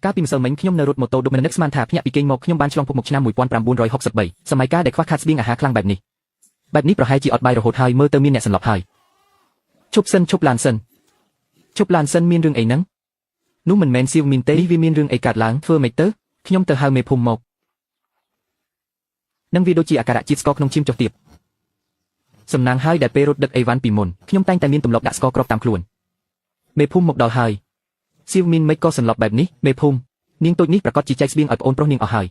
កាលពីម្សិលមិញខ្ញុំនៅរត់ម៉ូតូឌុបមិននឹកស្មានថាភ្ញាក់ពីគេងមកខ្ញុំបានឆ្លងភពមកឆ្នាំ1963សម័យកាលដែលខ្វះខាតស្បៀងអាហារខ្លាំងបែបនេះបែបនេះប្រហែលជាអត់បាយរហូតហើយមើលទៅមានអ្នកសន្លប់ហើយឈប់សិនឈប់ឡានសិនឈប់ឡានសិនមានរឿងអីហ្នឹងនោះមិនមែនសៀវមីនទេនេះវាមានរឿងអីកើតឡើងធ្វើម៉េចទៅខ្ញុំទៅហៅមេភូមិមកនឹងវាដូចជាអាការៈជាតិស្ករក្នុងឈាមចុះទាបសំណាងហើយដែលពេលរត់ដឹកអីវ៉ាន់ពីមុនខ្ញុំតែងតែមានទម្លាប់ដាក់ស្ករគ្រាប់តាមខ្លួនមេភូមិមកដល់ហើយសៀវមីនមិនក៏សន្លប់បែបនេះមេភូមិនាងតូចនេះប្រកាសជាចែកស្បៀងឲ្យប្អូនប្រុសនាងអស់ហើយ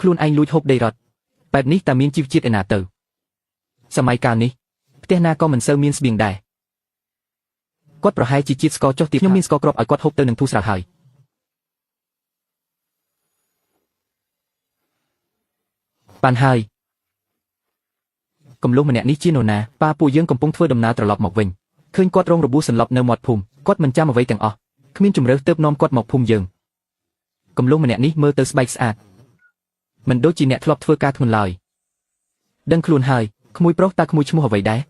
ខ្លួនឯងលួចហូបដីរត់បែបនេះតើមានជីវជាតិឯណាទៅសម័យកាលនេះផ្ទះណាក៏មិនសូវមានស្បៀងដែរគាត់ប្រហែលជាជាតិស្ករចុះទាបខ្ញុំមានស្ករគ្រាប់ឲ្យគាត់ហូបទៅនឹងធូរស្រាលហើយបានហើយកំលុះម្នាក់នេះជានរណាប៉ាពួកយើងកំពុងធ្វើដំណើរត្រឡប់មកវិញឃើញគាត់រងរបួសសន្លប់នៅមាត់ភូមិគាត់មិនចាំអ្វីទាំងអស់គ្មានជំរើសទើបនាំគាត់មកភូមិយើងកំលុះម្នាក់នេះមើលទៅស្បែកស្អាតមិនដូចជាអ្នកធ្លាប់ធ្វើការធ្ងន់ឡើយដឹងខ្លួនហើយក្មួយប្រុសតើក្មួយឈ្មោះអ្វីដែរ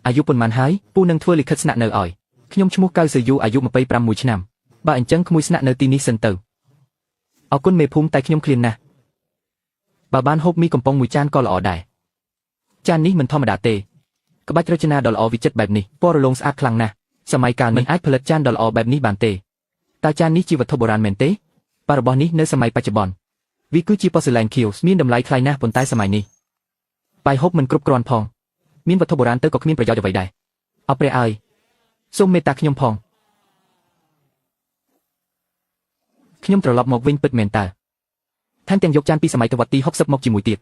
អាយុប៉ុន្មានហើយពូនឹងធ្វើលិខិតស្នាក់នៅឲ្យខ្ញុំឈ្មោះកៅសយូអាយុ25ឆ្នាំបើអញ្ចឹងក្មួយស្នាក់នៅទីនេះសិនទៅអរគុណមេភូមិតែខ្ញុំឃ្លានណាស់បើបានហូបមីកំប៉ុងមួយចានក៏ល្អដែរចាននេះមិនធម្មតាទេក្បាច់រចនាដ៏ល្អវិចិត្របែបនេះពណ៌រលោងស្អាតខ្លាំងណាស់សម័យកាលនេះអាចផលិតចានដ៏ល្អបែបនេះបានទេតើចាននេះជាវត្ថុបុរាណមែនទេបារបស់នេះនៅសម័យបច្ចុប្បន្នវាគឺជាប៉ូសឺឡែនខៀវមានតម្លៃថ្លៃណាស់ប៉ុន្តែសម័យនេះបាយហូបមិនគ្រប់គ្រាន់ផងមានវត្ថុបុរាណទៅក៏គ្មានប្រយោជន៍អ្វីដែរអរព្រះអើយសូមមេត្តាខ្ញុំផងខ្ញុំត្រឡប់មកវិញពិតមែនតើថែមទាំងយកចានពីសម័យទសវត្សទី60មកជាមួយទៀត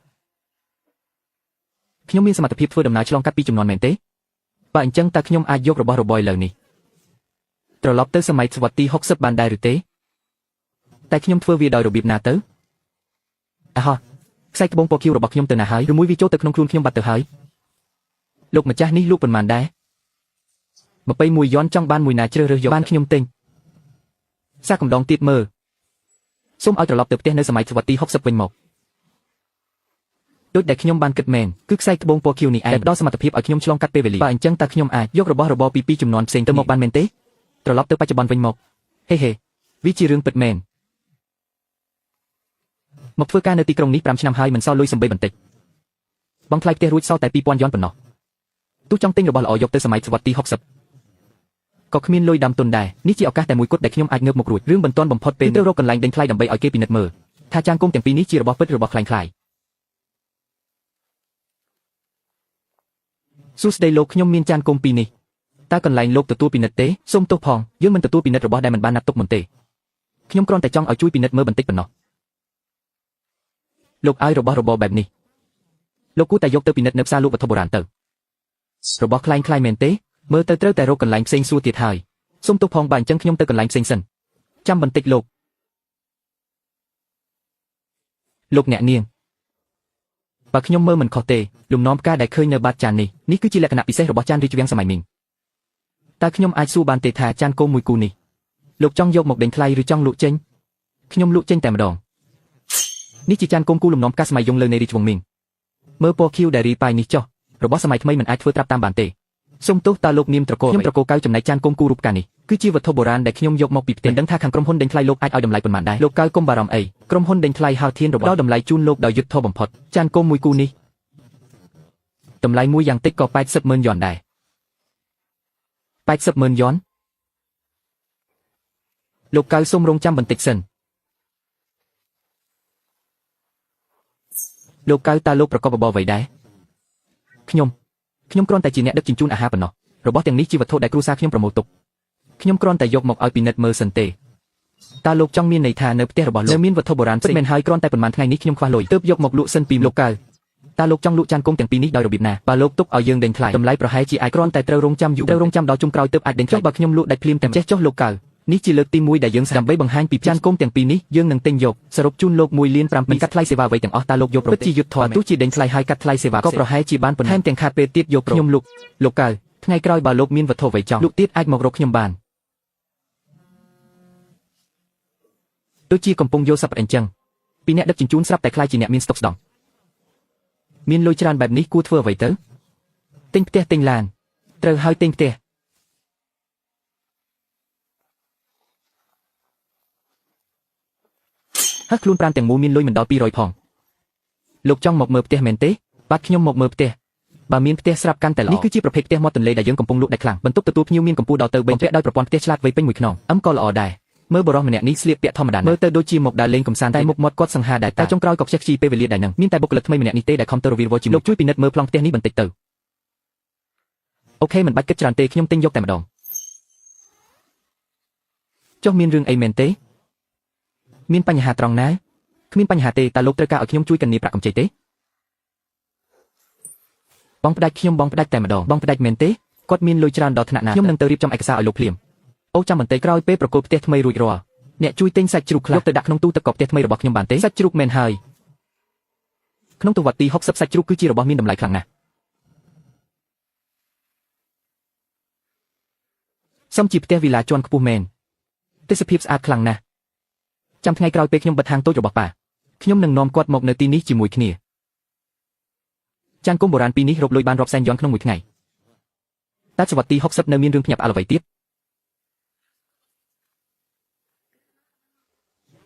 ខ្ញុំមានសមត្ថភាពធ្វើដំណើរឆ្លងកាត់ពីចំនួនមែនទេបើអញ្ចឹងតើខ្ញុំអាចយករបស់របរឥឡូវនេះត្រឡប់ទៅសម័យទសវត្សទី60បានដែរឬទេតែខ្ញុំធ្វើវាដោយរបៀបណាទៅអាហោះខ្សែត្បូងពណ៌ខៀវរបស់ខ្ញុំទៅណាហើយឬមួយវាចូលទៅក្នុងខ្លួនខ្ញុំបាត់ទៅហើយលោកម្ចាស់នេះលក់ប៉ុន្មានដែរ21យន់ចង់បានមួយណាជ្រើសរើសយកបានខ្ញុំទិញសាកកំដងទៀតមើលសូមឲ្យត្រឡប់ទៅផ្ទះនៅសម័យទសវត្សទី60វិញមកដូចដែលខ្ញុំបានគិតមែនគឺខ្សែត្បូងពណ៌ខៀវនេះឯងដែលផ្ដល់សមត្ថភាពឲ្យខ្ញុំឆ្លងកាត់ពេលវេលាបើអញ្ចឹងតើខ្ញុំអាចយករបស់របរពីពីរចំនួនផ្សេងទៅមកបានមែនទេត្រឡប់ទៅបច្ចុប្បន្នវិញមកហេហេវាជារឿងពិតមែនមកធ្វើការនៅទីក្រុងនេះ5ឆ្នាំហើយមិនសល់លុយសំបីបន្តិចបងថ្លៃផ្ទះរួចសល់តែ2000យន់ប៉ុណ្ណោះទោះចង់ទិញរបស់ល្អយកទៅសម័យទសវត្សទី60ក៏គ្មានលុយដាំទុនដែរនេះជាឱកាសតែមួយគត់ដែលខ្ញុំអាចងើបមករួចរឿងបន្ទាន់បំផុតពេលត្រូវរកកន្លែងដេញថ្លៃដើម្បីឲ្យគេពិនិត្យមើលថាចានគុំទាំងពីរនេះជារបស់ពិតឬរបស់ក្លែងក្លាយសួស្តីលោកខ្ញុំមានចានគុំពីរនេះតើកន្លែងលោកទទួលពិនិត្យទេសូមទោសផងយើងមិនទទួលពិនិត្យរបស់ដែលមិនបានណាត់ទុកមុនទេខ្ញុំគ្រាន់តែចង់ឲ្យជួយពិនិត្យមើលបន្តិចប៉ុណ្ណោះលោកឲ្យរបស់របរបែបនេះលោកគួរតែយកទៅពិនិត្យនៅផ្សារលក់វត្ថុបុរាណទៅរបស់ក្លែងក្លាយមែនទេមើលទៅត្រូវតែរកកន្លែងផ្សេងសួរទៀតហើយសូមទោសផងបើអញ្ចឹងខ្ញុំទៅកន្លែងផ្សេងសិនចាំបន្តិចលោកលោកអ្នកនាងបើខ្ញុំមើលមិនខុសទេលំនាំផ្កាដែលឃើញនៅបាតចាននេះនេះគឺជាលក្ខណៈពិសេសរបស់ចានរាជវាំងសម័យមីងតើខ្ញុំអាចសួរបានទេថាចានគោមួយគូនេះលោកចង់យកមកដេញថ្លៃឬចង់លក់ចេញខ្ញុំលក់ចេញតែម្ដងនេះជាចានគោគូលំនាំផ្កាសម័យយងលើនៃរាជវង្សមីងមើលពណ៌ខៀវដែលរីប៉ាយនេះចុះរបស់សម័យថ្មីមិនអាចធ្វើត្រាប់តាមបានទេសូមទោសតើលោកនាមត្រកូលខ្ញុំត្រកូលកៅចំណែកចានគោគូរូបផ្កានេះគឺជាវត្ថុបុរាណដែលខ្ញុំយកមកពីផ្ទះមិនដឹងថាខាងក្រុមហ៊ុនដេញថ្លៃលោកអាចឲ្យតម្លៃប៉ុន្មានដែរលោកកៅកុំបារម្ភអីក្រុមហ៊ុនដេញថ្លៃហៅធានរបស់ដល់តម្លៃជូនលោកដោយយុត្តិធម៌បំផុតចានគោមួយគូនេះតម្លៃមួយយ៉ាងតិចក៏80ម៉ឺនយន់ដែរ80ម៉ឺនយន់លោកកៅសូមរងចាំបន្តិចសិនលោកកៅតើលោកប្រកបរបរអ្វីដែរខ្ញុំគ្រាន់តែជាអ្នកដឹកជញ្ជូនអាហារប៉ុណ្ណោះរបស់ទាំងនេះជាវត្ថុដែលគ្រួសារខ្ញុំប្រមូលទុកខ្ញុំគ្រាន់តែយកមកឲ្យពិនិត្យមើលសិនទេតើលោកចង់មានន័យថានៅផ្ទះរបស់លោកនៅមានវត្ថុបុរាណពិតមែនហើយគ្រាន់តែប៉ុន្មានថ្ងៃនេះខ្ញុំខ្វះលុយទើបយកមកលក់សិនពីលោកកៅតើលោកចង់លក់ចានគុំទាំងពីរនេះដោយរបៀបណាបើលោកទុកឲ្យយើងដេញថ្លៃតម្លៃប្រហែលជាអាចគ្រាន់តែត្រូវរងចាំយូរត្រូវរងចាំដល់ជុំក្រោយទើបអាចដេញថ្លៃបើខ្ញុំលក់ដាច់ភ្លាមតែចេះចុះលោកកៅនេះជាលើកទី1ដែលយើងដើម្បីបង្ហាញពីចានគុំទាំងពីរនេះយើងនឹងទិញយកសរុបជូនលោក1លាន5មិនកាត់ថ្លៃសេវាអ្វីទាំងអស់តើលោកយកប្រពិតជាយុទ្ធធម៌ទោះជាដេញថ្លៃហើយកាត់ថ្លៃសេវាក៏ប្រហែលជាបានប៉ុណ្ណឹងថែមទាំងខាតពេលទៀតយកខ្ញុំលក់លោកកៅថ្ងៃក្រោយបើលោកមានវត្ថុអ្វីចង់លោកទៀតអាចមករកខ្ញុំបានដូចជាកំពុងយកសັບអញ្ចឹងពីអ្នកដឹកជញ្ជូនស្រាប់តែខ្លាយជាអ្នកមានស្តុកស្ដង់មានលុយច្រើនបែបនេះគួរធ្វើអ្វីទៅទិញផ្ទះទិញឡានត្រូវហើយទិញផ្ទះ ហឹះខ្លួនប្រានទាំងមូលមានលុយមិនដល់200ផងលោកចង់មកមើលផ្ទះមែនទេបាទខ្ញុំមកមើលផ្ទះបើមានផ្ទះស្រាប់កាន់តែល្អនេះគឺជាប្រភេទផ្ទះមាត់ទន្លេដែលយើងកំពុងលក់ដាច់ខ្លាំងបន្ទប់ទទួលភ្ញៀវមានកម្ពស់ដល់ទៅ3ពាក់ដោយប្រព័ន្ធផ្ទះឆ្លាតវៃពេញមួយខ្នងអឹមក៏ល្អដែរមើលបរិសម្នាក់នេះស្លៀកពាក់ធម្មតាមើលទៅដូចជាមកដើរលេងកំសាន្តតែមុខមាត់គាត់សង្ហាដែរតែចុងក្រោយក៏ខ្ជិះខ្ជីពេលវេលាដែរនឹងមានតែបុគ្គលិកថ្មីម្នាក់នេះទេដែលខំទៅរវីរវល់ជាមួយលោកជួយពិនិត្យមើលប្លង់ផ្ទះនេះបន្តិចទៅអូខេមិនបាច់គិតច្រើនទេខ្ញុំទិញយកតែម្ដងចុះមានរឿងអីមែនទេមានបញ្ហាត្រង់ណាគ្មានបញ្ហាទេតើលោកត្រូវការឲ្យខ្ញុំជួយកិននាប្រាក់កម្ចីទេបងផ្ដាច់ខ្ញុំបងផ្ដាច់តែម្ដងបងផ្ដាច់មែនទេគាត់មានលុយច្រើនដល់ថ្នាក់ណាខ្ញុំនឹងទៅរៀបចំឯកសារឲ្យលោកភ្លាមអូចាំបន្តិចក្រោយពេលប្រគល់ផ្ទះថ្មីរួចរាល់អ្នកជួយទិញសាច់ជ្រូកខ្លះយកទៅដាក់ក្នុងទូទឹកកកផ្ទះថ្មីរបស់ខ្ញុំបានទេសាច់ជ្រូកមែនហើយក្នុងទសវត្សទី60សាច់ជ្រូកគឺជារបស់មានតម្លៃខ្លាំងណាស់សំជាផ្ទះវីឡាជាន់ខ្ពស់មែនទេសភាពស្អាតខ្លាំងណាស់ចាំថ្ងៃក្រោយពេលខ្ញុំបិទហាងតូចរបស់ប៉ាខ្ញុំនឹងនាំគាត់មកនៅទីនេះជាមួយគ្នាចានគុំបុរាណពីរនេះរកលុយបានរាប់សែនយ៉នក្នុងមួយថ្ងៃតែសវត្សទី60នៅមានរឿងភ្ញាក់ផ្អើលអ្វីទៀត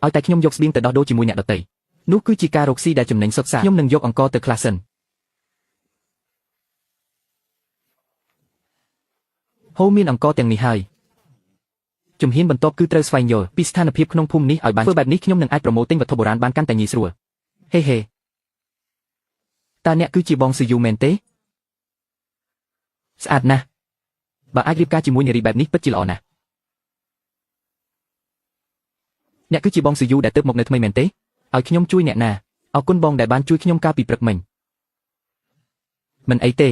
ឲ្យតែខ្ញុំយកស្បៀងទៅដោះដូរជាមួយអ្នកដទៃនោះគឺជាការរកស៊ីដែលចំណេញសុទ្ធសាធខ្ញុំនឹងយកអង្គទៅខ្លះសិនហូមានអង្គទាំងនេះហើយជំហានបន្ទាប់គឺត្រូវស្វែងយល់ពីស្ថានភាពក្នុងភូមិនេះឲ្យបានធ្វើបែបនេះខ្ញុំនឹងអាចប្រមូលទិញវត្ថុបុរាណបានកាន់តែងាយស្រួលហេហេតើអ្នកគឺជាបងស៊ូយូមែនទេស្អាតណាស់បើអាចរៀបការជាមួយនារីបែបនេះពិតជាល្អណាស់អ្នកគឺជាបងស៊ូយូដែលទើបមកនៅថ្មីមែនទេឲ្យខ្ញុំជួយអ្នកណាអរគុណបងដែលបានជួយខ្ញុំកាលពីព្រឹកមិញមិនអីទេ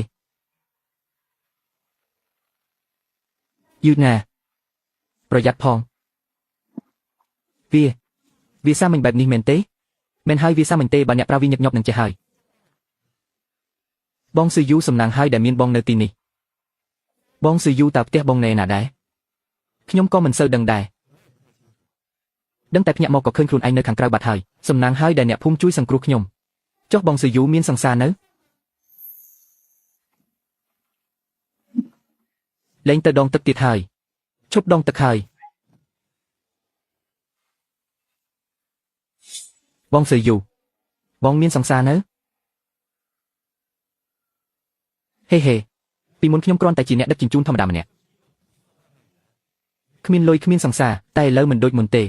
យឺតណាប្រយ័ត្នផងវាសាមញ្ញបែបនេះមែនទេមែនហើយវាសាមញ្ញទេបើអ្នកប្រើវាញឹកញាប់នឹងចេះហើយបងស៊ូយូសំណាងហើយដែលមានបងនៅទីនេះបងស៊ូយូតើផ្ទះបងនៅណាដែរខ្ញុំក៏មិនសូវដឹងដែរដឹងតែភ្ញាក់មកក៏ឃើញខ្លួនឯងនៅខាងក្រៅបាត់ហើយសំណាងហើយដែលអ្នកភូមិជួយសង្គ្រោះខ្ញុំចុះបងស៊ូយូមានសង្សារនៅលែងទៅដងទឹកទៀតហើយឈប់ដងទឹកហើយបងស៊ូយូបងមានសង្សារនៅហេហេពីមុនខ្ញុំគ្រាន់តែជាអ្នកដឹកជញ្ជូនធម្មតាម្នាក់គ្មានលុយគ្មានសង្សារតែឥឡូវមិនដូចមុនទេ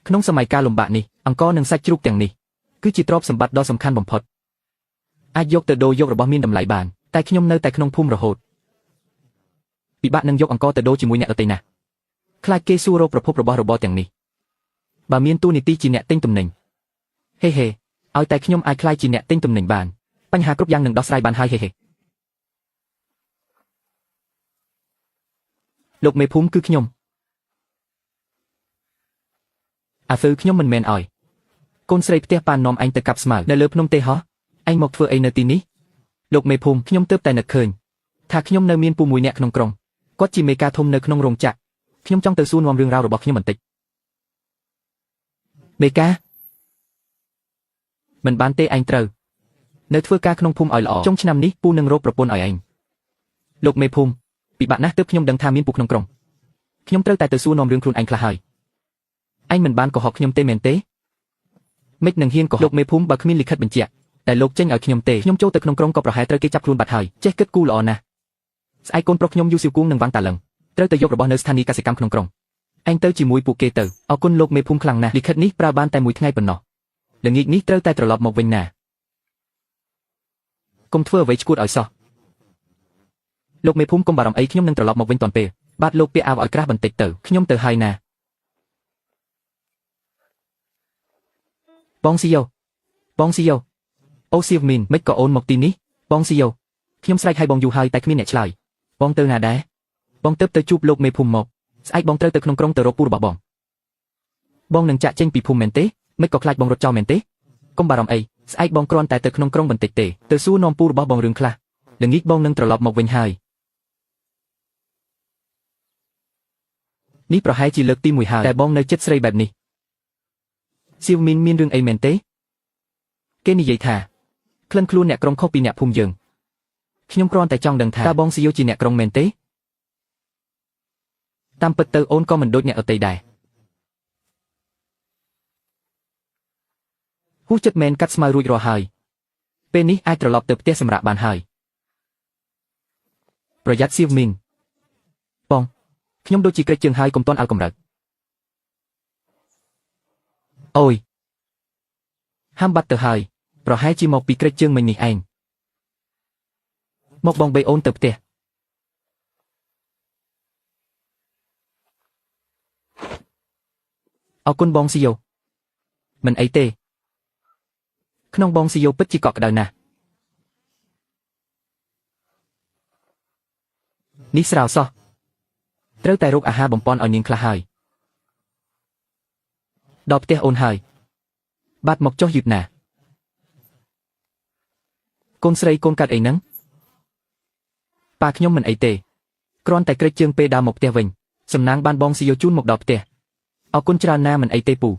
ក្នុងសម័យកាលលំបាកនេះអង្គនិងសាច់ជ្រូកទាំងនេះគឺជាទ្រព្យសម្បត្តិដ៏សំខាន់បំផុតអាចយកទៅដូរយករបស់មានតម្លៃបានតែខ្ញុំនៅតែក្នុងភូមិរហូតពិបាកនឹងយកអង្គទៅដូរជាមួយអ្នកដទៃណាស់ខ្លាចគេសួររកប្រភពរបស់របរទាំងនេះបើមានតួនាទីជាអ្នកទិញទំនិញហេហេឲ្យតែខ្ញុំអាចក្លាយជាអ្នកទិញទំនិញបានបញ្ហាគ្រប់យ៉ាងនឹងដោះស្រាយបានហើយហេហេលោកមេភូមិគឺខ្ញុំអាហ្វឺខ្ញុំមិនមែនឲ្យកូនស្រីផ្ទះប៉ានាំឯងទៅកាប់ស្មៅនៅលើភ្នំទេហោះឯងមកធ្វើអីនៅទីនេះលោកមេភូមិខ្ញុំទើបតែនឹកឃើញថាខ្ញុំនៅមានពូមួយនាក់ក្នុងក្រុងគាត់ជាមេការធំនៅក្នុងរោងចក្រខ្ញុំចង់ទៅសួរនាំរឿងរ៉ាវរបស់ខ្ញុំបន្តិចមេការមិនបានទេឯងត្រូវនៅធ្វើការក្នុងភូមិឲ្យល្អចុងឆ្នាំនេះពូនឹងរកប្រពន្ធឲ្យឯងលោកមេភូមិពិបាកណាស់ទើបខ្ញុំដឹងថាមានពូក្នុងក្រុងខ្ញុំត្រូវតែទៅសួរនាំរឿងខ្លួនឯងខ្លះហើយឯងមិនបានកុហកខ្ញុំទេមែនទេមិននឹងហ៊ានកុហកលោកមេភូមិបើគ្មានលិខិតបញ្ជាក់តែលោកចេញឲ្យខ្ញុំទេខ្ញុំចូលទៅក្នុងក្រុងក៏ប្រហែលត្រូវគេចាប់ខ្លួនបាត់ហើយចេះគិតគូរល្អណាស់ស្អែកកូនប្រុសខ្ញុំយូសៀវគួងនឹងវាងតាលឹងត្រូវទៅយករបស់នៅស្ថានីយកសិកម្មក្នុងក្រុងឯងទៅជាមួយពួកគេទៅអរគុណលោកមេភូមិខ្លាំងណាស់លិខិតនេះប្រើបានតែមួយថ្ងៃប៉ុណ្ណោះល្ងាចនេះត្រូវតែត្រឡប់មកវិញណាកុំធ្វើអ្វីឈួតឲ្យសោះលោកមេភូមិកុំបារម្ភអីខ្ញុំនឹងត្រឡប់មកវិញទាន់ពេលបាទលោកពាក់អាវឲ្យក្រាស់បន្តិចទៅខ្ញុំទៅហើយណាបងស៊ីយ៉ូបងស៊ីយ៉ូអូសៀវមីនមិនក៏អូនមកទីនេះបងស៊ីយ៉ូខ្ញុំស្រែកឲ្យបងយូរហើយតែគ្មានអ្នកឆ្លើយបងទៅណាដែរបងទៅទៅជួបលោកមេភូមិមកស្អែកបងត្រូវទៅក្នុងក្រុងទៅរកពូរបស់បងបងនឹងចាក់ចេញពីភូមិមែនទេមិនក៏ខ្លាចបងរត់ចោលមែនទេកុំបារម្ភអីស្អែកបងគ្រាន់តែទៅក្នុងក្រុងបន្តិចទេទៅសួរនាំពូរបស់បងរឿងខ្លះល្ងាចបងនឹងត្រឡប់មកវិញហើយនេះប្រហែលជាលើកទី1ហើយតែបងនៅចិត្តស្រីបែបនេះសៀវមីនមានរឿងអីមែនទេគេនិយាយថាក្លិនខ្លួនអ្នកក្រុងខុសពីអ្នកភូមិយើងខ្ញុំគ្រាន់តែចង់ដឹងថាតើបងស៊ីយ៉ូជាអ្នកក្រុងមែនទេតាមពិតទៅអូនក៏មិនដូចអ្នកដទៃដែរ ហ៊ូចិត្តមែនកាត់ស្មៅរួចរាល់ហើយពេលនេះអាចត្រឡប់ទៅផ្ទះសម្រាប់បានហើយប្រយ័ត្នសៀវមីនបងខ្ញុំដូចជាក្រេចជើងហើយកុំតន់អល់កម្រើកអូយហាំបាត់ទៅហើយប្រហែលជាមកពីក្រេចជើងមិញនេះឯងមកបងបីអូនទៅផ្ទះអរគុណបងស៊ីយ៉ូមិនអីទេក្នុងបងស៊ីយ៉ូពិតជាកក់ក្ដៅណាស់នេះស្រាវសោះត្រូវតែរកអាហារបំពន់ឲ្យនាងខ្លះហើយដល់ផ្ទះអូនហើយបាត់មកចុះយឺតណាស់កូនស្រីកូនកាត់អីហ្នឹងប៉ាខ្ញុំមិនអីទេគ្រាន់តែក្រេចជើងពេលដើរមកផ្ទះវិញសំណាងបានបងស៊ីយ៉ូជូនមកដល់ផ្ទះអរគុណច្រើនណាស់មិនអីទេពូ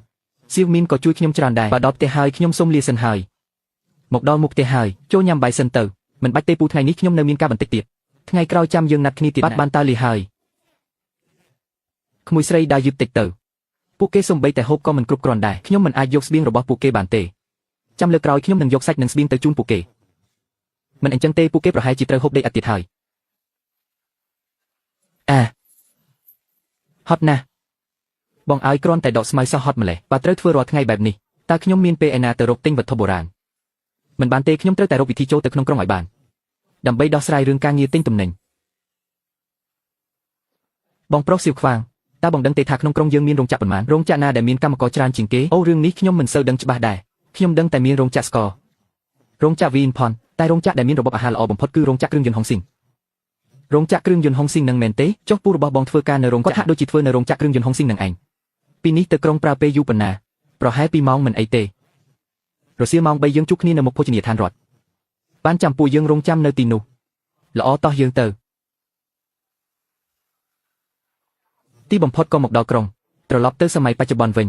សៀវមីនក៏ជួយខ្ញុំច្រើនដែរបើដល់ផ្ទះហើយខ្ញុំសូមលាសិនហើយមកដល់មុខផ្ទះហើយចូលញ៉ាំបាយសិនទៅមិនបាច់ទេពូថ្ងៃនេះខ្ញុំនៅមានការបន្តិចទៀតថ្ងៃក្រោយចាំយើងណាត់គ្នាទៀតបាត់បានតើលាហើយក្មួយស្រីដើរយឺតតិចទៅពួកគេសំបីតែហូបក៏មិនគ្រប់គ្រាន់ដែរខ្ញុំមិនអាចយកស្បៀងរបស់ពួកគេបានទេចាំលើកក្រោយខ្ញុំនឹងយកសាច់និងស្បៀងទៅជូនពួកគេមិនអញ្ចឹងទេពួកគេប្រហែលជាត្រូវហូបដេកអត់ទៀតហើយអាហត់ណាស់បងឲ្យគ្រាន់តែដកស្មៅសោះហត់ម្លេះបើត្រូវធ្វើរាល់ថ្ងៃបែបនេះតើខ្ញុំមានពេលឯណាទៅរកទិញវត្ថុបុរាណមិនបានទេខ្ញុំត្រូវតែរកវិធីចូលទៅក្នុងក្រុងឲ្យបានដើម្បីដោះស្រាយរឿងការងារទិញទំនិញបងប្រុសសៀវខ្វាងតើបងដឹងទេថាក្នុងក្រុងយើងមានរោងចក្រប៉ុន្មានរោងចក្រណាដែលមានកម្មករច្រើនជាងគេអូរឿងនេះខ្ញុំមិនសូវដឹងច្បាស់ដែរខ្ញុំដឹងតែមានរោងចក្រស្កររោងចក្រវីនផនតែរោងចក្រដែលមានរបបអាហារល្អបំផុតគឺរោងចក្រគ្រឿងយន្តហុងស៊ីងរោងចក្រគ្រឿងយន្តហុងស៊ីងនឹងមែនទេចុះពូរបស់បងធ្វើការនៅរោងចក្រគាត់ហាក់ដូចជាធ្វើនៅរោងចក្រគ្រឿងយន្តហុងស៊ីងនឹងឯងពីនេះទៅក្រុងប្រើពេលយូរប៉ុណ្ណាប្រហែល2ម៉ោងមិនអីទេរសៀលម៉ោង3យើងជួបគ្នានៅមុខភោជនីយដ្ឋានរដ្ឋបានចាំពួកយើងរងចាំនៅទីនោះល្អតោះយើងទៅទីបំផុតក៏មកដល់ក្រុងត្រឡប់ទៅសម័យបច្ចុប្បន្នវិញ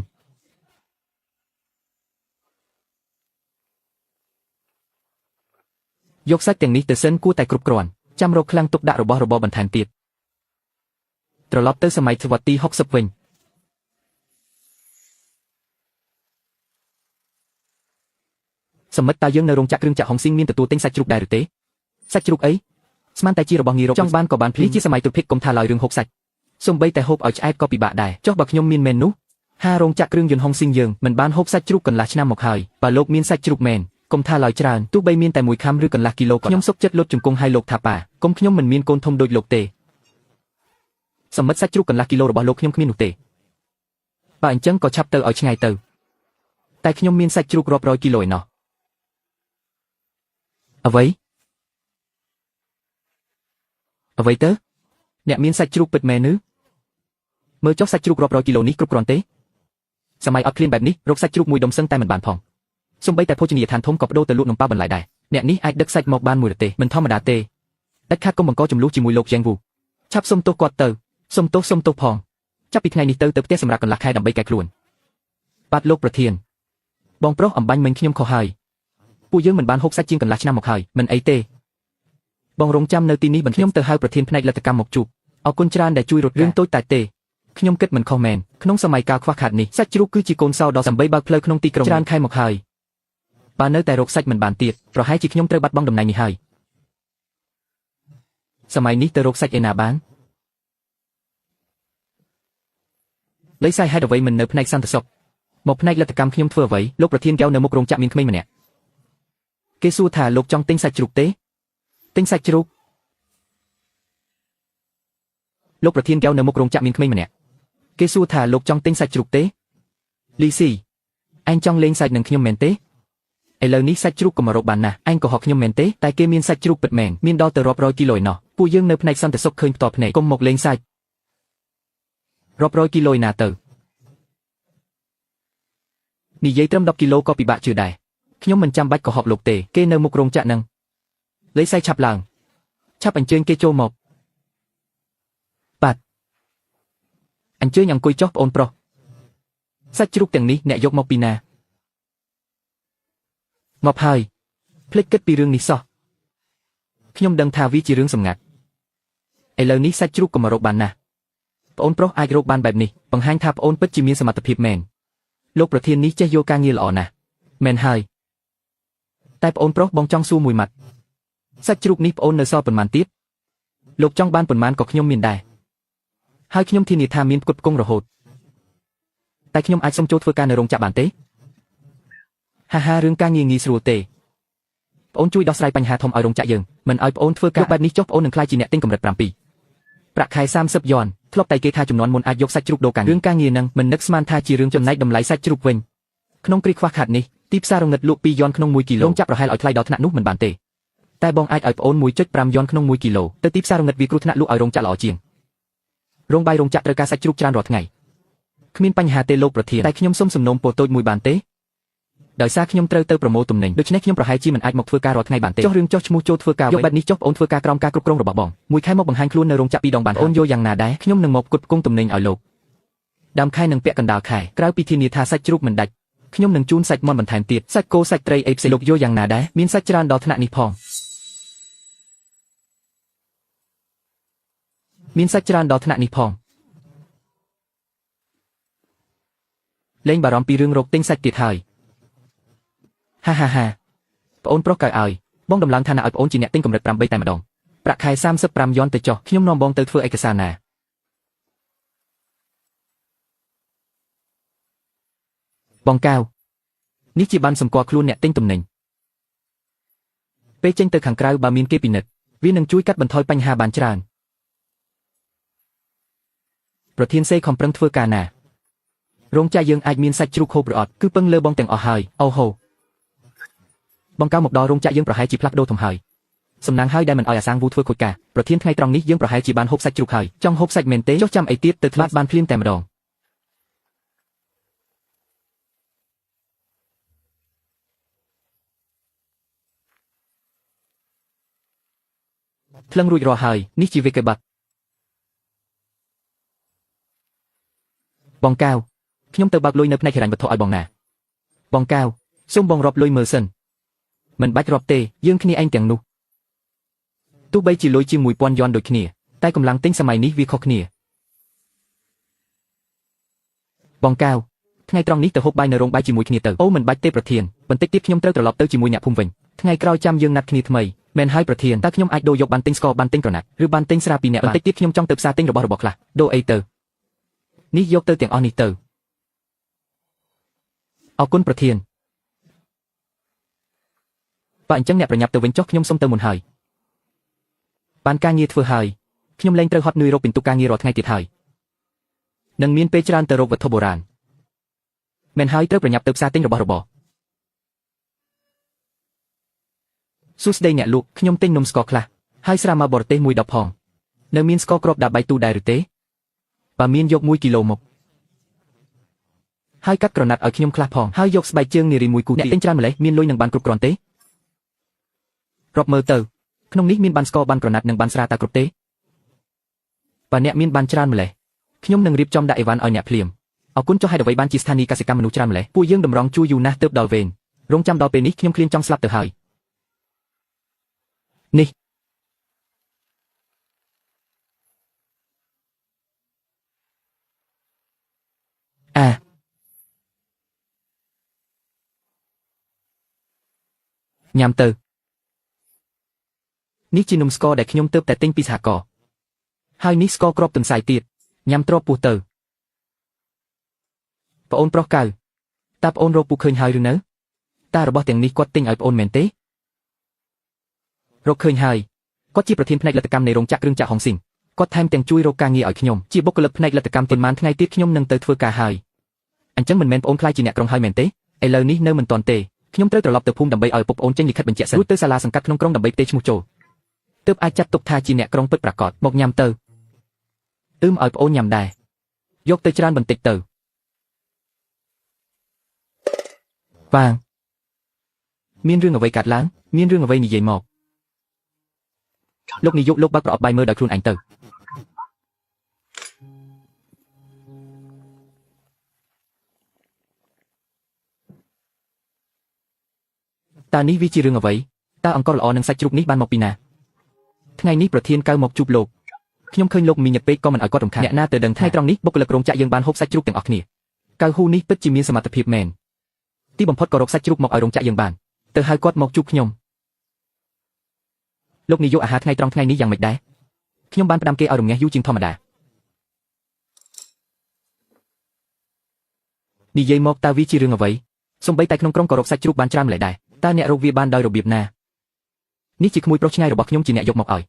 យកសាច់ទាំងនេះទៅសិនគួរតែគ្រប់គ្រាន់ចាំរកខ្លាំងទុកដាក់របស់របរបន្ថែមទៀតត្រឡប់ទៅសម័យសតវត្សទី60វិញសមិទ្ធតើយើងនៅរោងចក្រគ្រឿងចក្រហុងស៊ីងមានទទួលទិញសាច់ជ្រូកដែរឬទេសាច់ជ្រូកអីស្មានតែជារបស់ងាយរកចង់បានក៏បានភ្លីជាសម័យទុភិកកុំថាឡើយរឿងហូបសាច់សំបីតែហូបឲ្យឆ្អែតក៏ពិបាកដែរចុះបើខ្ញុំមានមែននោះហារោងចក្រគ្រឿងយន្តហុងស៊ីងយើងមិនបានហូបសាច់ជ្រូកកន្លះឆ្នាំមកហើយបើលោកមានសាច់ជ្រូកមែនកុំថាឡើយច្រើនទោះបីមានតែមួយខាំឬកន្លះគីឡូក៏ខ្ញុំសុខចិត្តលុតជង្គង់ឲ្យលោកថាប៉ាកុំខ្ញុំមិនមានកូនធំដូចលោកទេសមិទ្ធសាច់ជ្រូកកន្លះគីឡូរបស់លោកខ្ញុំគ្មាននោះទេបើអញ្ចឹងក៏ឆាប់ទៅឲ្យឆ្ងាយទៅតែខ្ញុំមានសាច់ជ្រូករាប់រយគីឡូឯណោះអ្វីអ្វីទៅអ្នកមានសាច់ជ្រូកពិតមែនឬមើលចុះសាច់ជ្រូករាប់រយគីឡូនេះគ្រប់គ្រាន់ទេសម័យអត់ឃ្លានបែបនេះរកសាច់ជ្រូកមួយដុំសឹងតែមិនបានផងសូម្បីតែភោជនីយដ្ឋានធំក៏បដូរទៅលក់នំប៉ាបន្លែដែរអ្នកនេះអាចដឹកសាច់មកបានមួយរទេះមិនធម្មតាទេដាច់ខាតកុំបង្កចំនួនជាមួយលោកយ៉ាងវូឆាប់សុំទោសគាត់ទៅសុំទោសសុំទោសផងចាប់ពីថ្ងៃនេះទៅទៅផ្ទះសម្រាប់កន្លះខែដើម្បីកែខ្លួនបាទលោកប្រធានបងប្រុសអំបញ្ញមិញខ្ញុំខុសហើយពួកយើងមិនបានហូបសាច់ជាងកន្លះឆ្នាំមកហើយមិនអីទេបងរងចាំនៅទីនេះបន្ខ្ញុំទៅហៅប្រធានផ្នែកលទ្ធកម្មមកជួបអរគុណច្រើនដែលជួយរត់រឿងតូចតាចទេខ្ញុំគិតមិនខុសមែនក្នុងសម័យកាលខ្វះខាតនេះសាច់ជ្រូកគឺជាកូនសោដ៏សំបីបើកផ្លូវក្នុងទីក្រុងច្រើនខែមកហើយបើនៅតែរកសាច់មិនបានទៀតប្រហែលជាខ្ញុំត្រូវបាត់បង់តំណែងនេះហើយសម័យនេះទៅរកសាច់ឯណាបានលៃសាយហេតុអ្វីមិននៅផ្នែកសន្តិសុខមកផ្នែកលទ្ធកម្មខ្ញុំធ្វើអ្វីលោកប្រធានកែវនៅមុខរោងចក្រមានក្មេងម្នាក់គេសួរថាលោកចង់ទិញសាច់ជ្រូកទេទិញសាច់ជ្រូកលោកប្រធានកែវនៅមុខរោងចក្រមានក្មេងម្នាក់គេសួរថាលោកចង់ទិញសាច់ជ្រូកទេលីស៊ីឯងចង់លេងសាច់នឹងខ្ញុំមែនទេឥឡូវនេះសាច់ជ្រូកក៏មករកបានណាស់ឯងក៏ហកខ្ញុំមែនទេតែគេមានសាច់ជ្រូកពិតមែនមានដល់ទៅរាប់រយគីឡូឯណោះពួកយើងនៅផ្នែកសន្តិសុខឃើញផ្ទាល់ភ្នែកកុំមកលេងសាច់រាប់រយគីឡូឯណាទៅនិយាយត្រឹម10គីឡូក៏ពិបាកជឿដែរខ្ញុំមិនចាំបាច់កុហកលោកទេគេនៅមុខរោងចក្រនឹងលេសៃឆាប់ឡើងឆាប់អញ្ជើញគេចូលមកបាទអញ្ជើញអង្គុយចុះប្អូនប្រុសសាច់ជ្រូកទាំងនេះអ្នកយកមកពីណាងាប់ហើយភ្លេចគិតពីរឿងនេះសោះខ្ញុំដឹងថាវាជារឿងសម្ងាត់ឥឡូវនេះសាច់ជ្រូកក៏មករកបានណាស់ប្អូនប្រុសអាចរកបានបែបនេះបង្ហាញថាប្អូនពិតជាមានសមត្ថភាពមែនលោកប្រធាននេះចេះយកការងារល្អណាស់ មែនហើយតែប្អូនប្រុសបងចង់សួរមួយម៉ាត់សាច់ជ្រូកនេះប្អូននៅសល់ប៉ុន្មានទៀតលោកចង់បានប៉ុន្មានក៏ខ្ញុំមានដែរហើយខ្ញុំធានាថាមានផ្គត់ផ្គង់រហូតតែខ្ញុំអាចសុំចូលធ្វើការនៅរោងចក្របានទេហាហារឿងការងារងាយស្រួលទេប្អូនជួយដោះស្រាយបញ្ហាធំឲ្យរោងចក្រយើងមិនឲ្យប្អូនធ្វើការបែបនេះចុះប្អូននឹងក្លាយជាអ្នកទិញកម្រិត7ប្រាក់ខែ30យន់ធ្លាប់តែគេថាចំនួនមុនអាចយកសាច់ជ្រូកដូរការរឿងការងារនឹងមិននឹកស្មានថាជារឿងចំណែកតម្លៃសាច់ជ្រូកវិញក្នុងគ្រាខ្វះខាតនេះទីផ្សាររងឹតលក់2យន់ក្នុង1គីឡូរោងចក្រប្រហែលឲ្យថ្លៃដល់ថ្នាក់នោះមិនបានទេតែបងអាចឲ្យប្អូន 1.5 យន់ក្នុង1គីឡូទៅទីផ្សាររងឹតវាគ្រោះថ្នាក់លក់ឲ្យរោងចក្រល្អជាងរោងបាយរោងចក្រត្រូវការសាច់ជ្រូកច្រើនរាល់ថ្ងៃគ្មានបញ្ហាទេលោកប្រធានតែខ្ញុំសុំសំណូមពរតូចមួយបានទេដោយសារខ្ញុំត្រូវទៅប្រមូលទំនិញដូច្នេះខ្ញុំប្រហែលជាមិនអាចមកធ្វើការរាល់ថ្ងៃបានទេចុះរឿងចុះឈ្មោះចូលធ្វើការយកបែបនេះចុះប្អូនធ្វើការក្រោមការគ្រប់គ្រងរបស់បងមួយខែមកបង្ហាញខ្លួននៅរោងចក្រ2ដងបានអូនយកយ៉ាងណាដែរខ្ញុំនឹងមកផ្គត់ផ្គង់ទំនិញឲ្យលោកដើមខែនិងពាក់កណ្ដាលខែក្រៅពីធានាថាសាច់ជ្រូកមិនដាច់ខ្ញុំនឹងជូនសាច់មាន់បន្ថែមទៀតសាច់គោសាច់ត្រីអីផ្សេងលោកយកយ៉ាងណាដែរមានសាច់ច្រើនដល់ថ្នាក់នេះផងមានសាច់ច្រើនដល់ថ្នាក់នេះផងលែងបារម្ភពីរឿងរកទិញសាច់ទៀតហើយហាហាហាប្អូនប្រុសកៅឲ្យបងដំឡើងឋានៈឲ្យប្អូនជាអ្នកទិញកម្រិត8តែម្ដងប្រាក់ខែ35យន់ទៅចុះខ្ញុំនាំបងទៅធ្វើឯកសារណាបងកៅនេះជាបានសម្គាល់ខ្លួនអ្នកទិញទំនិញពេលចេញទៅខាងក្រៅបើមានគេពិនិត្យវានឹងជួយកាត់បន្ថយបញ្ហាបានច្រើនប្រធានសេខំប្រឹងធ្វើការណារោងចក្រយើងអាចមានសាច់ជ្រូកហូបឬអត់គឺពឹងលើបងទាំងអស់ហើយអូហូបងកៅមកដល់រោងចក្រយើងប្រហែលជាផ្លាស់ប្ដូរធំហើយសំណាងហើយដែលមិនឲ្យអាសាងវូធ្វើខូចការប្រធានថ្ងៃត្រង់នេះយើងប្រហែលជាបានហូបសាច់ជ្រូកហើយចង់ហូបសាច់មែនទេចុះចាំអីទៀតទៅធ្លាប់បានភ្លាមតែម្ដងថ្លឹងរួចរាល់ហើយនេះជាវិក័យប័ត្របងកៅខ្ញុំទៅបើកលុយនៅផ្នែកហិរញ្ញវត្ថុឲ្យបងណាបងកៅសូមបងរាប់លុយមើលសិនមិនបាច់រាប់ទេយើងគ្នាឯងទាំងនោះទោះបីជាលុយជាង1000យន់ដូចគ្នាតែកម្លាំងទិញសម័យនេះវាខុសគ្នាបងកៅថ្ងៃត្រង់នេះទៅហូបបាយនៅរោងបាយជាមួយគ្នាទៅអូមិនបាច់ទេប្រធានបន្តិចទៀតខ្ញុំត្រូវត្រឡប់ទៅជាមួយអ្នកភូមិវិញថ្ងៃក្រោយចាំយើងណាត់គ្នាថ្មីមែនហើយប្រធានតើខ្ញុំអាចដូរយកបានទិញស្ករបានទិញក្រណាត់ឬបានទិញស្រាពីអ្នកបន្តិចទៀតខ្ញុំចង់ទៅផ្សារទិញរបស់របរខ្លះដូរអីទៅនេះយកទៅទាំងអស់នេះទៅអរគុណប្រធានបើអញ្ចឹងអ្នកប្រញាប់ទៅវិញចុះខ្ញុំសុំទៅមុនហើយបានការងារធ្វើហើយខ្ញុំលែងត្រូវហត់នឿយរកពិន្ទុការងាររាល់ថ្ងៃទៀតហើយនឹងមានពេលច្រើនទៅរកវត្ថុបុរាណមែនហើយត្រូវប្រញាប់ទៅផ្សារទិញរបស់របរសួស្តីអ្នកលក់ខ្ញុំទិញនំស្ករខ្លះហើយស្រាមកបរទេសមួយដបផងនៅមានស្ករគ្រាប់ដាក់បាយទូដែរឬទេបើមានយក1គីឡូមកហើយកាត់ក្រណាត់ឲ្យខ្ញុំខ្លះផងហើយយកស្បែកជើងនារីមួយគូអ្នកទិញច្រើនម្លេះមានលុយនឹងបានគ្រប់គ្រាន់ទេរាប់មើលទៅក្នុងនេះមានបានស្ករបានក្រណាត់និងបានស្រាតើគ្រប់ទេបើអ្នកមានបានច្រើនម្លេះខ្ញុំនឹងរៀបចំដាក់អីវ៉ាន់ឲ្យអ្នកភ្លាមអរគុណចុះហេតុអ្វីបានជាស្ថានីយកសិកម្មមនុស្សច្រើនម្លេះពួកយើងតម្រង់ជួរយូរណាស់ទើបដល់វេនរងចាំដល់ពេលនេះខ្ញុំឃ្លានចង់ស្លាប់ទៅហើយនេះអាញ៉ាំទៅនេះជានំស្ករដែលខ្ញុំទើបតែទិញពីសហករណ៍ហើយនេះស្ករគ្រាប់ទន្សាយទៀតញ៉ាំទ្របពោះទៅប្អូនប្រុសកៅតើប្អូនរកពូឃើញហើយឬនៅតារបស់ទាំងនេះគាត់ទិញឲ្យប្អូនមែនទេរកឃើញហើយគាត់ជាប្រធានផ្នែកលទ្ធកម្មនៃរោងចក្រគ្រឿងចក្រហុងស៊ីងគាត់ថែមទាំងជួយរកការងារឲ្យខ្ញុំជាបុគ្គលិកផ្នែកលទ្ធកម្មប៉ុន្មានថ្ងៃទៀតខ្ញុំនឹងទៅធ្វើការហើយអញ្ចឹងមិនមែនប្អូនខ្លាចជាអ្នកក្រុងហើយមែនទេឥឡូវនេះនៅមិនទាន់ទេខ្ញុំត្រូវត្រឡប់ទៅភូមិដើម្បីឲ្យពុកប្អូនចេញលិខិតបញ្ជាក់សិនរួចទៅសាលាសង្កាត់ក្នុងក្រុងដើម្បីផ្ទេរឈ្មោះចូលទើបអាចចាត់ទុកថាជាអ្នកក្រុងពិតប្រាកដមកញ៉ាំទៅអឺមឲ្យប្អូនញ៉ាំដែរយកទៅច្រើនបន្តិចទៅបាងមានរឿងអ្វីកាត់ឡើងមានរឿងអ្វីនិយាយមកលោកនាយកលោកបើកប្រអប់បាយមើលដោយខ្លួនឯងទៅតើនេះវាជារឿងអ្វីតើអង្ករល្អនិងសាច់ជ្រូកនេះបានមកពីណាថ្ងៃនេះប្រធានកៅមកជួបលោកខ្ញុំឃើញលោកមីញពេកក៏មិនឲ្យគាត់រំខានអ្នកណាទៅដឹងថ្ងៃត្រង់នេះបុគ្គលិករោងចក្រយើងបានហូបសាច់ជ្រូកទាំងអស់គ្នាកៅហ៊ូនេះពិតជាមានសមត្ថភាពមែន ទីបំផុតក៏រកសាច់ជ្រូកមកឲ្យរោងចក្រយើងបានទៅហៅគាត់មកជួបខ្ញុំលោកនាយកអាហារថ្ងៃត្រង់ថ្ងៃនេះយ៉ាងម៉េចដែរខ្ញុំបានផ្ដាំគេឲ្យរំងាស់យូរជាងធម្មតានិយាយមកតើវាជារឿងអ្វីសូម្បីតែក្នុងក្រុងក៏រកសាច់ជ្រូកបានច្រើនម្ល៉េះដែរតើអ្នករកវាបានដោយរបៀបណានេះជាក្មួយប្រុសឆ្ងាយរបស់ខ្ញុំជាអ្នកយកមកឲ្យ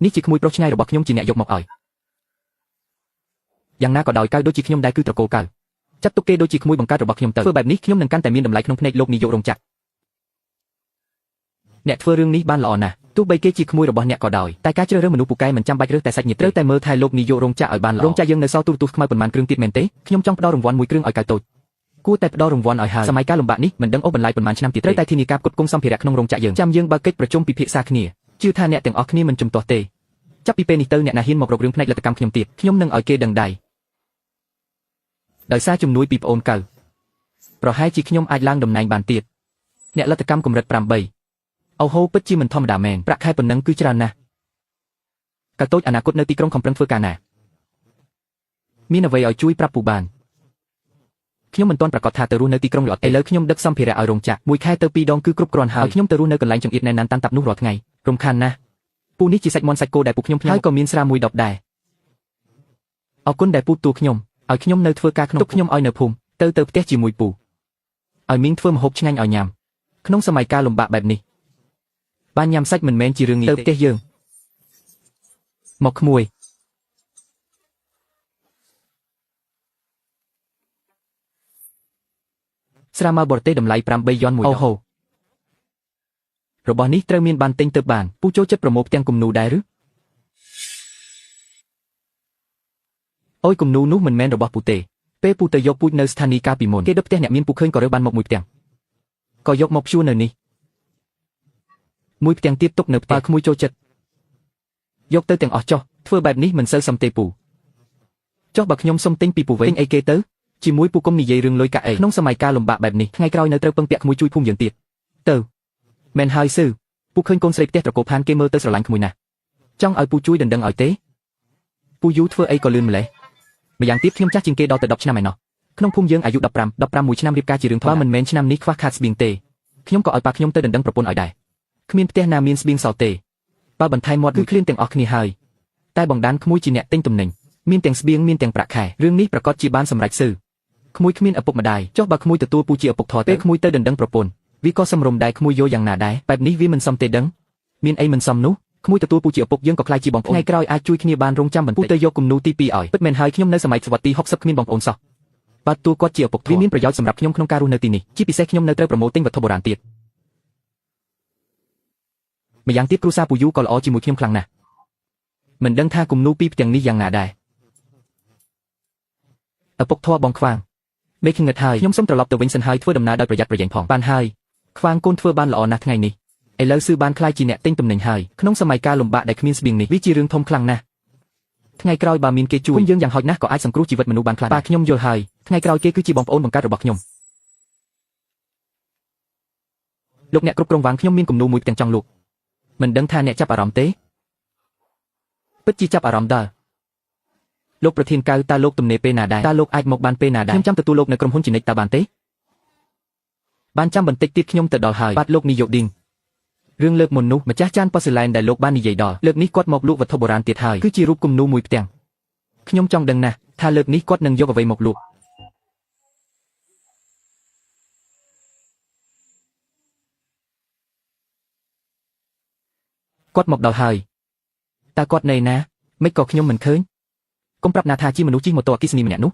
នេះជាក្មួយប្រុសឆ្ងាយរបស់ខ្ញុំជាអ្នកយកមកឲ្យយ៉ាងណាក៏ដោយកៅដូចជាខ្ញុំដែរគឺត្រកូលកៅចាត់ទុកគេដូចជាក្មួយបង្កើតរបស់ខ្ញុំទៅធ្វើបែបនេះខ្ញុំនឹងកាន់តែមានតម្លៃក្នុងភ្នែកលោកនាយករោងចក្រអ្នកធ្វើរឿងនេះបានល្អណាស់ទោះបីគេជាក្មួយរបស់អ្នកក៏ដោយតែការជ្រើសរើសមនុស្សពូកែមិនចាំបាច់រើសតែសាច់ញាតិត្រូវតែមើលថែលោកនាយករោងចក្រឲ្យបានល្អរោងចក្រយើងនៅសល់ទូរទស្សន៍ខ្មៅប៉ុន្មានគ្រឿងទៀតមែនទេខ្ញុំចង់ផ្ដល់រង្វាន់មួយគ្រឿងឲ្យកៅតូចគួរតែផ្ដល់រង្វាន់ឲ្យហើយសម័យកាលលំបាកនេះមិនដឹងអូសបន្លាយប៉ុន្មានឆ្នាំទៀតត្រូវតែធានាការផ្គត់ផ្គង់សម្ភារៈក្នុងរោងចក្រយើងចាំយើងបើកកិច្ចប្រជុំពិភាក្សាគ្នាជឿថាអ្នកទាំងអស់គ្នាមិនជំទាស់ទេចាប់ពីពេលនេះទៅអ្នកណាហ៊ានមករករឿងផ្នែកលទ្ធកម្មខ្ញុំទៀតខ្ញុំនឹងឲ្យគេដឹងដៃដោយសារជំនួយពីប្អូនកៅប្រហែលជាខ្ញុំអាចឡើងតំណែងបានទៀតអ្នកលទ្ធកម្មកម្រិត8អូហូពិតជាមិនធម្មតាមែនប្រាក់ខែប៉ុណ្ណឹងគឺច្រើនណាស់កៅតូចអនាគតនៅទីក្រុងខំប្រឹងធ្វើការណាមានអ្វីឲ្យជួយប្រាប់ពូបានខ្ញុំមិនទាន់ប្រកាសថាទៅរស់នៅទីក្រុងឬអត់ឥឡូវខ្ញុំដឹកសម្ភារៈឲ្យរោងចក្រមួយខែទៅពីរដងគឺគ្រប់គ្រាន់ហើយខ្ញុំទៅរស់នៅកន្លែងចង្អៀតណែនណាន់តាន់តាប់នោះរាល់ថ្ងៃរំខានណាស់ពូនេះជាសាច់មាន់សាច់គោដែលពូខ្ញុំផ្ញើហើយក៏មានស្រាមួយដបដែរអរគុណដែលពូទួខ្ញុំឲ្យខ្ញុំនៅធ្វើការក្នុងទុកខ្ញុំឲ្យនៅភូមិទៅផ្ទះជាមួយពូឲ្យមីងធ្វើម្ហូបឆ្ងាញ់ឲ្យញ៉ាំក្នុងសម័យកាលលំបាកបែបនេះបានញ៉ាំសាច់មិនមែនជារឿងងាយទៅផ្ទះយើងមកក្មួយស្រាម៉ាបរទេសតម្លៃ8យន់មួយអូហូរបស់នេះត្រូវមានបានទិញទៅបានពូចូលចិត្តប្រមូលផ្ទាំងគំនូដែរឬអូយគំនូនោះមិនមែនរបស់ពូទេពេលពូទៅយកពូជនៅស្ថានីយ៍កាលពីមុនគេដុតផ្ទះអ្នកមានពូឃើញក៏រើសបានមកមួយផ្ទាំងក៏យកមកព្យួរនៅនេះមួយផ្ទាំងទៀតទុកនៅផ្ទះក្មួយចូលចិត្តយកទៅទាំងអស់ចុះធ្វើបែបនេះមិនសូវសមទេពូចុះបើខ្ញុំសុំទិញពីពូវិញទិញអីគេទៅជាមួយពូគុំនិយាយរឿងលុយកាក់អីក្នុងសម័យកាលលំបាកបែបនេះថ្ងៃក្រោយនៅត្រូវពឹងពាក់ក្មួយជួយភូមិយើងទៀតទៅមែនហើយស៊ឺពូឃើញកូនស្រីផ្ទះត្រកូលផានគេមើលទៅស្រឡាញ់ក្មួយណាស់ចង់ឲ្យពូជួយដណ្ដឹងឲ្យទេពូយូធ្វើអីក៏លឿនម្លេះម្យ៉ាងទៀតខ្ញុំចាស់ជាងគេដល់ទៅ10ឆ្នាំឯណោះក្នុងភូមិយើងអាយុ15 15មួយឆ្នាំរៀបការជារឿងធម្មតាបើមិនមែនឆ្នាំនេះខ្វះខាតស្បៀងទេខ្ញុំក៏ឲ្យប៉ាខ្ញុំទៅដណ្ដឹងប្រពន្ធឲ្យដែរគ្មានផ្ទះណាមានស្បៀងសល់ទេបើបន្ថែមមាត់គឺឃ្លានទាំងអស់គ្នាហើយតែបងដានក្មួយជាអ្នកទិញទំនិញមានទាំងស្បៀងមានទាំងប្រាក់ខែរឿងនេះប្រកាសជាបានសម្រេចស៊ឺក្មួយគ្មានឪពុកម្ដាយចុះបើក្មួយទទួលពូជាឪពុកធေါ်ពេលក្មួយទៅដណ្ដឹងប្រពន្ធវាក៏សមរម្យដែរក្មួយយកយ៉ាងណាដែរបែបនេះវាមិនសមទេដឹងមានអីមិនសមនោះក្មួយទទួលពូជាឪពុកយើងក៏ក្លាយជាបងប្អូនថ្ងៃក្រោយអាចជួយគ្នាបានរងចាំបន្តិចពូទៅយកគំនូទី2ឲ្យពិតមែនហើយខ្ញុំនៅសម័យសវត្សទី60គ្មានបងប្អូនសោះបាទតួគាត់ជាឪពុកវាមានប្រយោជន៍សម្រាប់ខ្ញុំក្នុងការរស់នៅទីនេះជាពិសេសខ្ញុំនៅត្រូវប្រមូលទិញវត្ថុបុរាណទៀតម្យ៉ាងទៀតគ្រួសារពូយូក៏ល្អជាមួយខ្ញុំខ្លាំងណាស់មិនដឹងថាគំនូពីរផ្ទាំងនេះយ៉ាងណាដែរឪពុកធေါ်បងខ្វាងមេឃងឹតហើយខ្ញុំសូមត្រឡប់ទៅវិញសិនហើយធ្វើដំណើរដោយប្រយ័ត្នប្រយែងផងបានហើយខ្វាងកូនធ្វើបានល្អណាស់ថ្ងៃនេះឥឡូវស៊ឺបានក្លាយជាអ្នកទិញទំនិញហើយក្នុងសម័យកាលលំបាកដែលគ្មានស្បៀងនេះវាជារឿងធំខ្លាំងណាស់ថ្ងៃក្រោយបើមានគេជួយយើងយ៉ាងហោចណាស់ក៏អាចសង្គ្រោះជីវិតមនុស្សបានខ្លះបាទខ្ញុំយល់ហើយថ្ងៃក្រោយគេគឺជាបងប្អូនបង្កើតរបស់ខ្ញុំលោកអ្នកគ្រប់គ្រងវាងខ្ញុំមានគំនូមួយផ្ទាំងចង់លក់មិនដឹងថាអ្នកចាប់អារម្មណ៍ទេពិតជាចាប់អារម្មណ៍ដល់លោកប្រធានកៅតើលោកទំនេរពេលណាដែរតើលោកអាចមកបានពេលណាដែរខ្ញុំចាំទទួលលោកនៅក្រុមហ៊ុនជានិច្ចតើបានទេបានចាំបន្តិចទៀតខ្ញុំទៅដល់ហើយបាទលោកនាយកឌីងរឿងលើកមុននោះម្ចាស់ចានប៉ូសេឡែនដែលលោកបាននិយាយដល់លើកនេះគាត់មកលក់វត្ថុបុរាណទៀតហើយគឺជារូបគំនូមួយផ្ទាំងខ្ញុំចង់ដឹងណាស់ថាលើកនេះគាត់នឹងយកអ្វីមកលក់គាត់មកដល់ហើយតើគាត់នៅណាមិនក៏ខ្ញុំមិនឃើញកុំប្រាប់ណាថាជាមនុស្សជិះម៉ូតូអគ្គិសនីម្នាក់នោះ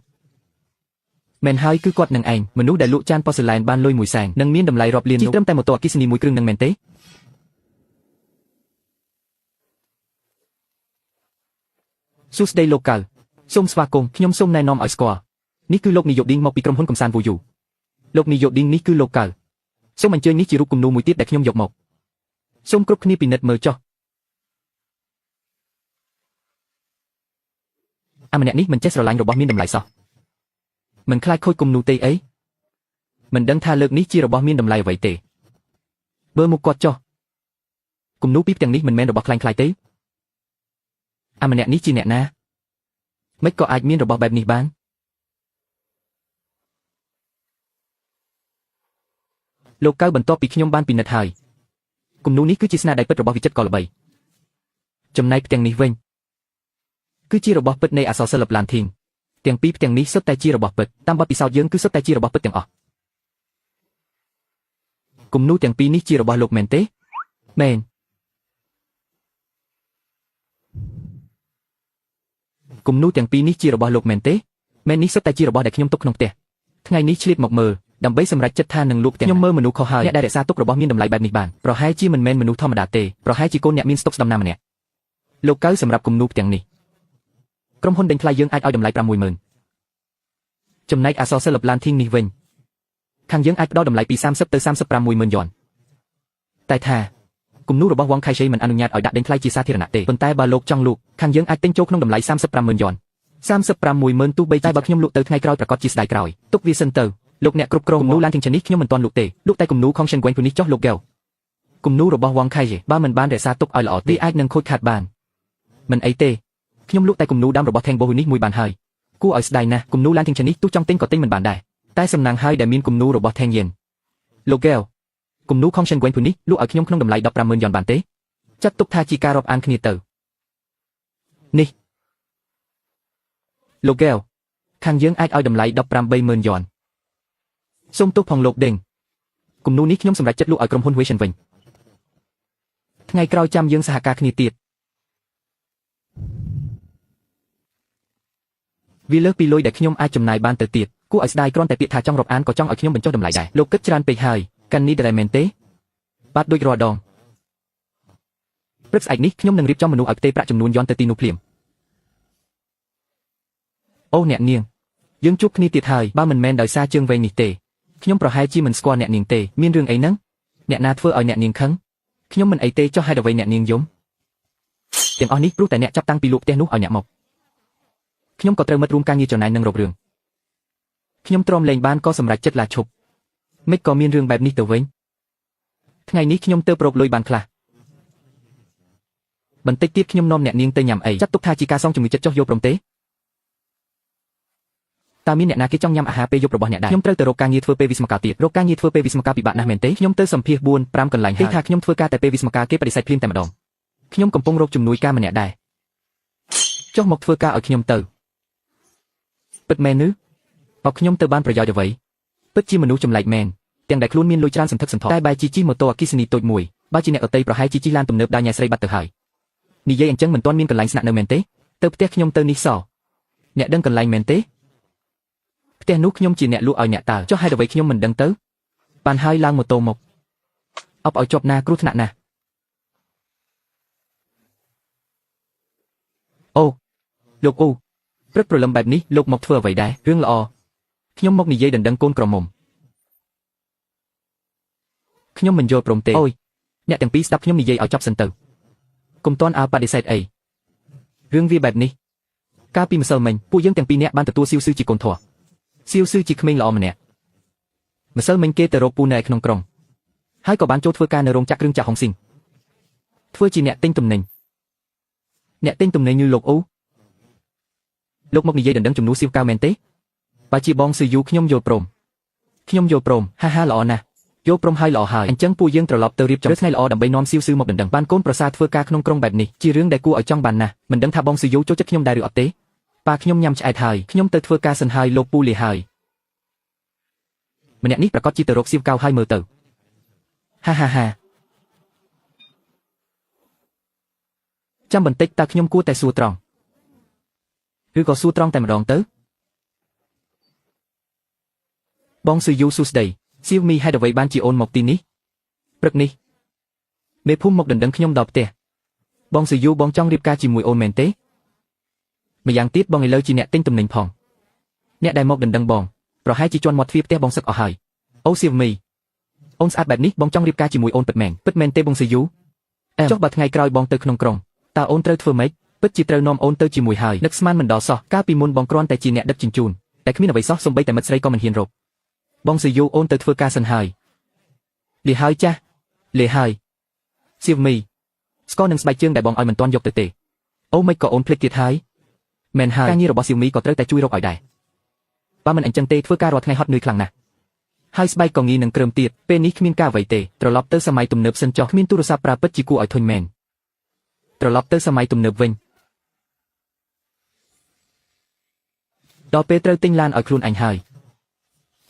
មែនហើយគឺគាត់នឹងឯងមនុស្សដែលលក់ចានប៉ូសេឡែនបានលុយ1សែននិងមានតម្លៃរាប់លាននោះជិះត្រឹមតែម៉ូតូអគ្គិសនីមួយគ្រឿងនឹងមែនទេសួស្តីលោកកៅសូមស្វាគមន៍ខ្ញុំសូមណែនាំឲ្យស្គាល់នេះគឺលោកនាយកឌីងមកពីក្រុមហ៊ុនកំសាន្តវូយូលោកនាយកឌីងនេះគឺលោកកៅសូមអញ្ជើញនេះជារូបគំនូមួយទៀតដែលខ្ញុំយកមកសូមគ្រប់គ្នាពិនិត្យមើលចុះអាម្នាក់នេះមិនចេះស្រឡាញ់របស់មានតម្លៃសោះមិនខ្លាចខូចគំនូទេអីមិនដឹងថាលើកនេះជារបស់មានតម្លៃអ្វីទេបើមកគាត់ចុះគំនូពីរទាំងនេះមិនមែនរបស់ខ្លាញ់ខ្លាយទេអាម្នាក់នេះជាអ្នកណាមិនក៏អាចមានរបស់បែបនេះបាន លោកកៅបន្ទាប់ពីខ្ញុំបានពិនិត្យហើយគំនូរនេះគឺជាស្នាដៃពិតរបស់វិចិត្រកល្បីចំណែកផ្ទាំងនេះវិញគឺជារបស់ពិតនៃអក្សរសិល្បឡានធីងទាំងពីរផ្ទាំងនេះសុទ្ធតែជារបស់ពិតតាមបទពិសោធន៍យើងគឺសុទ្ធតែជារបស់ពិតទាំងអស់គំនូរទាំងពីរនេះជារបស់លោកមែនទេមែនគំនូរទាំងពីរនេះជារបស់លោកមែនទេមែននេះសុទ្ធតែជារបស់ដែលខ្ញុំទុកក្នុងផ្ទះថ្ងៃនេះឆ្លៀតមកមើលដើម្បីសម្រេចចិត្តថានឹងលក់ទាំងខ្ញុំមើលមនុស្សខុសហើយអ្នកដែលរក្សាទុករបស់មានតម្លៃបែបនេះបានប្រហែលជាមិនមែនមនុស្សធម្មតាទេប្រហែលជាកូនអ្នកមានស្តុកស្ដំណាម្នាក់លោកកៅសម្រាប់គំនូរទាំងនេះក្រុមហ៊ុនដេញថ្លៃយើងអាចឲ្យតម្លៃ 60000 ចំណែកអក្សរសិល្បឡានធីងនេះវិញខាងយើងអាចផ្ដល់តម្លៃពី30ទៅ350,000យន់តែថាគំនូររបស់វងខៃឆេមិនអនុញ្ញាតឲ្យដាក់ដេញថ្លៃជាសាធារណៈទេប៉ុន្តែបើលោកចង់លក់ខាងយើងអាចទិញចូលក្នុងតម្លៃ350,000យន់350,000ទោះបីតែបើខ្ញុំលក់ទៅថ្ងៃក្រោយប្រកាសជាស្ដាយក្រោយទុកវាសិនទៅលោកអ្នកគ្រប់គ្រងគំនូរឡានធីងឆេនេះខ្ញុំមិនទាន់លក់ទេលក់តែគំនូរខុងសិនហ្គួននេះចុះលោកកែវគំនូររបស់វងខៃឆេបើមិនបានរក្សាទុកឲ្យល្អទេអាចនឹងខូចខាតបានមិនអីទេខ្ញុំលក់តែគំនូរដើមរបស់ថេងបូហ៊ូនេះមួយបានហើយគួរឲ្យស្ដាយណាស់គំនូរឡានធីងឆេនេះទោះចង់ទិញក៏ទិញមិនបានដែរតែសំណាងហើយដែលមានគំនូររបស់ថេងយិនលោកកែវគំនូរខុងសិនហ្គួននេះលក់ឲ្យខ្ញុំក្នុងតម្លៃ150,000យន់បានទេចាត់ទុកថាជាការរាប់អានគ្នាទៅនេះលោកកែវខាងយើងអាចឲ្យតម្លៃ180,000យន់សូមទោសផងលោកដេងគំនូរនេះខ្ញុំសម្រេចចិត្តលក់ឲ្យក្រុមហ៊ុន Huishan វិញថ្ងៃក្រោយចាំយើងសហការគ្នាទៀតវាលើសពីលុយដែលខ្ញុំអាចចំណាយបានទៅទៀតគួរឲ្យស្ដាយគ្រាន់តែពាក្យថាចង់រាប់អានក៏ចង់ឲ្យខ្ញុំបញ្ចុះតម្លៃដែរលោកគិតច្រើនពេកហើយកាន់នេះដែរមែនទេបាទដូចរាល់ដងព្រឹកស្អែកនេះខ្ញុំនឹងរៀបចំមនុស្សឲ្យផ្ទេរប្រាក់ចំនួនយន់ទៅទីនោះភ្លាមអូអ្នកនាងយើងជួបគ្នាទៀតហើយបើមិនមែនដោយសារជើងវែងនេះទេខ្ញុំប្រហែលជាមិនស្គាល់អ្នកនាងទេមានរឿងអីហ្នឹងអ្នកណាធ្វើឲ្យអ្នកនាងខឹងខ្ញុំមិនអីទេចុះហេតុអ្វីអ្នកនាងយំទាំងអស់នេះព្រោះតែអ្នកចាប់តាំងពីលក់ផ្ទះនោះឲ្យអ្នកមកខ្ញុំក៏ត្រូវមិត្តរួមការងារចំណែននឹងរករឿងខ្ញុំទ្រាំលែងបានក៏សម្រេចចិត្តឡាឈប់មិនក៏មានរឿងបែបនេះទៅវិញថ្ងៃនេះខ្ញុំទៅប្រកលុយបានខ្លះបន្តិចទៀតខ្ញុំនាំអ្នកនាងទៅញ៉ាំអីចាត់ទុកថាជាការសងជំងឺចិត្តចុះយកព្រមទេតើមានអ្នកណាគេចង់ញ៉ាំអាហារពេលយប់របស់អ្នកដែរខ្ញុំត្រូវទៅរកការងារធ្វើពេលវិស្មកាលទៀតរកការងារធ្វើពេលវិស្មកាលពិបាកណាស់មែនទេខ្ញុំទៅសម្ភាស4 5កន្លែងហើយគេថាខ្ញុំធ្វើការតែពេលវិស្មកាលគេបដិសេធភ្លាមតែម្ដងខ្ញុំកំពុងរកជំនួយការម្នាក់ដែរចុះមកធ្វើការឲ្យខ្ញុំទៅពិតមែនឬបើខ្ញុំទៅបានប្រយោជន៍អ្វីពិតជាមនុស្សចម្លែកមែនទាំងដែលខ្លួនមានលុយច្រើនសន្ធឹកសន្ធាប់តែបែរជាជិះម៉ូតូអគ្គិសនីតូចមួយបើជាអ្នកដទៃប្រហែលជាជិះឡានទំនើបដើរញ៉ែស្រីបាត់ទៅហើយនិយាយអញ្ចឹងមិនទាន់មានកន្លែងស្នាក់នៅមែនទេទៅផ្ទះខ្ញុំទៅនេះសអ្នកដឹងកន្លែងមែនទេផ្ទះនោះខ្ញុំជាអ្នកលក់ឲ្យអ្នកតើចុះហេតុអ្វីខ្ញុំមិនដឹងទៅបានហើយឡើងម៉ូតូមកអបឲ្យជាប់ណាគ្រោះថ្នាក់ណាស់អូលោកអ៊ូព្រឹកព្រលឹមបែបនេះលោកមកធ្វើអ្វីដែររឿងល្អខ្ញុំមកនិយាយដណ្ដឹងកូនក្រមុំខ្ញុំមិនយល់ព្រមទេអូយអ្នកទាំងពីរស្ដាប់ខ្ញុំនិយាយឲ្យចប់សិនទៅកុំទាន់អើបដិសេធអីរឿងវាបែបនេះកាលពីម្សិលមិញពួកយើងទាំងពីរនាក់បានទទួលសៀវស៊ឺជាកូនធម៌សៀវស៊ឺជាក្មេងល្អម្នាក់ម្សិលមិញគេទៅរកពូនៅក្នុងក្រុងហើយក៏បានចូលធ្វើការនៅរោងចក្រគ្រឿងចក្រហុងស៊ីងធ្វើជាអ្នកទិញទំនិញអ្នកទិញទំនិញnhưលោកអ៊ូលោកមកនិយាយដណ្ដឹងជំនួសសៀវកៅមែនទេបើជាបងស៊ឺយូខ្ញុំយល់ព្រមខ្ញុំយល់ព្រមហាហាល្អណាស់យល់ព្រមហើយល្អហើយអញ្ចឹងពួកយើងត្រឡប់ទៅរៀបចំថ្ងៃល្អដើម្បីនាំសៀវស៊ឺមកដណ្ដឹងបានកូនប្រសាធ្វើការក្នុងក្រុងបែបនេះជារឿងដែលគួរឲ្យចង់បានណាស់មិនដឹងថាបងស៊ឺយូចូលចិត្តខ្ញុំដែរឬអត់ទេប៉ាខ្ញុំញ៉ាំឆ្អែតហើយខ្ញុំទៅធ្វើការសិនហើយលោកពូលាហើយម្នាក់នេះប្រកាសជាទៅរកសៀវកៅហើយមើលទៅហាហាហាចាំបន្តិចតើខ្ញុំគួរតែសួរត្រង់ឬក៏សួរត្រង់តែម្ដងទៅបងស៊ឺយូសួស្តីសៀវមីហេតុអ្វីបានជាអូនមកទីនេះព្រឹកនេះមេភូមិមកដណ្ដឹងខ្ញុំដល់ផ្ទះបងស៊ឺយូបងចង់រៀបការជាមួយអូនមែនទេម្យ៉ាងទៀតបងឥឡូវជាអ្នកទិញទំនិញផងអ្នកដែលមកដណ្ដឹងបងប្រហែលជាជន់មាត់ទ្វារផ្ទះបងសឹកអស់ហើយអូសៀវមីអូនស្អាតបែបនេះបងចង់រៀបការជាមួយអូនពិតមែនពិតមែនទេបងស៊ឺយូចុះបើថ្ងៃក្រោយបងទៅក្នុងក្រុងតើអូនត្រូវធ្វើម៉េចពិតជាត្រូវនាំអូនទៅជាមួយហើយនឹកស្មានមិនដល់សោះកាលពីមុនបងគ្រាន់តែជាអ្នកដឹកជញ្ជូនតែគ្មានអ្វីសោះសូម្បីតែមិត្តស្រីក៏មិនហ៊ានរកបងស៊ឺយូអូនទៅធ្វើការសិនហើយលាហើយចាស់លាហើយសៀវមីស្ករនឹងស្បែកជើងដែលបងឲ្យមិនទាន់យកទៅទេអូមិនក៏អូនភ្លេចទៀតហើយមែនហើយការងាររបស់សៀវមីក៏ត្រូវតែជួយរកឲ្យដែរបើមិនអញ្ចឹងទេធ្វើការរាល់ថ្ងៃហត់នឿយខ្លាំងណាស់ ហើយស្បែកក៏ងាយនឹងគ្រើមទៀតពេលនេះគ្មានការអ្វីទេត្រឡប់ទៅសម័យទំនើបសិនចុះគ្មានទូរស័ព្ទប្រើពិតជាគួរឲ្យធុញមែនត្រឡប់ទៅសម័យទំនើបវិញដល់ពេលត្រូវទិញឡានឲ្យខ្លួនអញហើយ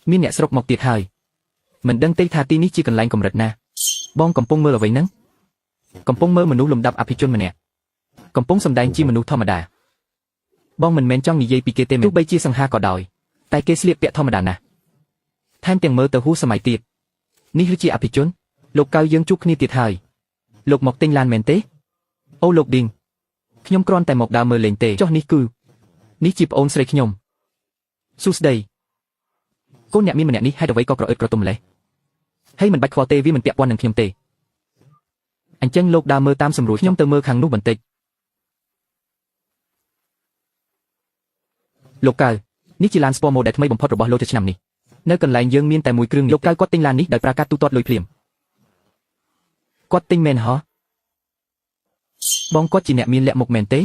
មានអ្នកស្រុកមកទៀតហើយមិនដឹងទេថាទីនេះជាកន្លែងកម្រិតណាបងកំពុងមើលអ្វីហ្នឹងកំពុងមើលមនុស្សលំដាប់អភិជនម្នាក់កំពុងសម្ដែងជាមនុស្សធម្មតាបងមិនមែនចង់និយាយពីគេទេទោះបីជាសង្ហាក៏ដោយតែគេស្លៀកពាក់ធម្មតាណាស់ថែមទាំងមើលទៅហួសសម័យទៀតនេះគឺជាអភិជនលោកកៅយើងជួបគ្នាទៀតហើយលោកមកទិញឡានមែនទេអូលោកឌីងខ្ញុំគ្រាន់តែមកដើរមើលលេងទេចុះនេះគឺនេះជាប្អូនស្រីខ្ញុំសួស្តីកូនអ្នកមានម្នាក់នេះហេតុអ្វីក៏ក្រអឺតក្រទុំម្លេះហើយមិនបាច់ខ្វល់ទេវាមិនពាក់ព័ន្ធនឹងខ្ញុំទេអញ្ចឹងលោកដើរមើលតាមសម្រួលខ្ញុំទៅមើលខាងនោះបន្តិចលោកកៅនេះជាឡាន Sport Model ថ្មីបំផុតរបស់លោកឆ្នាំនេះនៅកន្លែងយើងមានតែមួយគ្រឿងលោកកៅគាត់ទិញឡាននេះដោយប្រើកាតទូទាត់លុយភ្លាមគាត់ទិញមែនហ៎បងគាត់ជាអ្នកមានលាក់មុខមែនទេ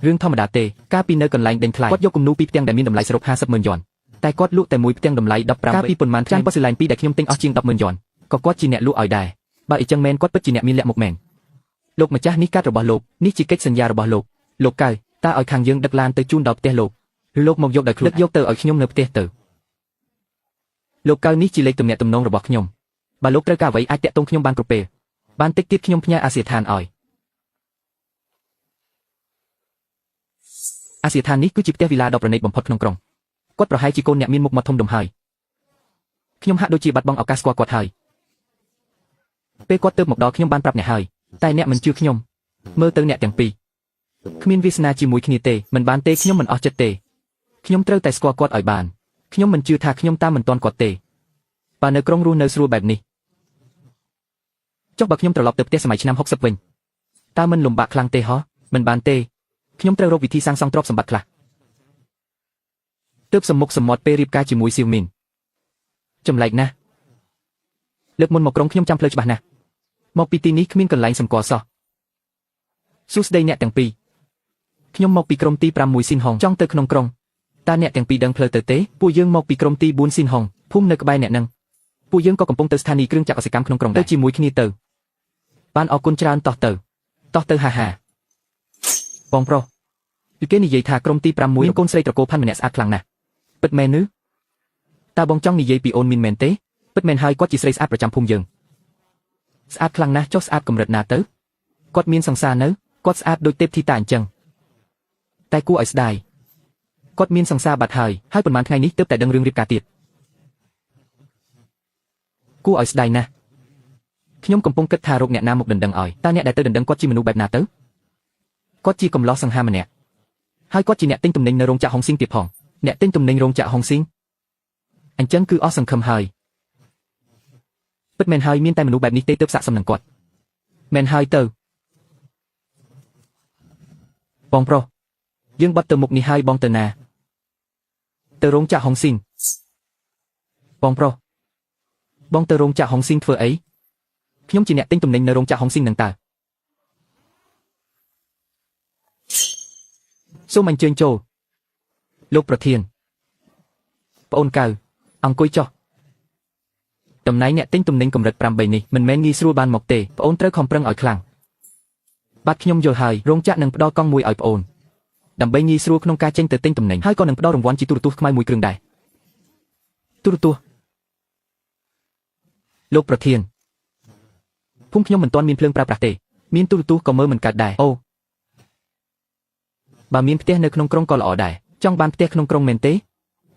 រឿងធម្មតាទេកាលពីនៅកន្លែងដេញថ្លៃគាត់យកគំនូពីរផ្ទាំងដែលមានតម្លៃសរុប50ម៉ឺនយ៉នតែគាត់លក់តែមួយផ្ទាំងតម្លៃ15កាលពីប៉ុន្មានចានប៉ូសេឡែនពីរដែលខ្ញុំទិញអស់ជាង10ម៉ឺនយ៉នក៏គាត់ជាអ្នកលក់ឲ្យដែរបើអ៊ីចឹងមែនគាត់ពិតជាអ្នកមានលាក់មុខមែនលោកម្ចាស់នេះកាតរបស់លោកនេះជាកិច្ចសន្យារបស់លោកលោកកៅតើឲ្យខាងយើងដឹកឡានទៅជូនដល់ផ្ទះលោកឬលោកមកយកដោយខ្លួនដឹកយកទៅឲ្យខ្ញុំនៅផ្ទះទៅលោកកៅនេះជាលេខទំនាក់ទំនងរបស់ខ្ញុំបើលោកត្រូវការអ្វីអាចតាក់ទងខ្ញុំបានគ្រប់ពេលបានតិចទៀតខ្ញុំផ្ញើអាសយដ្ឋានឲ្យអាសយដ្ឋាននេះគឺជាផ្ទះវីឡាដ៏ប្រណីតបំផុតក្នុងក្រុងគាត់ប្រហែលជាកូនអ្នកមានមុខមាត់ធំដុំហើយខ្ញុំហាក់ដូចជាបាត់បង់ឱកាសស្គាល់គាត់ហើយពេលគាត់ទៅមកដល់ខ្ញុំបានប្រាប់អ្នកហើយតែអ្នកមិនជឿខ្ញុំមើលទៅអ្នកទាំងពីរគ្មានវាសនាជាមួយគ្នាទេមិនបានទេខ្ញុំមិនអស់ចិត្តទេខ្ញុំត្រូវតែស្គាល់គាត់ឲ្យបានខ្ញុំមិនជឿថាខ្ញុំតាមមិនទាន់គាត់ទេបើនៅក្រុងរស់នៅស្រួលបែបនេះចុះបើខ្ញុំត្រឡប់ទៅផ្ទះសម័យឆ្នាំ60វិញតើមិនលំបាកខ្លាំងទេហ៎មិនបានទេខ្ញុំត្រូវរកវិធីសាងសង់ទ្រព្យសម្បត្តិខ្លះទើបសំមុខសំមាត់ពេលរៀបការជាមួយសៀវមីនចម្លែកណាស់លើកមុនមកក្រុងខ្ញុំចាំផ្លូវច្បាស់ណាស់មកពីទីនេះគ្មានកន្លែងសម្គាល់សោះសួស្តីអ្នកទាំងពីរខ្ញុំមកពីក្រុមទី6ស៊ីនហុងចង់ទៅក្នុងក្រុងតើអ្នកទាំងពីរដឹងផ្លូវទៅទេពួកយើងមកពីក្រុមទី4ស៊ីនហុងភូមិនៅក្បែរអ្នកនឹងពួកយើងក៏កំពុងទៅស្ថានីយ៍គ្រឿងចក្រកសិកម្មក្នុងក្រុងដែរទៅជាមួយគ្នាទៅបានអរគុណច្រើនតោះទៅតោះទៅហាហាបងប្រុសពីគេនិយាយថាក្រុមទី6មានកូនស្រីត្រកូលផាន់ម្នាក់ស្អាតខ្លាំងណាស់ពិតមែនឬតើបងចង់និយាយពីអូនមីនមែនទេពិតមែនហើយគាត់ជាស្រីស្អាតប្រចាំភូមិយើងស្អាតខ្លាំងណាស់ចុះស្អាតកម្រិតណាទៅគាត់មានសង្សារនៅគាត់ស្អាតដូចទេពធីតាអញ្ចឹងតែគួរឲ្យស្ដាយគាត់មានសង្សារបាត់ហើយហើយប៉ុន្មានថ្ងៃនេះទើបតែដឹងរឿងរៀបការទៀតគួរឲ្យស្ដាយណាស់ខ្ញុំកំពុងគិតថារកអ្នកណាមកដណ្ដឹងឲ្យតើអ្នកដែលទៅដណ្ដឹងគាត់ជាមនុស្សបែបណាទៅគាត់ជាកំឡោះសង្ហាម្នាក់ហើយគាត់ជាអ្នកទិញទំនិញនៅរោងចក្រហុងស៊ីងទៀតផងអ្នកទិញទំនិញរោងចក្រហុងស៊ីងអញ្ចឹងគឺអស់សង្ឃឹមហើយពិតមែនហើយមានតែមនុស្សបែបនេះទេទើបស័ក្តិសមនឹងគាត់មែនហើយទៅបងប្រុសយើងបាត់ទៅមុខនេះហើយបងទៅណាទៅរោងចក្រហុងស៊ីងបងប្រុសបងទៅរោងចក្រហុងស៊ីងធ្វើអីខ្ញុំជាអ្នកទិញទំនិញនៅរោងចក្រហុងស៊ីងនឹងតើសូមអញ្ជើញចូលលោកប្រធានប្អូនកៅអង្គុយចុះតំណែងអ្នកទិញទំនិញកម្រិត8នេះមិនមែនងាយស្រួលបានមកទេប្អូនត្រូវខំប្រឹងឲ្យខ្លាំងបាទខ្ញុំយល់ហើយរោងចក្រនឹងផ្ដល់កង់មួយឲ្យប្អូនដើម្បីងាយស្រួលក្នុងការចេញទៅទិញទំនិញហើយក៏នឹងផ្ដល់រង្វាន់ជាទូរទស្សន៍ខ្មៅមួយគ្រឿងដែរទូរទស្សន៍លោកប្រធានភូមិខ្ញុំមិនទាន់មានភ្លើងប្រើប្រាស់ទេមានទូរទស្សន៍ក៏មើលមិនកើតដែរអូបើមានផ្ទះនៅក្នុងក្រុងក៏ល្អដែរចង់បានផ្ទះក្នុងក្រុងមែនទេ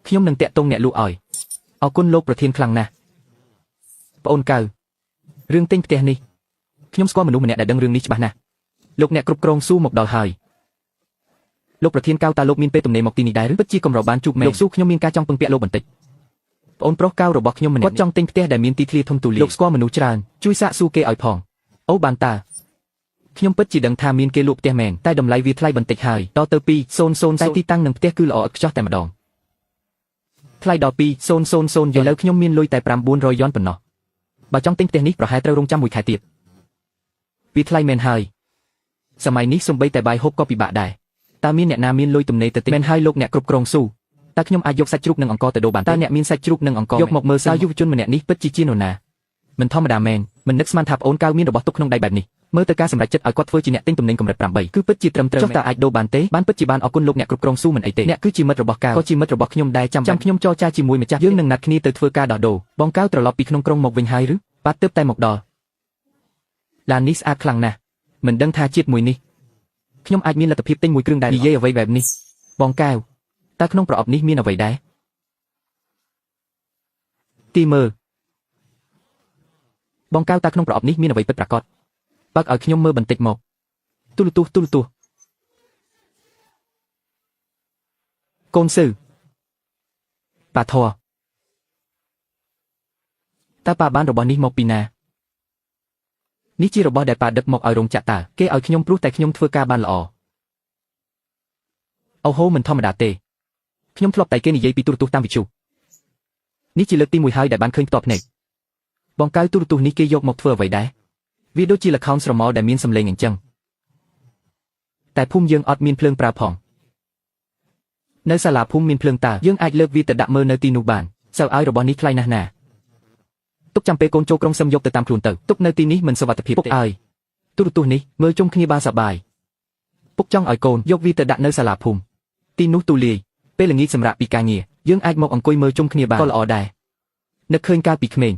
ខ្ញុំនឹងតាក់ទងអ្នកលក់ឲ្យអរគុណលោកប្រធានខ្លាំងណាស់ប្អូនកៅរឿងទិញផ្ទះនេះខ្ញុំស្គាល់មនុស្សម្នាក់ដែលដឹងរឿងនេះច្បាស់ណាស់លោកអ្នកគ្រប់គ្រងស៊ូមកដល់ហើយលោកប្រធានកៅតើលោកមានពេលទំនេរមកទីនេះដែរឬពិតជាកម្របានជួបមែនលោកស៊ូខ្ញុំមានការចង់ពឹងពាក់លោកបន្តិចប្អូនប្រុសកៅរបស់ខ្ញុំម្នាក់គាត់ចង់ទិញផ្ទះដែលមានទីធ្លាធំទូលាយលោកស្គាល់មនុស្សច្រើនជួយសាកសួរគេឲ្យផងអូបានតើខ្ញុំពិតជាដឹងថាមានគេលក់ផ្ទះមែនតែតម្លៃវាថ្លៃបន្តិចហើយតទៅ200តែទីតាំងនឹងផ្ទះគឺល្អឥតខ្ចោះតែម្ដងថ្លៃដល់2000ឥឡូវខ្ញុំមានលុយតែ900យ៉នប៉ុណ្ណោះបើចង់ទិញផ្ទះនេះប្រហែលត្រូវរងចាំមួយខែទៀតវាថ្លៃមែនហើយសម័យនេះសំបីតែបាយហូបក៏ពិបាកដែរតើមានអ្នកណាមានលុយទំនេរទៅទិញមែនហើយលោកអ្នកគ្រប់គ្រងស៊ូ តើខ្ញុំអាចយកសាច់ជ្រូកនិងអង្ករទៅដូរបានទេតើអ្នកមានសាច់ជ្រូកនិងអង្ករយកមកមើលសិនតើយុវជនម្នាក់នេះពិតជាជានរណាមិនធម្មតាមែនមិននឹកស្មានថាប្អូនកៅមានរបស់ទុកក្នុងដៃបែបនេះមើលទៅការសម្រេចចិត្តឲ្យគាត់ធ្វើជាអ្នកទិញទំនិញកម្រិត8គឺពិតជាត្រឹមត្រូវចុះតើអាចដូរបានទេបានពិតជាបានអរគុណលោកអ្នកគ្រប់គ្រងស៊ូមិនអីទេអ្នកគឺជាមិត្តរបស់កៅក៏ជាមិត្តរបស់ខ្ញុំដែរចាំខ្ញុំចរចាជាមួយម្ចាស់យើងនឹងណាត់គ្នាទៅធ្វើការដោះដូរបងកៅត្រឡប់ពីក្នុងក្រុងមកវិញហើយឬបាទទើបតែមកដល់ឡាននេះស្អាតខ្លាំងណាស់មិនដឹងថាជាតិមួយនេះខ្ញុំអាចមានលទ្ធភាពទិញមួយគ្រឿងដែរនិយាយអ្វីបែបនេះបងកៅតើក្នុងប្រអប់នេះមានអ្វីដែរទីមើលបងកៅតើក្នុងប្រអប់នេះមានអ្វីពិតប្រាកដបើកឲ្យខ្ញុំមើលបន្តិចមកទូរទស្សន៍ទូរទស្សន៍កូនស៊ឺប៉ាធរតើប៉ាបានរបស់នេះមកពីណានេះជារបស់ដែលប៉ាដឹកមកឲ្យរោងចក្រតើគេឲ្យខ្ញុំព្រោះតែខ្ញុំធ្វើការបានល្អអូហូមិនធម្មតាទេខ្ញុំធ្លាប់តែគេនិយាយពីទូរទស្សន៍តាមវិទ្យុនេះជាលើកទី1ហើយដែលបានឃើញផ្ទាល់ភ្នែកបងកៅទូរទស្សន៍នេះគេយកមកធ្វើអ្វីដែរវាដូចជាល្ខោនស្រមោលដែលមានសម្លេងអញ្ចឹងតែភូមិយើងអត់មានភ្លើងប្រើផងនៅសាលាភូមិមានភ្លើងតើយើងអាចលើកវាទៅដាក់មើលនៅទីនោះបានសៅឲ្យរបស់នេះថ្លៃណាស់ណាទុកចាំពេលកូនចូលក្រុងសឹមយកទៅតាមខ្លួនទៅទុកនៅទីនេះមិនសុវត្ថិភាពពុកអើយទូរទស្សន៍នេះមើលជុំគ្នាបានសប្បាយពុកចង់ឲ្យកូនយកវាទៅដាក់នៅសាលាភូមិទីនោះទូលាយពេលល្ងាចសម្រាប់ពីការងារយើងអាចមកអង្គុយមើលជុំគ្នាបានក៏ល្អដែរនឹកឃើញកាលពីក្មេង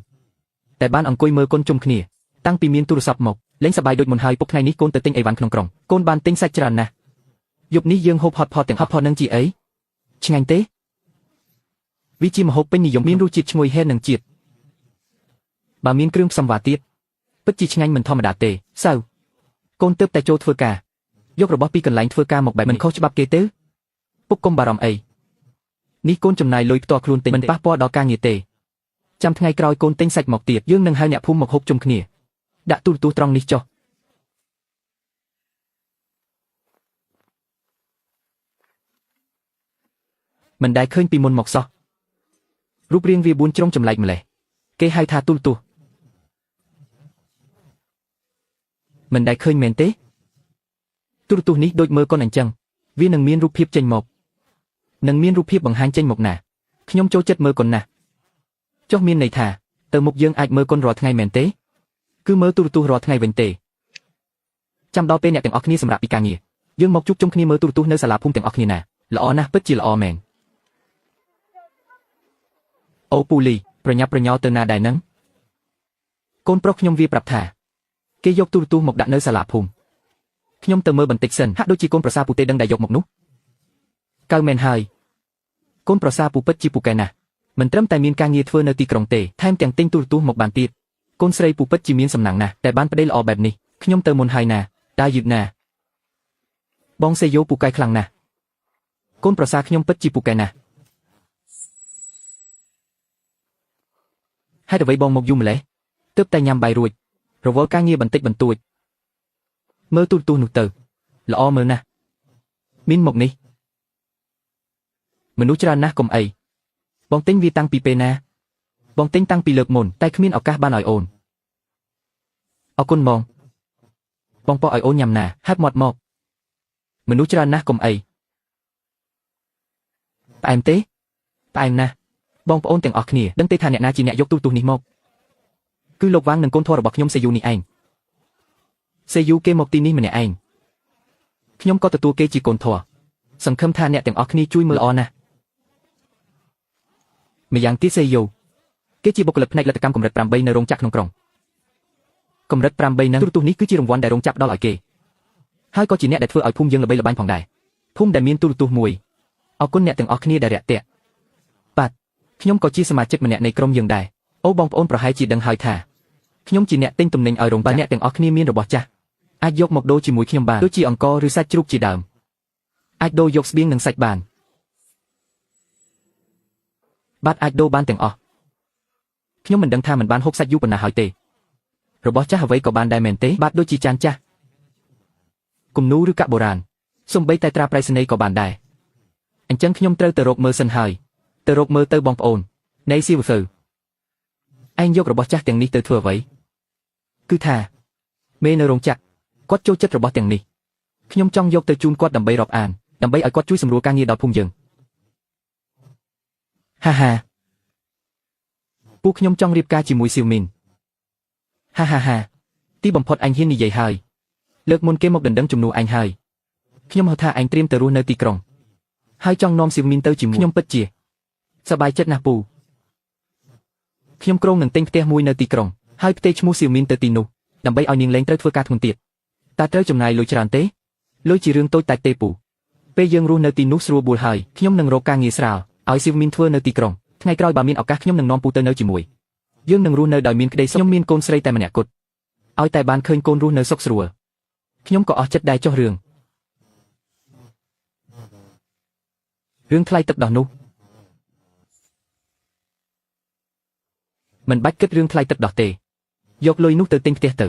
តែបានអង្គុយមើលកូនជុំគ្នាតាំងពីមានទូរស័ព្ទមកលែងសប្បាយដូចមុនហើយពុកថ្ងៃនេះកូនទៅទិញអីវ៉ាន់ក្នុងក្រុងកូនបានទិញសាច់ច្រើនណាស់យប់នេះយើងហូបហត់ផតទាំងហត់ផតនឹងជាអីឆ្ងាញ់ទេវាជាម្ហូបពេញនិយមមានរសជាតិឈ្ងុយហេតុនឹងជាតិបើមានគ្រឿងផ្សំវ៉ាទៀតពិតជាឆ្ងាញ់មិនធម្មតាទេសៅកូនទើបតែចូលធ្វើការយករបស់ពីកន្លែងធ្វើការមកបែបមិនខុសច្បាប់គេទេពុកកុំបារម្ភអីនេះកូនចំណាយលុយផ្ទាល់ខ្លួនទិញមិនប៉ះពាល់ដល់ការងារទេចាំថ្ងៃក្រោយកូនទិញសាច់មកទៀតយើងនឹងហៅអ្នកភូមិមកហូបជុំគ្នាដាក់ទូរទស្សន៍ត្រង់នេះចុះមិនដែលឃើញពីមុនមកសោះរូបរាងវា4ជ្រុងចម្លែកម្លេះគេហៅថាទូរទស្សន៍មិនដែលឃើញមែនទេទូរទស្សន៍នេះដូចមើលកុនអញ្ចឹងវានឹងមានរូបភាពចេញមកនឹងមានរូបភាពបង្ហាញចេញមកណាខ្ញុំចូលចិត្តមើលកុនណាស់ចុះមានន័យថាទៅមុខយើងអាចមើលកុនរាល់ថ្ងៃមែនទេគឺមើលទូរទស្សន៍រាល់ថ្ងៃវិញទេចាំដល់ពេលអ្នកទាំងអស់គ្នាសម្រាប់ពីការងារយើងមកជួបជុំគ្នាមើលទូរទស្សន៍នៅសាលាភូមិទាំងអស់គ្នាណាល្អណាស់ពិតជាល្អមែនអូពូលីប្រញាប់ប្រញាល់ទៅណាដែរនឹងកូនប្រុសខ្ញុំវាប្រាប់ថាគេយកទូរទស្សន៍មកដាក់នៅសាលាភូមិខ្ញុំទៅមើលបន្តិចសិនហាក់ដូចជាកូនប្រសាពូទេដឹងដែលយកមកនោះកៅមែនហើយកូនប្រសាពូពិតជាពូកែណាស់មិនត្រឹមតែមានការងារធ្វើនៅទីក្រុងទេថែមទាំងទិញទូរទស្សន៍មកបានទៀតកូនស្រីពូពិតជាមានសំណាងណាស់តែបានប្តីល្អបែបនេះខ្ញុំទៅមុនហើយណាតើយឺតណាបងសេយ៉ូពូកែខ្លាំងណាស់កូនប្រសាខ្ញុំពិតជាពូកែណាស់ហេតុអ្វីបងមកយូរម្ល៉េះទើបតែញ៉ាំបាយរួចរវល់ការងារបន្តិចបន្តួចមើលទូរទស្សន៍នោះទៅល្អមើលណាស់មានមកនេះមនុស្សច្រើនណាស់កុំអីបងទិញវាតាំងពីពេលណាបងទិញតាំងពីលើកមុនតែគ្មានឱកាសបានឲ្យអូនអរគុណបងបងប៉ឲ្យអូនញ៉ាំណាហាប់មាត់មកមនុស្សច្រើនណាស់កុំអីផ្អែមទេផ្អែមណាស់បងប្អូនទាំងអស់គ្នាដឹងទេថាអ្នកណាជាអ្នកយកទូរទស្សន៍នេះមកគឺលោកវ៉ាងនិងកូនធររបស់ខ្ញុំសេយូនេះឯងសេយូគេមកទីនេះម្នាក់ឯងខ្ញុំក៏ទទួលគេជាកូនធរសង្ឃឹមថាអ្នកទាំងអស់គ្នាជួយមើលល្អណាស់ម្យ៉ាងទៀតសេយូគេជាបុគ្គលិកផ្នែកលទ្ធកម្មកម្រិត8នៅរោងចក្រក្នុងក្រុងកម្រិត8នឹងទូរទស្សន៍នេះគឺជារង្វាន់ដែលរោងចក្រផ្ដល់ឲ្យគេហើយក៏ជាអ្នកដែលធ្វើឲ្យភូមិយើងល្បីល្បាញផងដែរភូមិដែលមានទូរទស្សន៍មួយអរគុណអ្នកទាំងអស់គ្នាដែលរាក់ទាក់បាទខ្ញុំក៏ជាសមាជិកម្នាក់នៃក្រុមយើងដែរអូបងប្អូនប្រហែលជាដឹងហើយថាខ្ញុំជាអ្នកទិញទំនិញឲ្យរោងបើអ្នកទាំងអស់គ្នាមានរបស់ចាស់អាចយកមកដូរជាមួយខ្ញុំបានដូចជាអង្ករឬសាច់ជ្រូកជាដើមអាចដូរយកស្បៀងនិងសាច់បានបាទអាចដូរបានទាំងអស់ខ្ញុំមិនដឹងថាមិនបានហូបសាច់យូរប៉ុណ្ណាហើយទេរបស់ចាស់អ្វីក៏បានដែរមែនទេបាទដូចជាចានចាស់គំនូឬកាក់បុរាណសូម្បីតែត្រាប្រៃសណីក៏បានដែរអញ្ចឹងខ្ញុំត្រូវទៅរកមើលសិនហើយទៅរកមើលទៅបងប្អូននៃស៊ីវហ្វឺឯងយករបស់ចាស់ទាំងនេះទៅធ្វើអ្វីគឺថាមេនៅរោងចក្រគាត់ចូលចិត្តរបស់ទាំងនេះខ្ញុំចង់យកទៅជូនគាត់ដើម្បីរាប់អានដើម្បីឲ្យគាត់ជួយសម្រួលការងារដល់ភូមិយើង ហាហាពូខ្ញុំចង់រៀបការជាមួយសៀវមីនហាហាហាទីបំផុតអញហ៊ាននិយាយហើយលើកមុនគេមកដណ្ដឹងជំនួសអញហើយខ្ញុំហៅថាអញត្រៀមទៅរស់នៅទីក្រុងហើយចង់នាំសៀវមីនទៅជាមួយខ្ញុំពិតជាសប្បាយចិត្តណាស់ពូខ្ញុំគ្រោងនឹងទិញផ្ទះមួយនៅទីក្រុងហើយផ្ទេរឈ្មោះសៀវមីនទៅទីនោះដើម្បីឲ្យនាងលែងត្រូវធ្វើការធ្ងន់ទៀតតើត្រូវចំណាយលុយច្រើនទេលុយជារឿងតូចតាចទេពូពេលយើងរស់នៅទីនោះស្រួលបួលហើយខ្ញុំនឹងរកការងារស្រាលឲ្យសៀវមីនធ្វើនៅទីក្រុងថ្ងៃក្រោយបើមានឱកាសខ្ញុំនឹងនាំពូទៅនៅជាមួយយើងនឹងរស់នៅដោយមានក្តីសុខខ្ញុំមានកូនស្រីតែម្នាក់គត់ឲ្យតែបានឃើញកូនរស់នៅសុខស្រួលខ្ញុំក៏អស់ចិត្តដែរចុះរឿងថ្លៃទឹកដោះនោះមិនបាច់គិតរឿងថ្លៃទឹកដោះទេយកលុយនោះទៅទិញផ្ទះទៅ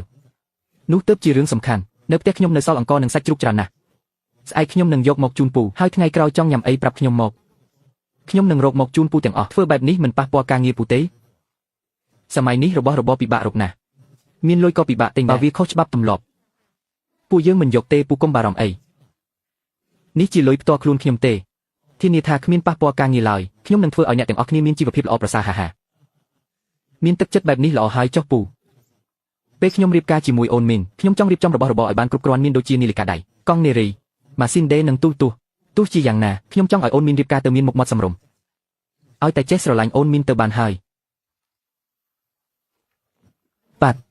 នោះទើបជារឿងសំខាន់នៅផ្ទះខ្ញុំនៅសល់អង្ករនិងសាច់ជ្រូកច្រើនណាស់ស្អែកខ្ញុំនឹងយកមកជូនពូហើយថ្ងៃក្រោយចង់ញ៉ាំអីប្រាប់ខ្ញុំមកខ្ញុំនឹងរកមកជូនពូទាំងអស់ធ្វើបែបនេះមិនប៉ះពាល់ការងារពូទេសម័យនេះរបស់របរពិបាករកណាស់មានលុយក៏ពិបាកទិញបើវាខុសច្បាប់ទម្លាប់ពួកយើងមិនយកទេពូកុំបារម្ភអីនេះជាលុយផ្ទាល់ខ្លួនខ្ញុំទេធានាថាគ្មានប៉ះពាល់ការងារឡើយខ្ញុំនឹងធ្វើឲ្យអ្នកទាំងអស់គ្នាមានជីវភាពល្អប្រសើរហាហាមានទឹកចិត្តបែបនេះល្អហើយចុះពូពេលខ្ញុំរៀបការជាមួយអូនមីនខ្ញុំចង់រៀបចំរបស់របរឲ្យបានគ្រប់គ្រាន់មានដូចជានាឡិកាដៃកង់នារីម៉ាស៊ីនដេរនិងទូរទស្សន៍ទោះជាយ៉ាងណាខ្ញុំចង់ឲ្យអូនមីនរៀបការទៅមានមុខមាត់សមរម្យឲ្យតែចេះស្រឡាញ់អូនមីនទៅបានហើយបាទ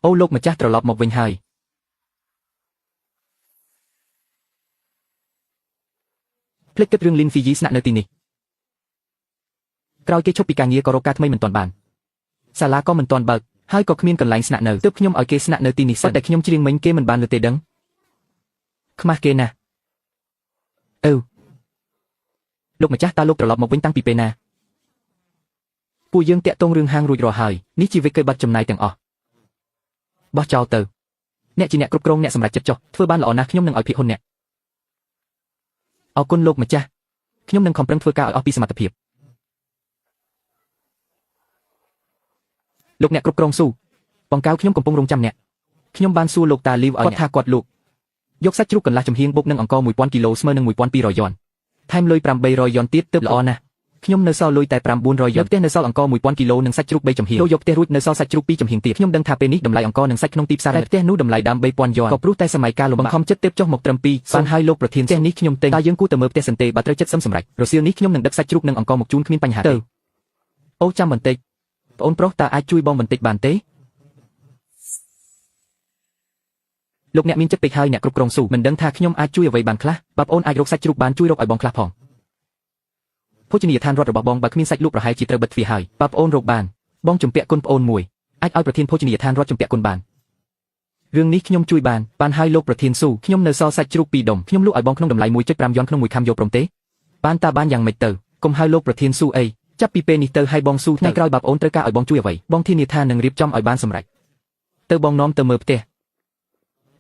អូលោកម្ចាស់ត្រឡប់មកវិញហើយភ្លេចគិតរឿងលីនហ្វីយីស្នាក់នៅទីនេះក្រោយគេឈប់ពីការងារក៏រកការថ្មីមិនទាន់បានសាលាក៏មិនទាន់បើកហើយក៏គ្មានកន្លែងស្នាក់នៅទើបខ្ញុំឲ្យគេស្នាក់នៅទីនេះសិនតែខ្ញុំច្រៀងមិញគេមិនបានលើទេដឹងខ្មាស់គេណាស់អឺលោកម្ចាស់តើលោកត្រឡប់មកវិញតាំងពីពេលណាពួកយើងតាក់ទងរឿងហាងរួចរាល់ហើយនេះជាវិក័យប័ត្រចំណាយទាំងអស់បោះចោលទៅអ្នកជាអ្នកគ្រប់គ្រងអ្នកសម្រេចចិត្តចុះធ្វើបានល្អណាស់ខ្ញុំនឹងឲ្យភាគហ៊ុនអ្នកអរគុណលោកម្ចាស់ខ្ញុំនឹងខំប្រឹងធ្វើការឲ្យអស់ពីសមត្ថភាពលោកអ្នកគ្រប់គ្រងស៊ូបង្កៅខ្ញុំកំពុងរងចាំអ្នកខ្ញុំបានសួរលោកតាលីវឲ្យគាត់ថាគាត់លក់យកសាច់ជ្រូកកន្លះចំហៀងបុកនឹងអង្ករ1000គីឡូស្មើនឹង1200យ៉នថែមលុយ800យ៉នទៀតទើបល្អណាស់ខ្ញុំនៅសល់លុយតែ900យ៉នផ្ទះនៅសល់អង្ករ1000គីឡូនិងសាច់ជ្រូក3ចំហៀងយកផ្ទះរួចនៅសល់សាច់ជ្រូក2ចំហៀងទៀតខ្ញុំដឹងថាពេលនេះតម្លៃអង្ករនិងសាច់ក្នុងទីផ្សារតែផ្ទះនោះតម្លៃដើម3000យ៉នក៏ព្រោះតែសម័យកាលលំបាកបង្ខំចិត្តទើបចុះមកត្រឹម2បានហើយលោកប្រធានផ្ទះនេះខ្ញុំទិញតើយើងគួរតែមើលផ្ទះសិនទេបើត្រូវចិត្តសឹមសម្រេចរសៀលនេះខ្ញុំនឹងដឹកសាច់ជ្រូកនិងអង្ករមកជូនគ្មានបញ្ហាទេអូចាំបន្តិចប្អូនប្រុសតើអាចជួយបងបន្តិចបានទេលោកអ្នកមានចិត្តពេកហើយអ្នកគ្រប់គ្រងស៊ូមិនដឹងថាខ្ញុំអាចជួយអ្វីបានខ្លះបើប្អូនអាចរកសាច់ជ្រូកបានជួយរកឲ្យបងខ្លះផងភោជនីយដ្ឋានរដ្ឋរបស់បងបើគ្មានសាច់លក់ប្រហែលជាត្រូវបិទទ្វារហើយបើប្អូនរកបានបងជំពាក់គុណប្អូនមួយអាចឲ្យប្រធានភោជនីយដ្ឋានរដ្ឋជំពាក់គុណបានរឿងនេះខ្ញុំជួយបានបានហើយលោកប្រធានស៊ូខ្ញុំនៅសល់សាច់ជ្រូក2ដុំខ្ញុំលក់ឲ្យបងក្នុងតម្លៃ 1.5 យ៉នក្នុងមួយខាំយកព្រមទេបានតើបានយ៉ាងម៉េចទៅកុំហៅលោកប្រធានស៊ូអីចាប់ពីពេលនេះទៅឲ្យបងស៊ូថ្ងៃក្រោយបើប្អូនត្រូវការឲ្យបងជួយអ្វីបងធានាថានឹងរៀបចំឲ្យបានសម្រេចទៅបងនាំទៅមើលផ្ទះ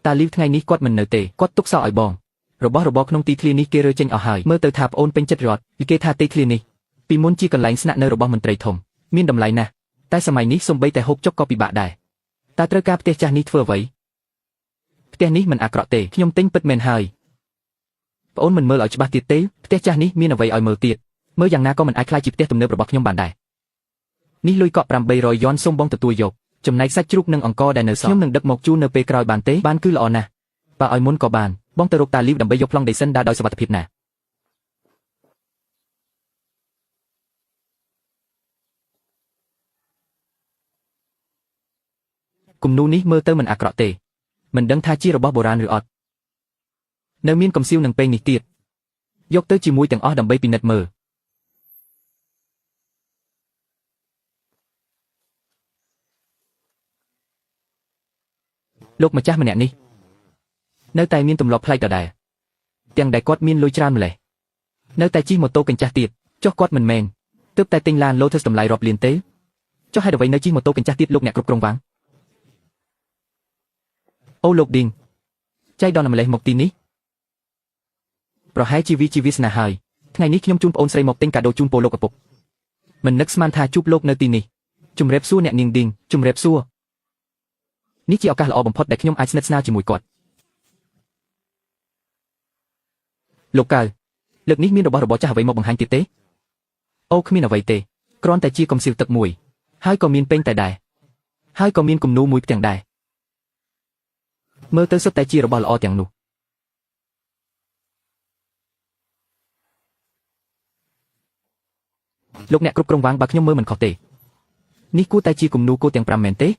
តាលីវថ្ងៃនេះគាត់មិននៅទេគាត់ទុកសោឲ្យបងរបស់របរក្នុងទីធ្លានេះគេរើចេញអស់ហើយមើលទៅថាប្អូនពេញចិត្តរត់គេថាទីធ្លានេះពីមុនជាកន្លែងស្នាក់នៅរបស់មន្ត្រីធំមានតម្លៃណាស់តែសម័យនេះសូម្បីតែហូបចុកក៏ពិបាកដែរតើត្រូវការផ្ទះចាស់នេះធ្វើអ្វីផ្ទះនេះមិនអាក្រក់ទេខ្ញុំទិញពិតមែនហើយប្អូនមិនមើលឲ្យច្បាស់ទៀតទេផ្ទះចាស់នេះមានអ្វីឲ្យមើលទៀតមើលយ៉ាងណាក៏មិនអាចក្លាយជាផ្ទះទំនើបរបស់ខ្ញុំបានដែរនេះលុយកក់800យ៉នសូមបងទទួលយកចំណែកសាច់ជ្រូកនិងអង្ករដែលនៅសល់ខ្ញុំនឹងដឹកមកជូននៅពេលក្រោយបានទេបានគឺល្អណាស់បើឲ្យមុនក៏បានបងទៅរកតាលីវដើម្បីយកប្លង់ដីសិនដើរដោយសុវត្ថិភាពណាគំនូនេះមើលទៅមិនអាក្រក់ទេមិនដឹងថាជារបស់បុរាណឬអត់នៅមានកំសៀវនឹងពេងនេះទៀតយកទៅជាមួយទាំងអស់ដើម្បីពិនិត្យមើលលោកម្ចាស់ម្នាក់នេះនៅតែមានទម្លាប់ប្លែកដដែលទាំងដែលគាត់មានលុយច្រើនម្លេះនៅតែជិះម៉ូតូកញ្ចាស់ទៀតចុះគាត់មិនមែនទើបតែទិញឡាន Lotus តម្លៃរាប់លានទេចុះហេតុអ្វីនៅជិះម៉ូតូកញ្ចាស់ទៀតលោកអ្នកគ្រប់គ្រងវាងអូលោកឌីងចៃដន្យម្លេះមកទីនេះប្រហែលជាវាជាវាសនាហើយ ថ្ងៃនេះខ្ញុំជូនប្អូនស្រីមកទិញកាដូជូនពរលោកឪពុកមិននឹកស្មានថាជួបលោកនៅទីនេះជំរាបសួរអ្នកនាងឌីងជំរាបសួរនេះជាឱកាសល្អបំផុតដែលខ្ញុំអាចស្និទ្ធស្នាលជាមួយគាត់លោកកៅលើកនេះមានរបស់របរចាស់អ្វីមកបង្ហាញទៀតទេអូគ្មានអ្វីទេគ្រាន់តែជាកំសៀវទឹកមួយហើយក៏មានពេញតែដែរហើយក៏មានគំនូរមួយផ្ទាំងដែរមើលទៅសុទ្ធតែជារបស់ល្អទាំងនោះលោកអ្នកគ្រប់គ្រងវាងបើខ្ញុំមើលមិនខុសទេនេះគួរតែជាគំនូរគោទាំង5មែនទេ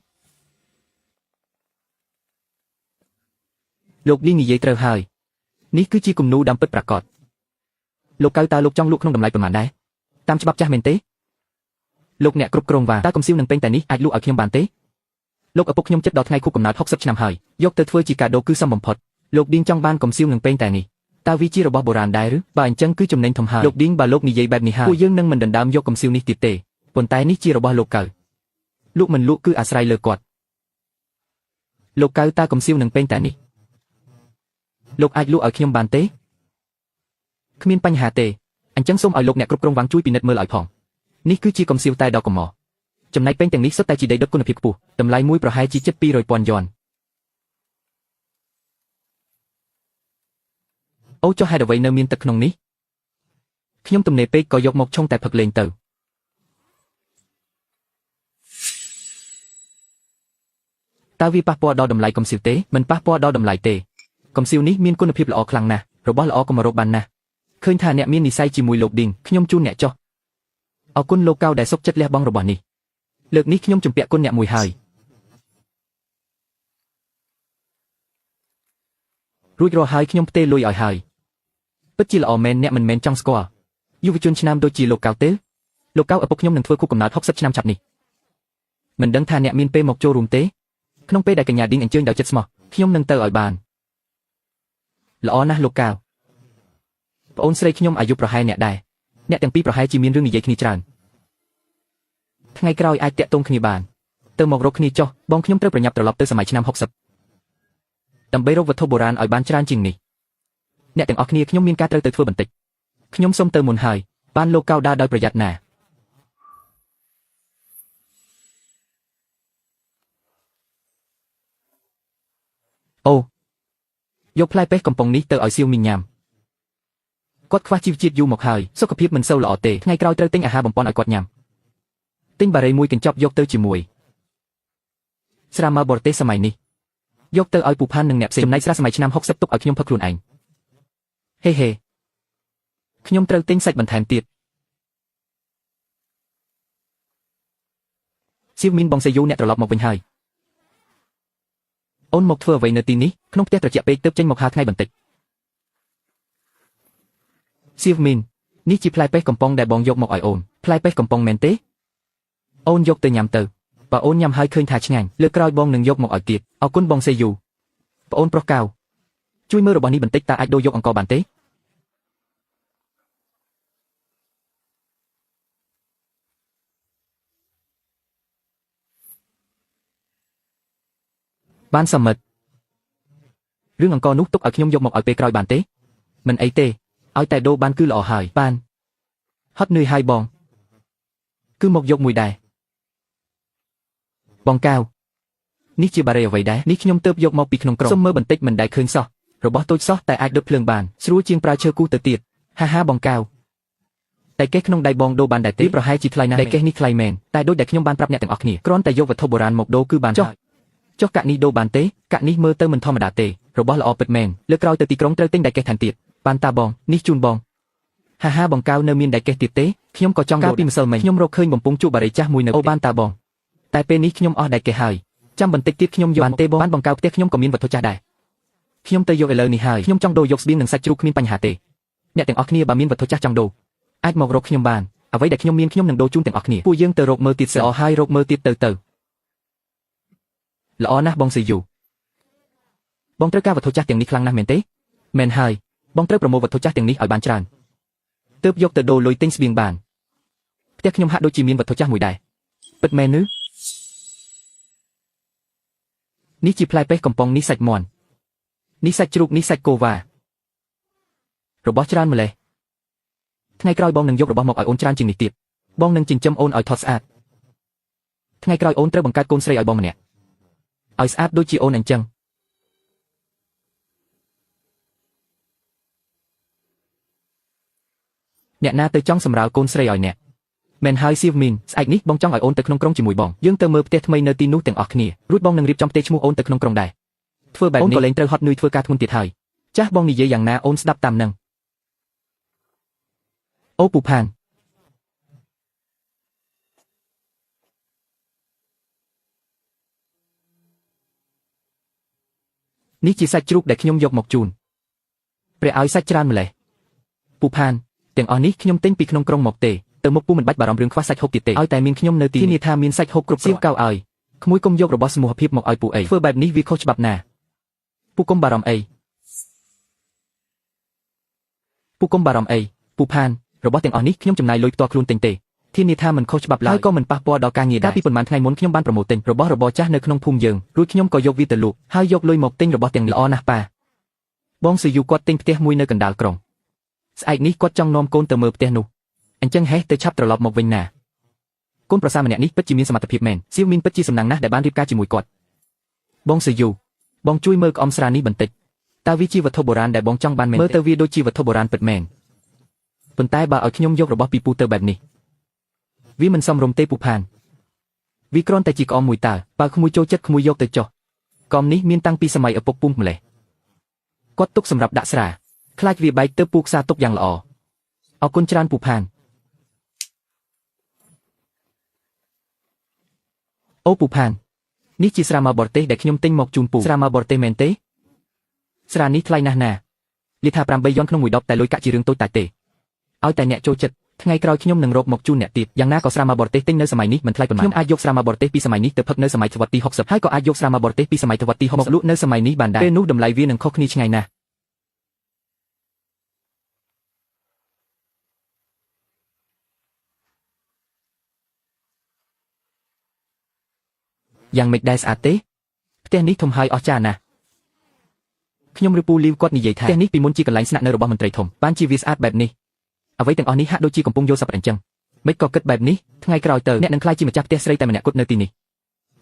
លោកនេះនិយាយត្រូវហើយនេះគឺជាគំនូរដើមពិតប្រាកដលោកកៅតើលោកចង់លក់ក្នុងតម្លៃប៉ុន្មានដែរតាមច្បាប់ចាស់មែនទេលោកអ្នកគ្រប់គ្រងវាងតើកំសៀវនឹងពេញតែនេះអាចលក់ឲ្យខ្ញុំបានទេលោកឪពុកខ្ញុំចិត្តដល់ថ្ងៃខួបកំណើត60ឆ្នាំហើយយកទៅធ្វើជាកាដូគឺសមបំផុតលោកឌីងចង់បានកំសៀវនឹងពេញតែនេះតើវាជារបស់បុរាណដែរឬបើអញ្ចឹងគឺចំណេញធំហើយលោកឌីងបើលោកនិយាយបែបនេះហើយពួកយើងនឹងមិនដណ្ដើមយកកំសៀវនេះទៀតទេប៉ុន្តែនេះជារបស់លោកកៅលោកមិនលក់គឺអាស្រ័យលើគាត់លោកកៅតើកំសៀវនឹងពេញតែនេះលោកអាចលក់ឲ្យខ្ញុំបានទេគ្មានបញ្ហាទេអញ្ចឹងសូមឲ្យលោកអ្នកគ្រប់គ្រងវាងជួយពិនិត្យមើលឲ្យផងនេះគឺជាកំសៀវតែដ៏កម្រចំណែកពេញទាំងនេះសុទ្ធតែជាដីដុតគុណភាពខ្ពស់តម្លៃមួយប្រហែលជាជិត200,000យួនអូចុះហេតុអ្វីនៅមានទឹកក្នុងនេះខ្ញុំទំនេរពេកក៏យកមកឆុងតែផឹកលេងទៅតើវាប៉ះពាល់ដល់តម្លៃកំសៀវទេមិនប៉ះពាល់ដល់តម្លៃទេកំសៀវនេះមានគុណភាពល្អខ្លាំងណាស់របស់ល្អក៏មករកបានណាស់ឃើញថាអ្នកមាននិស័យជាមួយលោកឌីងខ្ញុំជូនអ្នកចុះអរគុណលោកកៅដែលសុខចិត្តលះបង់របស់នេះលើកនេះខ្ញុំជំពាក់គុណអ្នកមួយហើយរួចរាល់ហើយខ្ញុំផ្ទេរលុយឲ្យហើយពិតជាល្អមែនអ្នកមិនមែនចង់ស្គាល់យុវជនឆ្នាំដូចជាលោកកៅទេលោកកៅឪពុកខ្ញុំនឹងធ្វើខួបកំណើត60ឆ្នាំឆាប់នេះមិនដឹងថាអ្នកមានពេលមកចូលរួមទេក្នុងពេលដែលកញ្ញាឌីងអញ្ជើញដោយចិត្តស្មោះខ្ញុំនឹងទៅឲ្យបានល្អណាស់លោកកៅប្អូនស្រីខ្ញុំអាយុប្រហែលអ្នកដែរអ្នកទាំងពីរប្រហែលជាមានរឿងនិយាយគ្នាច្រើនថ្ងៃក្រោយអាចតាក់ទងគ្នាបានទៅមករកគ្នាចុះបងខ្ញុំត្រូវប្រញាប់ត្រឡប់ទៅសម័យឆ្នាំ60ដើម្បីរកវត្ថុបុរាណឲ្យបានច្រើនជាងនេះអ្នកទាំងអស់គ្នាខ្ញុំមានការត្រូវទៅធ្វើបន្តិចខ្ញុំសូមទៅមុនហើយបានលោកកៅដើរដោយប្រយ័ត្នណាអូយកផ្លែប៉េះកំប៉ុងនេះទៅឲ្យសៀវមីងញ៉ាំគាត់ខ្វះជីវជាតិយូរមកហើយសុខភាពមិនសូវល្អទេថ្ងៃក្រោយត្រូវទិញអាហារបំពន់ឲ្យគាត់ញ៉ាំទិញបារីមួយកញ្ចប់យកទៅជាមួយស្រាម៉ាបរទេសសម័យនេះយកទៅឲ្យពូផាននិងអ្នកផ្សេងចំណែកស្រាសម័យឆ្នាំ60ទុកឲ្យខ្ញុំផឹកខ្លួនឯងហេហេខ្ញុំត្រូវទិញសាច់បន្ថែមទៀតសៀវមីនបងសេយូអ្នកត្រឡប់មកវិញហើយអូនមកធ្វើអ្វីនៅទីនេះក្នុងផ្ទះត្រជាក់ពេកទើបចេញមកហាលថ្ងៃបន្តិចសៀវមីននេះជាផ្លែប៉េះកំប៉ុងដែលបងយកមកឲ្យអូនផ្លែប៉េះកំប៉ុងមែនទេអូនយកទៅញ៉ាំទៅបើអូនញ៉ាំហើយឃើញថាឆ្ងាញ់លើកក្រោយបងនឹងយកមកឲ្យទៀតអរគុណបងសេយូប្អូនប្រុសកៅជួយមើលរបស់នេះបន្តិចតើអាចដូរយកអង្ករបានទេបានសមិទ្ធរឿងអង្ករនោះទុកឲ្យខ្ញុំយកមកឲ្យពេលក្រោយបានទេមិនអីទេឲ្យតែដូរបានគឺល្អហើយបានហត់នឿយហើយបងគឺមកយកមួយដែរបងកៅនេះជាបារីអ្វីដែរនេះខ្ញុំទើបយកមកពីក្នុងក្រុងសុំមើលបន្តិចមិនដែលឃើញសោះរបស់តូចសោះតែអាចដុតភ្លើងបានស្រួលជាងប្រើឈើគូសទៅទៀតហាហាបងកៅតែកេះក្នុងដៃបងដូរបានដែរទេប្រហែលជាថ្លៃណាស់តែកេះនេះថ្លៃមែនតែដូចដែលខ្ញុំបានប្រាប់អ្នកទាំងអស់គ្នាគ្រាន់តែយកវត្ថុបុរាណមកដូរគឺបានចុះកាក់នេះដូរបានទេកាក់នេះមើលទៅមិនធម្មតាទេរបស់ល្អពិតមែនលើកក្រោយទៅទីក្រុងត្រូវទិញដែកកេះថែមទៀតបានតាបងនេះជូនបងហាហាបងកៅនៅមានដែកកេះទៀតទេខ្ញុំក៏ចង់កាលពីម្សិលមិញខ្ញុំរកឃើញបំពង់ជក់បារីចាស់មួយនៅអូបានតាបងតែពេលនេះខ្ញុំអស់ដែកកេះហើយចាំបន្តិចទៀតខ្ញុំយកបានទេបងបានបងកៅផ្ទះខ្ញុំក៏មានវត្ថុចាស់ដែរខ្ញុំទៅយកឥឡូវនេះហើយខ្ញុំចង់ដូរយកស្បៀងនិងសាច់ជ្រូកគ្មានបញ្ហាទេអ្នកទាំងអស់គ្នាបើមានវត្ថុចាស់ចង់ដូរអាចមករកខ្ញុំបានអ្វីដែលខ្ញុំមានខ្ញុំនឹងដូរជូនទាំងអស់គ្នាពួកយើងទៅរកមើលទៀតល្អហើយរកមើលទៀតទៅល្អណាស់បងសេយូបងត្រូវការវត្ថុចាស់ទាំងនេះខ្លាំងណាស់មែនទេមែនហើយបងត្រូវប្រមូលវត្ថុចាស់ទាំងនេះឲ្យបានច្រើនទើបយកទៅដូរលុយទិញស្បៀងបានផ្ទះខ្ញុំហាក់ដូចជាមានវត្ថុចាស់មួយដែរពិតមែនឬនេះជាផ្លែប៉េះកំប៉ុងនេះសាច់មាន់នេះសាច់ជ្រូកនេះសាច់កូវ៉ារបស់ច្រើនម្លេះ ថ្ងៃក្រោយបងនឹងយករបស់មកឲ្យអូនច្រើនជាងនេះទៀតបងនឹងចិញ្ចឹមអូនឲ្យថតស្អាតថ្ងៃក្រោយអូនត្រូវបង្កើតកូនស្រីឲ្យបងម្នាក់ឲ្យស្អាតដូចជាអូនអញ្ចឹងអ្នកណាទៅចង់សម្រាលកូនស្រីឲ្យអ្នកមែនហើយសៀវមីនស្អែកនេះបងចង់ឲ្យអូនទៅក្នុងក្រុងជាមួយបងយើងទៅមើលផ្ទះថ្មីនៅទីនោះទាំងអស់គ្នារួចបងនឹងរៀបចំផ្ទះឈ្មោះអូនទៅក្នុងក្រុងដែរធ្វើបែបនេះអូនក៏លែងត្រូវហត់នឿយធ្វើការធ្ងន់ទៀតហើយចាស់បងនិយាយយ៉ាងណាអូនស្ដាប់តាមនឹងអូពូផាននេះជាសាច់ជ្រូកដែលខ្ញុំយកមកជូនព្រះឲ្យសាច់ច្រើនម្លេះពូផានទាំងអស់នេះខ្ញុំទិញពីក្នុងក្រុងមកទេទៅមុខពូមិនបាច់បារម្ភរឿងខ្វះសាច់ហូបទៀតទេឲ្យតែមានខ្ញុំនៅទីនេះថាមានសាច់ហូបគ្រប់សៀវកៅឲ្យក្មួយគុំយករបស់សមូហភាពមកឲ្យពូអីធ្វើបែបនេះវាខុសច្បាប់ណាពូគុំបារម្ភអីពូគុំបារម្ភអីពូផានរបស់ទាំងអស់នេះខ្ញុំចំណាយលុយផ្ទាល់ខ្លួនទិញទេធានាថាមិនខុសច្បាប់ឡើយហើយក៏មិនប៉ះពាល់ដល់ការងារដែរកាលពីប៉ុន្មានថ្ងៃមុនខ្ញុំបានប្រមូលទិញរបស់របរចាស់នៅក្នុងភូមិយើងរួចខ្ញុំក៏យកវាទៅលក់ហើយយកលុយមកទិញរបស់ទាំងនេះល្អណាស់ប៉ាបងស៊ូយូគាត់ទិញផ្ទះមួយនៅកណ្ដាលក្រុងស្អែកនេះគាត់ចង់នាំកូនទៅមើលផ្ទះនោះអញ្ចឹងហេះទៅឆាប់ត្រឡប់មកវិញណាកូនប្រសាម្នាក់នេះពិតជាមានសមត្ថភាពមែនសៀវមីនពិតជាសំណាងណាស់ដែលបានរៀបការជាមួយគាត់បងស៊ូយូបងជួយមើលក្អមស្រានេះបន្តិចតើវាជាវត្ថុបុរាណដែលបងចង់បានមែនមើលទៅវាដូចជាវត្ថុបុរាណពិតមែនប៉ុន្តែបើឲ្យខ្ញុំយករបស់ពីពូទៅបែបនេះវាមិនសមរម្យទេពូផានវាគ្រាន់តែជាក្អមមួយតើបើក្មួយចូលចិត្តក្មួយយកទៅចុះក្អមនេះមានតាំងពីសម័យឪពុកពូម្លេះគាត់ទុកសម្រាប់ដាក់ស្រាខ្លាចវាបែកទៅពូខ្សាទុកយ៉ាងល្អអរគុណច្រើនពូផានអូពូផាននេះជាស្រាម៉ាបរទេសដែលខ្ញុំទិញមកជូនពូស្រាម៉ាបរទេសមែនទេស្រានេះថ្លៃណាស់ណាលីថា8យន់ក្នុងមួយដបតែលុយកាក់ជារឿងតូចតាចទេឲ្យតែអ្នកចូលចិត្តថ្ងៃក្រោយខ្ញុំនឹងរកមកជូនអ្នកទៀតយ៉ាងណាក៏ស្រាម៉ាបរទេសទិញនៅសម័យនេះមិនថ្លៃប៉ុន្មានខ្ញុំអាចយកស្រាម៉ាបរទេសពីសម័យនេះទៅផឹកនៅសម័យសតវត្សទី60ហើយក៏អាចយកស្រាម៉ាបរទេសពីសម័យសតវត្សទី60មកលក់នៅសម័យនេះបានដែរពេលនោះតម្លៃវានឹងខុសគ្នាឆ្ងាយណាស់យ៉ាងម៉េចដែរស្អាតទេផ្ទះនេះធំហើយអស្ចារ្យណាស់ខ្ញុំឬពូលីវគាត់និយាយថាផ្ទះនេះពីមុនជាកន្លែងស្នាក់នៅរបស់មន្ត្រីធំបានជាវាស្អាតបែបនេះអ្វីទាំងអស់នេះហាក់ដូចជាកំពុងយល់សប្តិអញ្ចឹងមិនក៏គិតបែបនេះថ្ងៃក្រោយទៅអ្នកនឹងក្លាយជាម្ចាស់ផ្ទះស្រីតែម្នាក់គត់នៅទីនេះ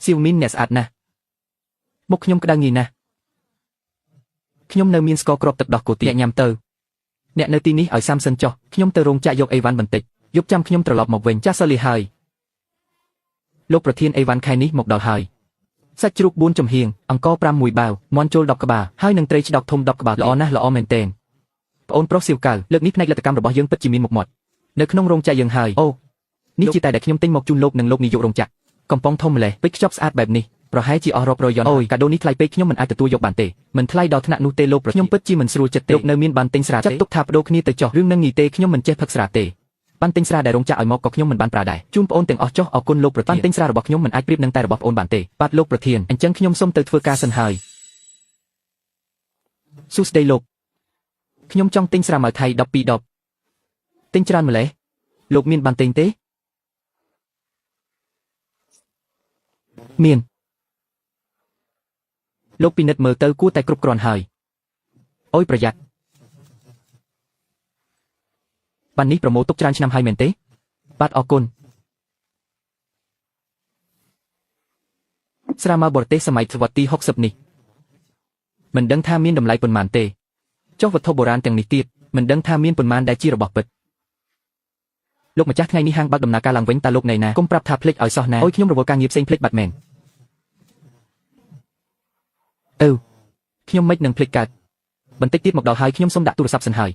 សៀវមីនអ្នកស្អាតណាស់មុខខ្ញុំក្តៅងាយណាស់ខ្ញុំនៅមានស្ករគ្រាប់ទឹកដោះគោទៀតអ្នកញ៉ាំទៅអ្នកនៅទីនេះឲ្យសាំសិនចុះខ្ញុំទៅរោងចក្រយកអីវ៉ាន់បន្តិចយប់ចាំខ្ញុំត្រឡប់មកវិញចាស់សលីហើយលោកប្រធានអីវ៉ាន់ខែនេះមកដល់ហើយសាច់ជ្រូក4ចំហៀងអង្ករ5មួយបាវមាន់ជុល10ក្បាលហើយនឹងត្រីឆ្ដោកធំ10ក្បាលល្អណាស់ល្អមែនទែនប្អូនប្រុសសៀវកៅលើកនេះផ្នែកលទ្ធកម្មរបស់យើងពិតជាមានមុខមាត់នៅក្នុងរោងចក្រយើងហើយអូនេះជាតែដែលខ្ញុំទិញមកជូនលោកនិងលោកនាយករោងចក្រកំប៉ុងធំម្លេះពេចខ្ចប់ស្អាតបែបនេះប្រហែលជាអស់រាប់រយយន់អូយកាដូនេះថ្លៃពេកខ្ញុំមិនអាចទទួលយកបានទេមិនថ្លៃដល់ថ្នាក់នោះទេលោកប្រខ្ញុំពិតជាមិនស្រួលចិត្តទេលោកនៅមានបានទិញស្រាទេចាត់ទុកថាបដូរគ្នាទៅចុះរឿងនឹងនេះទេខ្ញុំមិនចេះផឹកស្រាទេបានទិញស្រាដែលរោងចក្រឲ្យមកក៏ខ្ញុំមិនបានប្រើដែរជូនប្អូនទាំងអស់ចុះអរគុណលោកប្រធានបានទិញស្រារបស់ខ្ញុំមិនអាចប្រៀបនឹងតែរបស់ប្អូនបានទេបាទលោកប្រធានអញ្ចឹងខ្ញុំសូមទៅធ្វើការសិនហើយសួស្តីលោកខ្ញុំចង់ទិញស្រាម៉ៅថៃ12ដបទិញច្រើនម្លេះលោកមានបានទិញទេមានលោកពិនិត្យមើលទៅគួរតែគ្រប់គ្រាន់ហើយអូយប្រយ័ត្នបាននេះប្រមូលទុកច្រើនឆ្នាំហើយមែនទេបាទអរគុណស្រាម៉ាបរទេសសម័យសតវត្សទី60នេះមិនដឹងថាមានតម្លៃប៉ុន្មានទេចុះវត្ថុបុរាណទាំងនេះទៀតមិនដឹងថាមានប៉ុន្មានដែលជារបស់ពិតលោកម្ចាស់ថ្ងៃនេះហាងបើកដំណើរការឡើងវិញតើលោកណៃណាគុំប្រាប់ថាភ្លេចឲ្យសោះណាអូយខ្ញុំរវល់ការងារផ្សេងភ្លេចបាត់មែនអឺខ្ញុំមិននឹងភ្លេចកើតបន្តិចទៀតមកដល់ហើយខ្ញុំសូមដាក់ទូរស័ព្ទសិនហើយ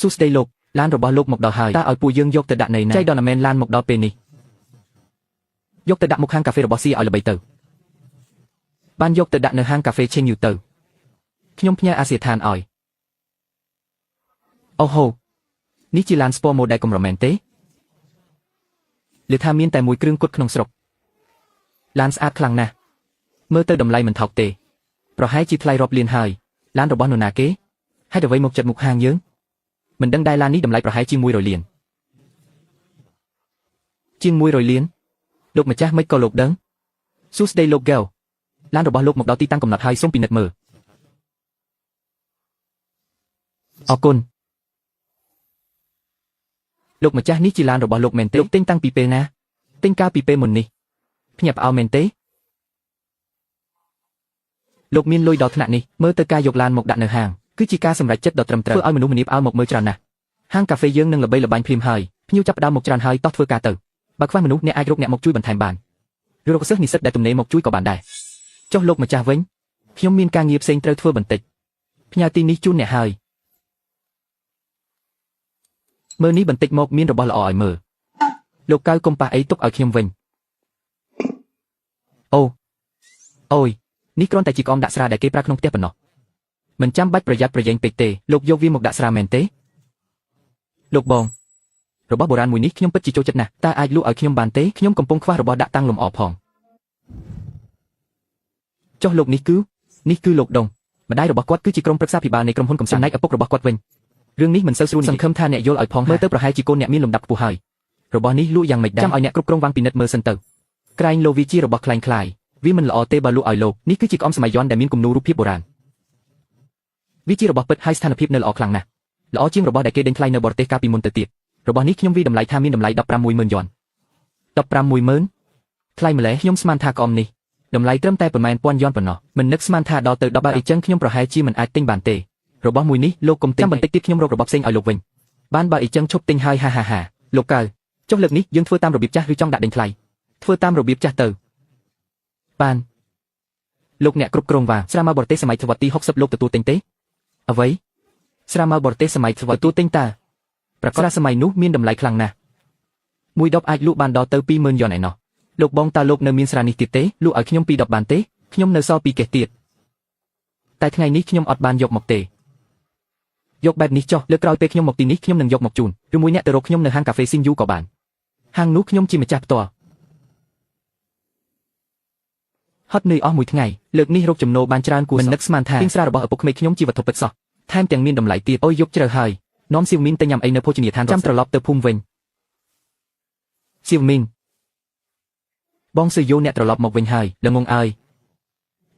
សួស្តីលោកឡានរបស់លោកមកដល់ហើយតើឲ្យពួកយើងយកទៅដាក់ណៃណាចៃដន្យមែនឡានមកដល់ពេលនេះយកទៅដាក់មុខហាងកាហ្វេរបស់ស៊ីឲ្យល្បីទៅបានយកទៅដាក់នៅហាងកាហ្វេឆេងយូទៅខ្ញុំផ្ញើអាសយដ្ឋានឲ្យអូហូនេះជាឡាន Sport Model កម្រមែនទេឬថាមានតែមួយគ្រឿងគត់ក្នុងស្រុកឡានស្អាតខ្លាំងណាស់មើលទៅតម្លៃមិនថោកទេប្រហែលជាថ្លៃរាប់លានហើយឡានរបស់នរណាគេហេតុអ្វីមកចិត្តមុខហាងយើងមិនដឹងដែរឡាននេះតម្លៃប្រហែលជាង100លានជាង100លានលោកម្ចាស់មិនក៏លោកដឹងសួស្តីលោកហ្គេលឡានរបស់លោកមកដល់ទីតាំងកំណត់ហើយសូមពិនិត្យមើលអរគុណ លោកម្ចាស់នេះជាឡានរបស់លោកមែនទេលោកទិញតាំងពីពេលណាទិញកាលពីពេលមុននេះភ្ញាក់ផ្អើលមែនទេលោកមានលុយដល់ថ្នាក់នេះមើលទៅការយកឡានមកដាក់នៅហាងគឺជាការសម្រេចចិត្តដ៏ត្រឹមត្រូវធ្វើឲ្យមនុស្សម្នាផ្អើលមកមើលច្រើនណាស់ហាងកាហ្វេយើងនឹងល្បីល្បាញភ្លាមហើយភ្ញៀវចាប់ផ្ដើមមកច្រើនហើយតោះធ្វើការទៅបើខ្វះមនុស្សអ្នកអាចរកអ្នកមកជួយបន្ថែមបានឬរកសិស្សនិស្សិតដែលទំនេរមកជួយក៏បានដែរចុះលោកម្ចាស់វិញខ្ញុំមានការងារផ្សេងត្រូវធ្វើបន្តិចផ្ញើទីនេះជូនអ្នកហើយមើលនេះបន្តិចមកមានរបស់ល្អឲ្យមើលលោកកៅកុំប៉ះអីទុកឲ្យខ្ញុំវិញអូអូយនេះគ្រាន់តែជាក្អមដាក់ស្រាដែលគេប្រើក្នុងផ្ទះប៉ុណ្ណោះមិនចាំបាច់ប្រយ័ត្នប្រយែងពេកទេលោកយកវាមកដាក់ស្រាមែនទេលោកបងរបស់បុរាណមួយនេះខ្ញុំពិតជាចូលចិត្តណាស់តើអាចលក់ឲ្យខ្ញុំបានទេខ្ញុំកំពុងខ្វះរបស់ដាក់តាំងលម្អផងចុះលោកនេះគឺលោកដងម្ដាយរបស់គាត់គឺជាក្រុមប្រឹក្សាភិបាលនៃក្រុមហ៊ុនកំសាន្តចំណែកឪពុករបស់គាត់វិញរឿងនេះមិនសូវស្រួលសង្ឃឹមថាអ្នកយល់ឲ្យផងមើលទៅប្រហែលជាកូនអ្នកមានលំដាប់ខ្ពស់ហើយរបស់នេះលក់យ៉ាងម៉េចដែរចាំឲ្យអ្នកគ្រប់គ្រងវាងពិនិត្យមើលសិនទៅក្រែងលោវាជារបស់ក្លែងក្លាយវាមិនល្អទេបើលក់ឲ្យលោកនេះគឺជាក្អមសម័យយ័នដែលមានគំនូររូបភាពបុរាណវាជារបស់ពិតហើយស្ថានភាពនៅល្អខ្លាំងណាស់ល្អជាងរបស់ដែលគេដេញថ្លៃនៅបរទេសកាលពីមុនទៅទៀតរបស់នេះខ្ញុំវាតម្លៃថាមានតម្លៃ150,000យ័ន150,000ថ្លៃម្លេះខ្ញុំស្មានថាក្អមនេះតម្លៃត្រឹមតែប្រមាណ1,000យ័នប៉ុណ្ណោះមិននឹកស្មានថាដល់ទៅ10បើអីចឹងខ្ញុំប្រហែលជាមិនអាចទិញបានទេរបស់មួយនេះលោកកុំទិញចាំបន្តិចទៀតខ្ញុំរករបស់ផ្សេងឲ្យលោកវិញបានបើអីចឹងឈប់ទិញហើយហាហាហាលោកកៅចុះលើកនេះយើងធ្វើតាមរបៀបចាស់ឬចង់ដាក់ដេញថ្លៃធ្វើតាមរបៀបចាស់ទៅបានលោកអ្នកគ្រប់គ្រងវ៉ាស្រាម៉ៅបរទេសសម័យសតវត្សទី60លោកទទួលទិញទេអ្វីស្រាម៉ៅបរទេសសម័យសតវត្សទទួលទិញតើប្រកបសម័យនោះមានតម្លៃខ្លាំងណាស់មួយដបអាចលក់បានដល់ទៅ20,000យ័នឯណោះលោកបងតើលោកនៅមានស្រានេះទៀតទេលក់ឲ្យខ្ញុំ2ដបបានទេខ្ញុំនៅសល់2កេះទៀតតែថ្ងៃនេះខ្ញុំអត់បានយកមកទេយកបែបនេះចុះលើក្រោយពេលខ្ញុំមកទីនេះខ្ញុំនឹងយកមកជូនឬមួយអ្នកទៅរកខ្ញុំនៅហាងកាហ្វេស៊ីនយូក៏បានហាងនោះខ្ញុំជាម្ចាស់ផ្ទាល់ហត់នឿយអស់មួយថ្ងៃលើកនេះរកចំណូលបានច្រើនគួរមិននឹកស្មានថាទិញស្រារបស់ឪពុកក្មេកខ្ញុំជាវត្ថុពិតសោះថែមទាំងមានតម្លៃទៀតអូយយប់ជ្រៅហើយនាំសៀវមីនទៅញ៉ាំអីនៅភោជនីយដ្ឋានចាំត្រឡប់ទៅភូមិវិញសៀវមីនបងសឺយោអ្នកត្រឡប់មកវិញហើយល្ងងអើយ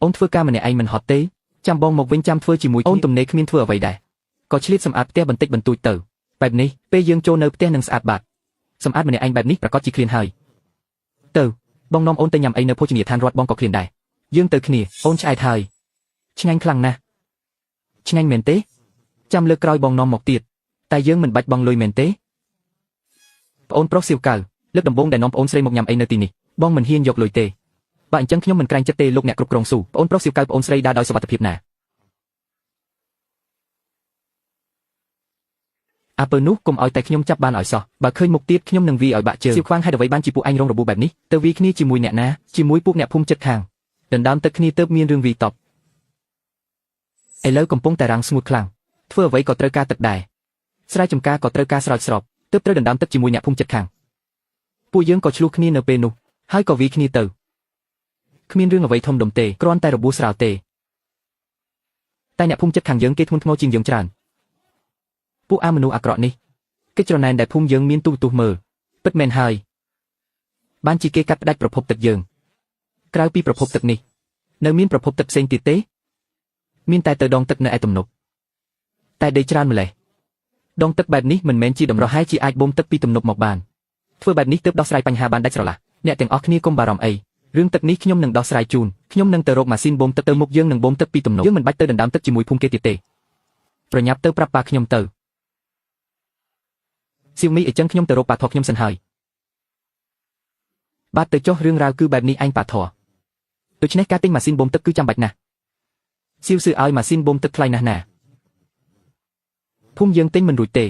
អូនធ្វើការម្នាក់ឯងមិនហត់ទេចាំបងមកវិញចាំធ្វើជាមួយអូនទំនេរគ្មានធ្វើអ្វីដែរក៏ឆ្លៀតសម្អាតផ្ទះបន្តិចបន្តួចទៅបែបនេះពេលយើងចូលនៅផ្ទះនឹងស្អាតបាត់សម្អាតម្នាក់ឯងបែបនេះប្រកាសជាឃ្លានហើយទៅបងនាំអូនទៅញ៉ាំអីនៅភោជនីយដ្ឋានរដ្ឋបងក៏ឃ្លានដែរយើងទៅគ្នាអូនឆ្អែតហើយឆ្ងាញ់ខ្លាំងណាស់ឆ្ងាញ់មែនទេចាំលើកក្រោយបងនាំមកទៀតតែយើងមិនបាច់បងលុយមែនទេប្អូនប្រុសសៀវកៅលើកដំបូងដែលនាំប្អូនស្រីមកញ៉ាំអីនៅទីនេះបងមិនហ៊ានយកលុយទេបើអញ្ចឹងខ្ញុំមិនក្រែងចិត្តទេលោកអ្នកគ្រប់គ្រងស៊ូប្អូនប្រុសសៀវកៅប្អូនស្រីដើរដោយសុវត្ថិភាពណាអាពើនោះកុំឲ្យតែខ្ញុំចាប់បានឲ្យសោះបើឃើញមុខទៀតខ្ញុំនឹងវាឲ្យបាក់ជើងសៀវខ្វាងហេតុអ្វីបានជាពួកឯងរងរបួសបែបនេះទៅវាគ្នាជាមួយអ្នកណាជាមួយពួកអ្នកភូមិចិត្តខាងដណ្ដើមទឹកគ្នាទៅមានរឿងវីតបឥឡូវកំពុងតែរាំងស្ងួតខ្លាំងធ្វើអ្វីក៏ត្រូវការទឹកដែរស្រែចម្ការក៏ត្រូវការស្រោចស្រពទើបត្រូវដណ្ដើមទឹកជាមួយអ្នកភូមិចិត្តខាងពួកយើងក៏ឆ្លោះគ្នានៅពេលនោះហើយក៏វាគ្នាទៅគ្មានរឿងអ្វីធំដុំទេគ្រាន់តែរបួសស្រាលទេតែអ្នកភូមិចិត្តខាងយើងគេធ្ងន់ធ្ងរជាងយើងច្រើនពួកអាមនុស្សអាក្រក់នេះគេច្រណែនដែលភូមិយើងមានទូរទស្សន៍មើលពិតមែនហើយបានជាគេកាត់ផ្ដាច់ប្រភពទឹកយើងក្រៅពីប្រភពទឹកនេះនៅមានប្រភពទឹកផ្សេងទៀតទេមានតែទៅដងទឹកនៅឯទំនប់តែដីច្រើនម្លេះដងទឹកបែបនេះមិនមែនជាតម្រហែជាអាចបូមទឹកពីទំនប់មកបានធ្វើបែបនេះទើបដោះស្រាយបញ្ហាបានដាច់ស្រឡះអ្នកទាំងអស់គ្នាកុំបារម្ភអីរឿងទឹកនេះខ្ញុំនឹងដោះស្រាយជូនខ្ញុំនឹងទៅរកម៉ាស៊ីនបូមទឹកទៅមុខយើងនឹងបូមទឹកពីទំនប់យើងមិនបាច់ទៅដណ្ដើមទឹកជាមួយភូមិគេទៀតទេប្រញាប់ទៅប្រាប់ប៉ាខ្ញុំទៅសៀវមីអីចឹងខ្ញុំទៅរកប៉ាធរខ្ញុំសិនហើយបាទទៅចុះរឿងរ៉ាវគឺបែបនេះឯងប៉ាធរដូច្នេះការទិញម៉ាស៊ីនបូមទឹកគឺចាំបាច់ណាស់សៀវសឺឲ្យម៉ាស៊ីនបូមទឹកថ្លៃណាស់ណាភូមិយើងទិញមិនរួចទេ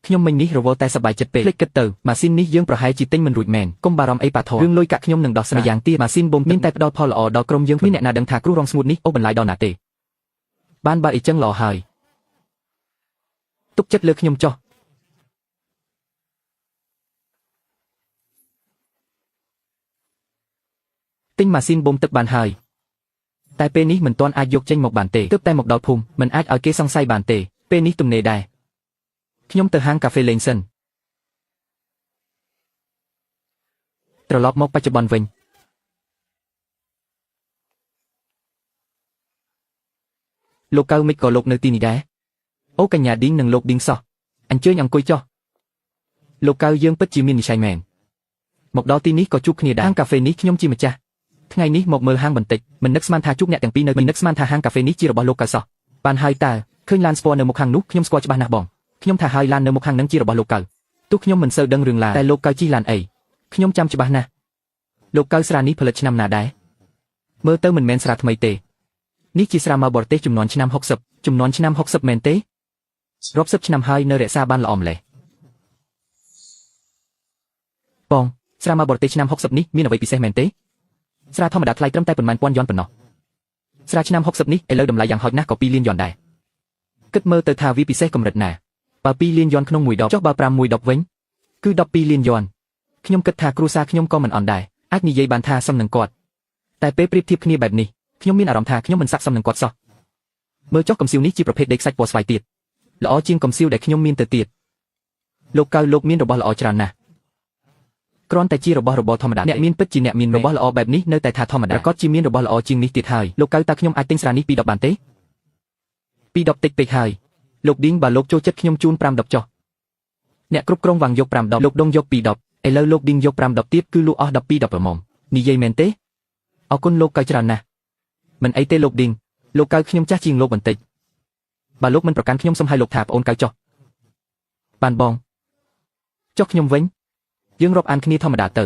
ខ្ញុំមិញនេះរវល់តែសប្បាយចិត្តពេកភ្លេចគិតទៅម៉ាស៊ីននេះយើងប្រហែលជាទិញមិនរួចមែនកុំបារម្ភអីប៉ាធររឿងលុយកាក់ខ្ញុំនឹងដោះស្រាយយ៉ាងទៀតម៉ាស៊ីនបូមមានតែផ្ដល់ផលល្អដល់ក្រុមយើងគ្មានអ្នកណាដឹងថាគ្រោះរងស្ងួតនេះអូបន្លាយដល់ណាទេបានបើអីចឹងល្អហើយទុកចិត្តលើខ្ញុំចុះទិញម៉ាស៊ីនបូមទឹកបានហើយតែពេលនេះមិនទាន់អាចយកចេញមកបានទេទើបតែមកដល់ភូមិមិនអាចឲ្យគេសង្ស័យបានទេពេលនេះទំនេរដែរខ្ញុំទៅហាងកាហ្វេលេងសិនត្រឡប់មកបច្ចុប្បន្នវិញលោកកៅមិនក៏លោកនៅទីនេះដែរអូកញ្ញាឌីងនិងលោកឌីងសោះអញ្ជើញអង្គុយចុះ លោកកៅយើងពិតជាមាននិស្ស័យមែនមកដល់ទីនេះក៏ជួបគ្នាដែរហាងកាហ្វេនេះខ្ញុំជាម្ចាស់ថ្ងៃនេះមកមើលហាងបន្តិចមិននឹកស្មានថាជួបអ្នកទាំងពីរនៅមិននឹកស្មានថាហាងកាហ្វេនេះជារបស់លោកកៅសោះបានហើយតើឃើញឡានស្ពណ៌នៅមុខហាងនោះខ្ញុំស្គាល់ច្បាស់ណាស់បងខ្ញុំថាហើយឡាននៅមុខហាងនឹងជារបស់លោកកៅទោះខ្ញុំមិនសូវដឹងរឿងឡានតែលោកកៅជិះឡានអីខ្ញុំចាំច្បាស់ណាស់លោកកៅស្រានេះផលិតឆ្នាំណាដែរមើលទៅមិនមែនស្រាថ្មីទេនេះជាស្រាមកបរទេសចំនួនឆ្នាំ60ចំនួនឆ្នាំ60មែនទេរាប់សិបឆ្នាំហើយនៅរក្សាបានល្អម្ល៉េះបងស្រាមកបរទេសឆ្នាំ60នេះមានអ្វីពិសេសមែនទេស្រាធម្មតាថ្លៃត្រឹមតែប៉ុន្មានពាន់យន់ប៉ុណ្ណោះស្រាឆ្នាំ60នេះឥឡូវតម្លៃយ៉ាងហោចណាស់ក៏2លានយន់ដែរគិតមើលទៅថាវាពិសេសកម្រិតណាបើ2លានយន់ក្នុងមួយដបចុះបើ5មួយដបវិញគឺ12លានយន់ខ្ញុំគិតថាគ្រួសារខ្ញុំក៏មិនអន់ដែរអាចនិយាយបានថាសមនឹងគាត់តែពេលប្រៀបធៀបគ្នាបែបនេះខ្ញុំមានអារម្មណ៍ថាខ្ញុំមិនស័ក្តិសមនឹងគាត់សោះមើលចុះកំសៀវនេះជាប្រភេទដេកសាច់ពណ៌ស្វាយទៀតល្អជាងកំសៀវដែលខ្ញុំមានទៅទៀតលោកកៅលោកមានរបស់ល្អច្រើនណាស់គ្រាន់តែជារបស់របរធម្មតាអ្នកមានពិតជាអ្នកមានរបស់ល្អបែបនេះនៅតែថាធម្មតាប្រកាសជាមានរបស់ល្អជាងនេះទៀតហើយលោកកៅតើខ្ញុំអាចទិញស្រានេះ2ដបបានទេ2ដបតិចពេកហើយលោកឌីងបើលោកចូលចិត្តខ្ញុំជូន5ដបចុះអ្នកគ្រប់គ្រងវាងយក5ដបលោកដងយក2ដបឥឡូវលោកឌីងយក5ដបទៀតគឺលក់អស់12ដបប្រមុំនិយាយមែនទេអរគុណលោកកៅច្រើនណាស់មិនអីទេលោកឌីងលោកកៅខ្ញុំចាស់ជាងលោកបន្តិចបើលោកមិនប្រកាន់ខ្ញុំសូមឲ្យលោកថាប្អូនកៅចុះបានបងចុះខ្ញុំវិញយើងរាប់អានគ្នាធម្មតាទៅ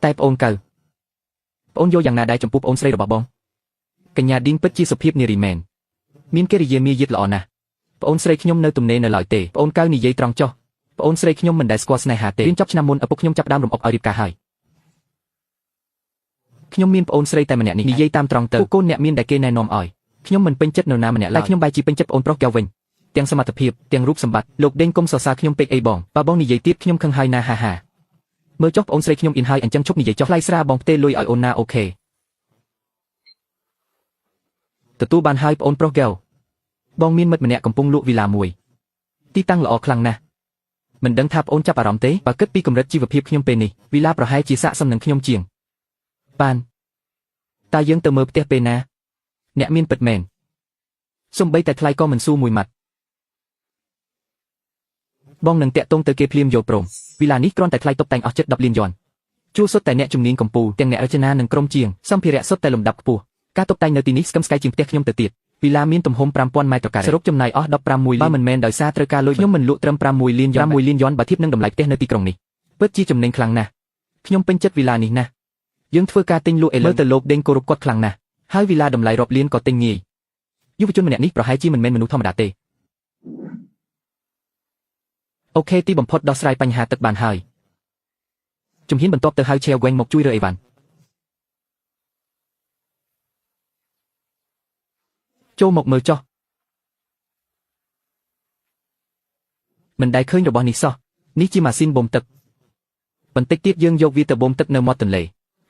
តែប្អូនកៅប្អូនយកយ៉ាងណាដែរចំពោះប្អូនស្រីរបស់បងកញ្ញាឌីងពិតជាសុភាពនារីមែនមានកិរិយាមាយាទល្អណាស់ប្អូនស្រីខ្ញុំនៅទំនេរនៅឡើយទេប្អូនកៅនិយាយត្រង់ចុះប្អូនស្រីខ្ញុំមិនដែលស្គាល់ស្នេហាទេរៀនចប់ឆ្នាំមុនឪពុកខ្ញុំចាប់ដើមរំអុកឲ្យរៀបការហើយខ្ញុំមានប្អូនស្រីតែម្នាក់នេះនិយាយតាមត្រង់ទៅកូនអ្នកមានដែលគេណែនាំឲ្យខ្ញុំមិនពេញចិត្តនរណាម្នាក់ឡើយខ្ញុំបែរជាពេញចិត្តប្អូនប្រុសកែវវិញទាំងសមត្ថភាពទាំងរូបសម្បត្តិលោកដេញគុំសរសើរខ្ញុំពេកអីបងបើបងនិយាយទៀតខ្ញុំខឹងហើយណាហាហាមើលចុះប្អូនស្រីខ្ញុំអ៊ីនហើយអញ្ចឹងឈប់និយាយចុះថ្លៃស្រាបងផ្ទេលុយឲ្យអូនណា OK ទទួលបានហើយប្អូនប្រុសកែវបងមានមិត្តម្នាក់កំពុងលក់វីឡាមួយទីតាំងល្អខ្លាំងណាស់មិនដឹងថាប្អូនចាប់អារម្មណ៍ទេបើគិតពីកម្រិតជីវភាពខ្ញុំពេលនេះវីឡាប្រហែលជាស័ក្តិសមនឹងខ្ញុំជាងបានតើយើងទៅមើលផ្ទះពេលណាអ្នកមានពិតមែនសំបីតែថ្លៃក៏មិនស៊ូមួយម៉ាត់បងនឹងតាក់ទងទៅគេភ្លាមយកព្រមវីឡានេះគ្រាន់តែថ្លៃតុបតែងអស់ជិត10លានយន់ជួលសុទ្ធតែអ្នកជំនាញកម្ពុជាទាំងអ្នករចនានិងក្រុមជាងសម្ភារៈសុទ្ធតែលំដាប់ខ្ពស់ការតុបតែងនៅទីនេះស្កឹមស្កៃជាងផ្ទះខ្ញុំទៅទៀតវីឡាមានទំហំ5000ម៉ែត្រការ៉េសរុបចំណាយអស់16លានបើមិនមែនដោយសារត្រូវការលុយខ្ញុំមិនលក់ត្រឹម6លានយន់6លានយន់បើធៀបនឹងតម្លៃផ្ទះនៅទីក្រុងនេះពិតជាចំណេញខ្លាំងណាស់ខ្ញុំពេញចិត្តវីឡានេះណាស់យើងធ្វើការទិញលក់ឥឡូវទៅលោកដេញគោរពគាត់ខ្លាំងណាស់ហើយវីឡាតម្លៃរាប់លានក៏ទិញងាយយុវជនម្នាក់នេះប្រហែលជាមិនមែនមនុស្សធម្មតាទេ OK ទីបំផុតដោះស្រាយបញ្ហាទឹកបានហើយជំហានបន្ទាប់ទៅហៅឆេវវែងមកជួយរើអីវ៉ាន់ចូលមកមើលចុះមិនដែលឃើញរបស់នេះសោះនេះជាម៉ាស៊ីនបូមទឹកបន្តិចទៀតយើងយកវាទៅបូមទឹកនៅមាត់ទន្លេ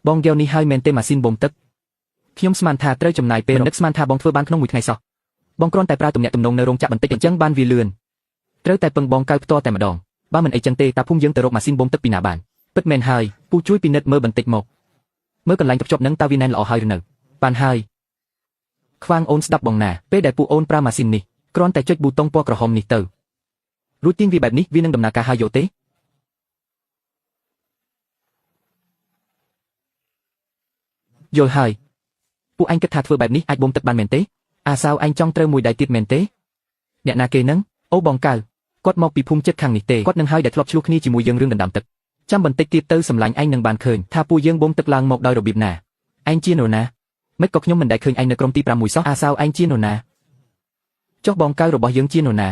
បងយកនេះហើយមែនទេម៉ាស៊ីនបូមទឹកខ្ញុំស្មានថាត្រូវចំណាយពេលនឹកស្មានថាបងធ្វើបានក្នុងមួយថ្ងៃសោះបងគ្រាន់តែប្រើទំនាក់ទំនងនៅរោងចក្របន្តិចអញ្ចឹងបានវាលឿនត្រូវតែពឹងបងកៅផ្ទាល់តែម្ដងបើមិនអីចឹងទេតាភូមិយើងទៅរកម៉ាស៊ីនបូមទឹកពីណាបានពិតមែនហើយពូជួយពិនិត្យមើលបន្តិចមកមើលកន្លែងទៅភ្ជាប់នឹងតើវាណែនល្អហើយឬនៅបានហើយខ្វាងអូនស្ដាប់បងណាពេលដែលពូអូនប្រើម៉ាស៊ីននេះគ្រាន់តែចុចប៊ូតុងពណ៌ក្រហមនេះទៅរួចទាញវាបែបនេះវានឹងដំណើរការហើយយកទេយល់ហើយពួកឯងគិតថាធ្វើបែបនេះអាចបូមទឹកបានមែនទេអាសាវឯងចង់ត្រូវមួយដៃទៀតមែនទេអ្នកណាគេនឹងអូបងកៅគាត់មកពីភូមិចិត្តខាងនេះទេគាត់នឹងហើយដែលធ្លាប់ឆ្លោះគ្នាជាមួយយើងរឿងដណ្ដើមទឹកចាំបន្តិចទៀតទៅសម្លាញ់ឯងនឹងបានឃើញថាពួកយើងបូមទឹកឡើងមកដោយរបៀបណាឯងជានរណាមិនក៏ខ្ញុំមិនដែលឃើញឯងនៅក្រុមទី5មួយសោះអាសាវឯងជានរណាចុះបងកៅរបស់យើងជានរណា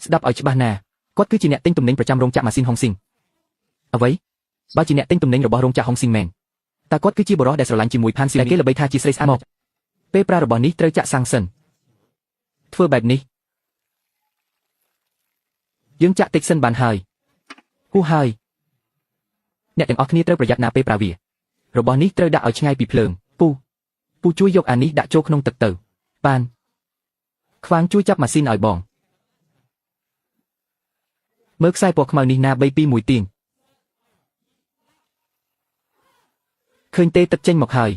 ស្ដាប់ឲ្យច្បាស់ណាគាត់គឺជាអ្នកទិញទំនិញប្រចាំរោងចក្រម៉ាស៊ីនហុងស៊ីងអ្វីបើជាអ្នកទិញទំនិញរបស់រោងចក្រហុងស៊ីងមែនតើគាត់គឺជាបុរសដែលស្រឡាញ់ជាមួយផានស៊ីដែលគេល្បីថាជាស្រីស្អាតមកពេលប្រើរបស់នេះត្រូវចាក់សាំងសិនធ្វើបែបនេះយើងចាក់តិចសិនបានហើយហួសហើយអ្នកទាំងអស់គ្នាត្រូវប្រយ័ត្នណាពេលប្រើវារបស់នេះត្រូវដាក់ឲ្យឆ្ងាយពីភ្លើងពូជួយយកអានេះដាក់ចូលក្នុងទឹកទៅបានខ្វាងជួយចាប់ម៉ាស៊ីនឲ្យបងមើលខ្សែពណ៌ខ្មៅនេះណា3 2 1ទាញឃើញទេទឹកចេញមកហើយ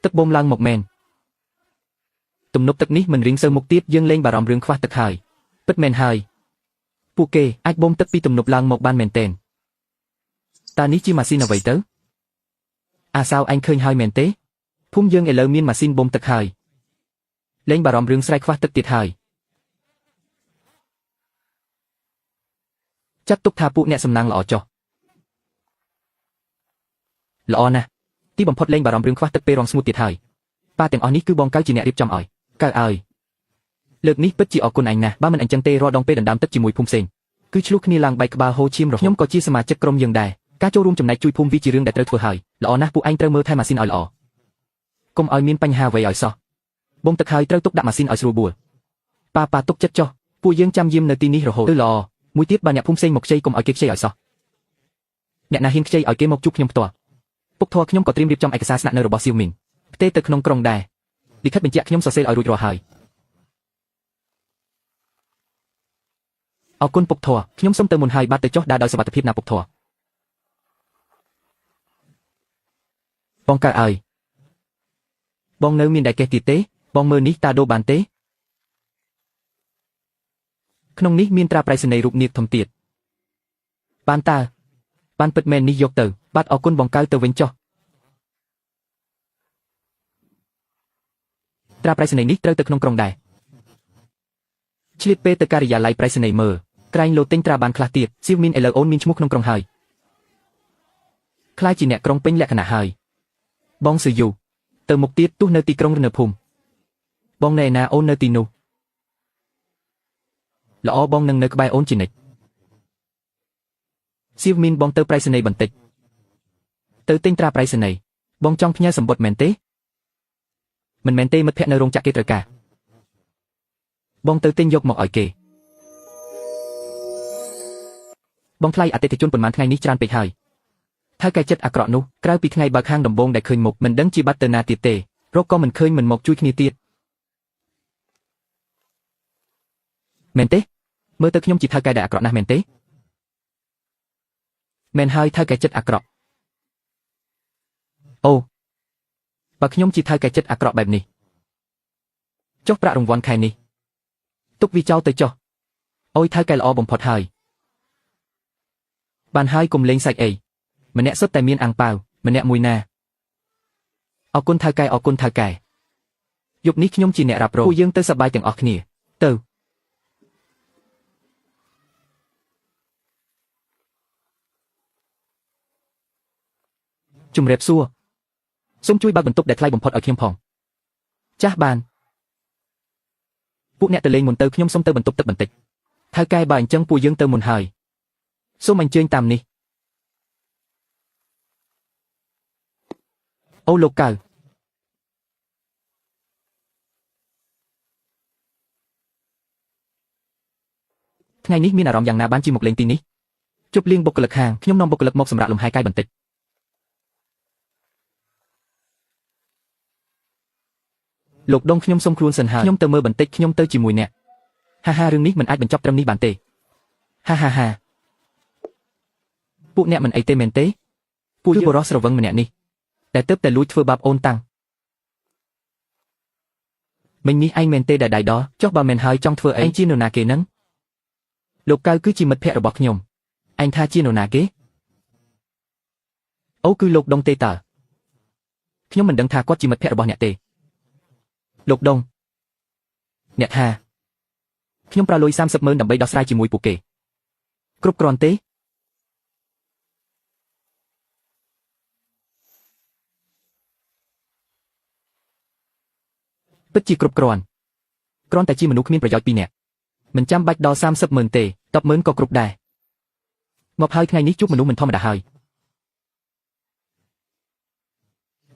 ទឹកបូមឡើងមកមែនទំនប់ទឹកនេះមិនរៀងសូវមុខទៀតយើងលែងបារម្ភរឿងខ្វះទឹកហើយពិតមែនហើយ ពួកគេអាចបូមទឹកពីទំនប់ឡើងមកបានមែនទែនតើនេះជាម៉ាស៊ីនអ្វីទៅអាសាវឯងឃើញហើយមែនទេភូមិយើងឥឡូវមានម៉ាស៊ីនបូមទឹកហើយលែងបារម្ភរឿងស្រែខ្វះទឹកទៀតហើយចាត់ទុកថាពួកអ្នកសំណាងល្អចុះល្អណាស់ទីបំផុតលែងបារម្ភរឿងខ្វះទឹកពេលរងស្ងួតទៀតហើយប៉ាទាំងអស់នេះគឺបងកៅជាអ្នករៀបចំឲ្យកៅឲ្យលើកនេះពិតជាអរគុណឯងណាស់បើមិនអញ្ចឹងទេរាល់ដងពេលដណ្ដើមទឹកជាមួយភូមិផ្សេងគឺឆ្លោះគ្នាឡើងបែកក្បាលហូរឈាមរហូតខ្ញុំក៏ជាសមាជិកក្រុមយើងដែរការចូលរួមចំណែកជួយភូមិវាជារឿងដែលត្រូវធ្វើហើយល្អណាស់ពួកឯងត្រូវមើលថែម៉ាស៊ីនឲ្យល្អកុំឲ្យមានបញ្ហាអ្វីឲ្យសោះបូមទឹកហើយត្រូវទុកដាក់ម៉ាស៊ីនឲ្យស្រួលបួលប៉ាទុកចិត្តចុះពួកយើងចាំយាមនៅទីនេះរហូតទៅល្អមួយទៀតបើអ្នកភូមិផ្សេងមកខ្ចីកុំឲ្យគេខ្ចីឲ្យសោះអ្នកណាហ៊ានខ្ចីឲ្យគេមកជួបខ្ញុំផ្ទាល់ពុកធွာខ្ញុំក៏ត្រៀមរៀបចំឯកសារស្នាក់នៅរបស់សៀវមីនផ្ទេរទៅក្នុងក្រុងដែរលិខិតបញ្ជាក់ខ្ញុំសរសេរឲ្យរួចរាល់ហើយអរគុណពុកធွာខ្ញុំសូមទៅមុនហើយបាទទៅចុះដើរដោយសុវត្ថិភាពណាពុកធွာបងកៅឲ្យបងនៅមានដែកកេះទៀតទេបងមើលនេះតាដូបានទេក្នុងនេះមានត្រាប្រៃសណីយ៍រូបនាគធំទៀតបានតើបានពិតមែននេះយកទៅបាទអរគុណបងកៅទៅវិញចុះត្រាប្រៃសណីយ៍នេះត្រូវទៅក្នុងក្រុងដែរឆ្លៀតពេលទៅការិយាល័យប្រៃសណីយ៍មើលក្រែងលោទិញត្រាបានខ្លះទៀតសៀវមីនឥឡូវអូនមានឈ្មោះក្នុងក្រុងហើយខ្លាចជាអ្នកក្រុងពេញលក្ខណៈហើយបងសឺយូទៅមុខទៀតទោះនៅទីក្រុងឬនៅភូមិបងនៅឯណាអូននៅទីនោះល្អបងនឹងនៅក្បែរអូនជានិច្ចសៀវមីនបងទៅប្រៃសណីយ៍បន្តិចទៅទិញត្រាប្រៃសណីយ៍បងចង់ផ្ញើសម្បត្តិមែនទេមិនមែនទេមិត្តភក្តិនៅរោងចក្រគេត្រូវការបងទៅទិញយកមកឲ្យគេបងថ្លៃអតិថិជនប៉ុន្មានថ្ងៃនេះច្រើនពេកហើយថៅកែចិត្តអាក្រក់នោះក្រៅពីថ្ងៃបើកហាងដំបូងដែលឃើញមុខមិនដឹងជាបាត់ទៅណាទៀតទេរកក៏មិនឃើញមិនមកជួយគ្នាទៀតមែនទេមើលទៅខ្ញុំជាថៅកែដែលអាក្រក់ណាស់មែនទេមែនហើយថៅកែចិត្តអាក្រក់អូបើខ្ញុំជាថៅកែចិត្តអាក្រក់បែបនេះចុះប្រាក់រង្វាន់ខែនេះទុកវាចោលទៅចុះអូយថៅកែល្អបំផុតហើយបានហើយកុំលេងសាច់អីម្នាក់សុទ្ធតែមានអាងប៉ាវម្នាក់មួយណាអរគុណថៅកែអរគុណថៅកែយប់នេះខ្ញុំជាអ្នករ៉ាប់រងពួកយើងទៅសប្បាយទាំងអស់គ្នាទៅជំរាបសួរសូមជួយបើកបន្ទប់ដែលថ្លៃបំផុតឲ្យខ្ញុំផងចាស់បានពួកអ្នកទៅលេងមុនទៅខ្ញុំសូមទៅបន្ទប់ទឹកបន្តិចថៅកែបើអញ្ចឹងពួកយើងទៅមុនហើយសូមអញ្ជើញតាមនេះអូលោកកៅថ្ងៃនេះមានអារម្មណ៍យ៉ាងណាបានជាមកលេងទីនេះជប់លៀងបុគ្គលិកខាងខ្ញុំនាំបុគ្គលិកមកសម្រាប់លំហែកាយបន្តិចលោកដងខ្ញុំសុំខ្លួនសិនហើយខ្ញុំទៅមើលបន្តិចខ្ញុំទៅជាមួយអ្នកហាហារឿងនេះមិនអាចបញ្ចប់ត្រឹមនេះបានទេហាហាហាពួកអ្នកមិនអីទេមែនទេពួកគឺបុរសស្រវឹងម្នាក់នេះតែទើបតែលួចធ្វើបាបអូនតាំងមិញនេះឯងមែនទេដែលដៃដល់ចុះបើមែនហើយចង់ធ្វើអីឯងជានរណាគេនឹងលោកកៅគឺជាមិត្តភក្តិរបស់ខ្ញុំឯងថាជានរណាគេអូគឺលោកដងទេតើខ្ញុំមិនដឹងថាគាត់ជាមិត្តភក្តិរបស់អ្នកទេលោកដងអ្នកថាខ្ញុំប្រើលុយ30ម៉ឺនដើម្បីដោះស្រាយជាមួយពួកគេគ្រប់គ្រាន់ទេពិតជាគ្រប់គ្រាន់គ្រាន់តែជាមនុស្សគ្មានប្រយោជន៍ពីរនាក់មិនចាំបាច់ដល់30ម៉ឺនទេ10ម៉ឺនក៏គ្រប់ដែរមកហើយថ្ងៃនេះជួបមនុស្សមិនធម្មតាហើយ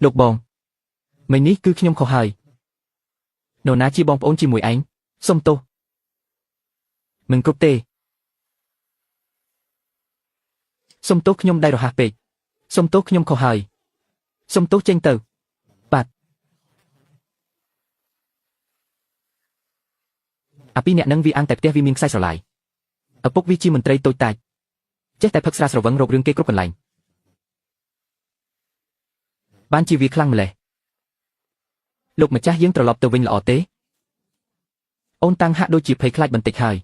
លោកបងមិញនេះគឺខ្ញុំខុសហើយនរណាជាបងប្អូនជាមួយឯងសុំទោសមិនគ្រប់ទេសុំទោសខ្ញុំដៃរហ័សពេកសុំទោសខ្ញុំខុសហើយសុំទោសចេញទៅបាទអាពីអ្នកនឹងវាអាងតែផ្ទះវាមានខ្សែស្រឡាយឪពុកវាជាមន្ត្រីតូចតាចចេះតែផឹកស្រាស្រវឹងរករឿងគេគ្រប់កន្លែងបានជាវាខ្លាំងម្ល៉េះលោកម្ចាស់យើងត្រឡប់ទៅវិញល្អទេអូនតាំងហាក់ដូចជាភ័យខ្លាចបន្តិចហើយ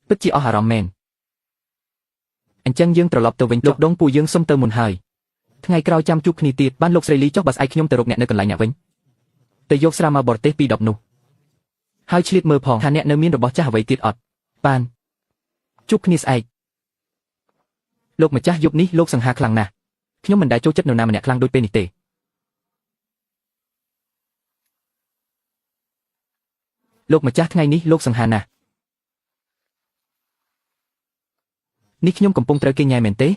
ពិតជាអស់អារម្មណ៍មែនអញ្ចឹងយើងត្រឡប់ទៅវិញលោកដងពួកយើងសុំទៅមុនហើយថ្ងៃក្រោយចាំជួបគ្នាទៀតបានលោកស្រីលីចុះបើស្អែកខ្ញុំទៅរកអ្នកនៅកន្លែងអ្នកវិញទៅយកស្រាមកបរទេសពី10នោះហើយឆ្លៀតមើលផងថាអ្នកនៅមានរបស់ចាស់អ្វីទៀតអត់បានជួបគ្នាស្អែកលោកម្ចាស់យប់នេះលោកសង្ហាខ្លាំងណាស់ខ្ញុំមិនដែលចូលចិត្តនរណាម្នាក់ខ្លាំងដូចពេលនេះទេលោកម្ចាស់ថ្ងៃនេះលោកសង្ហាណាស់នេះខ្ញុំកំពុងត្រូវគេញ៉ែមែនទេ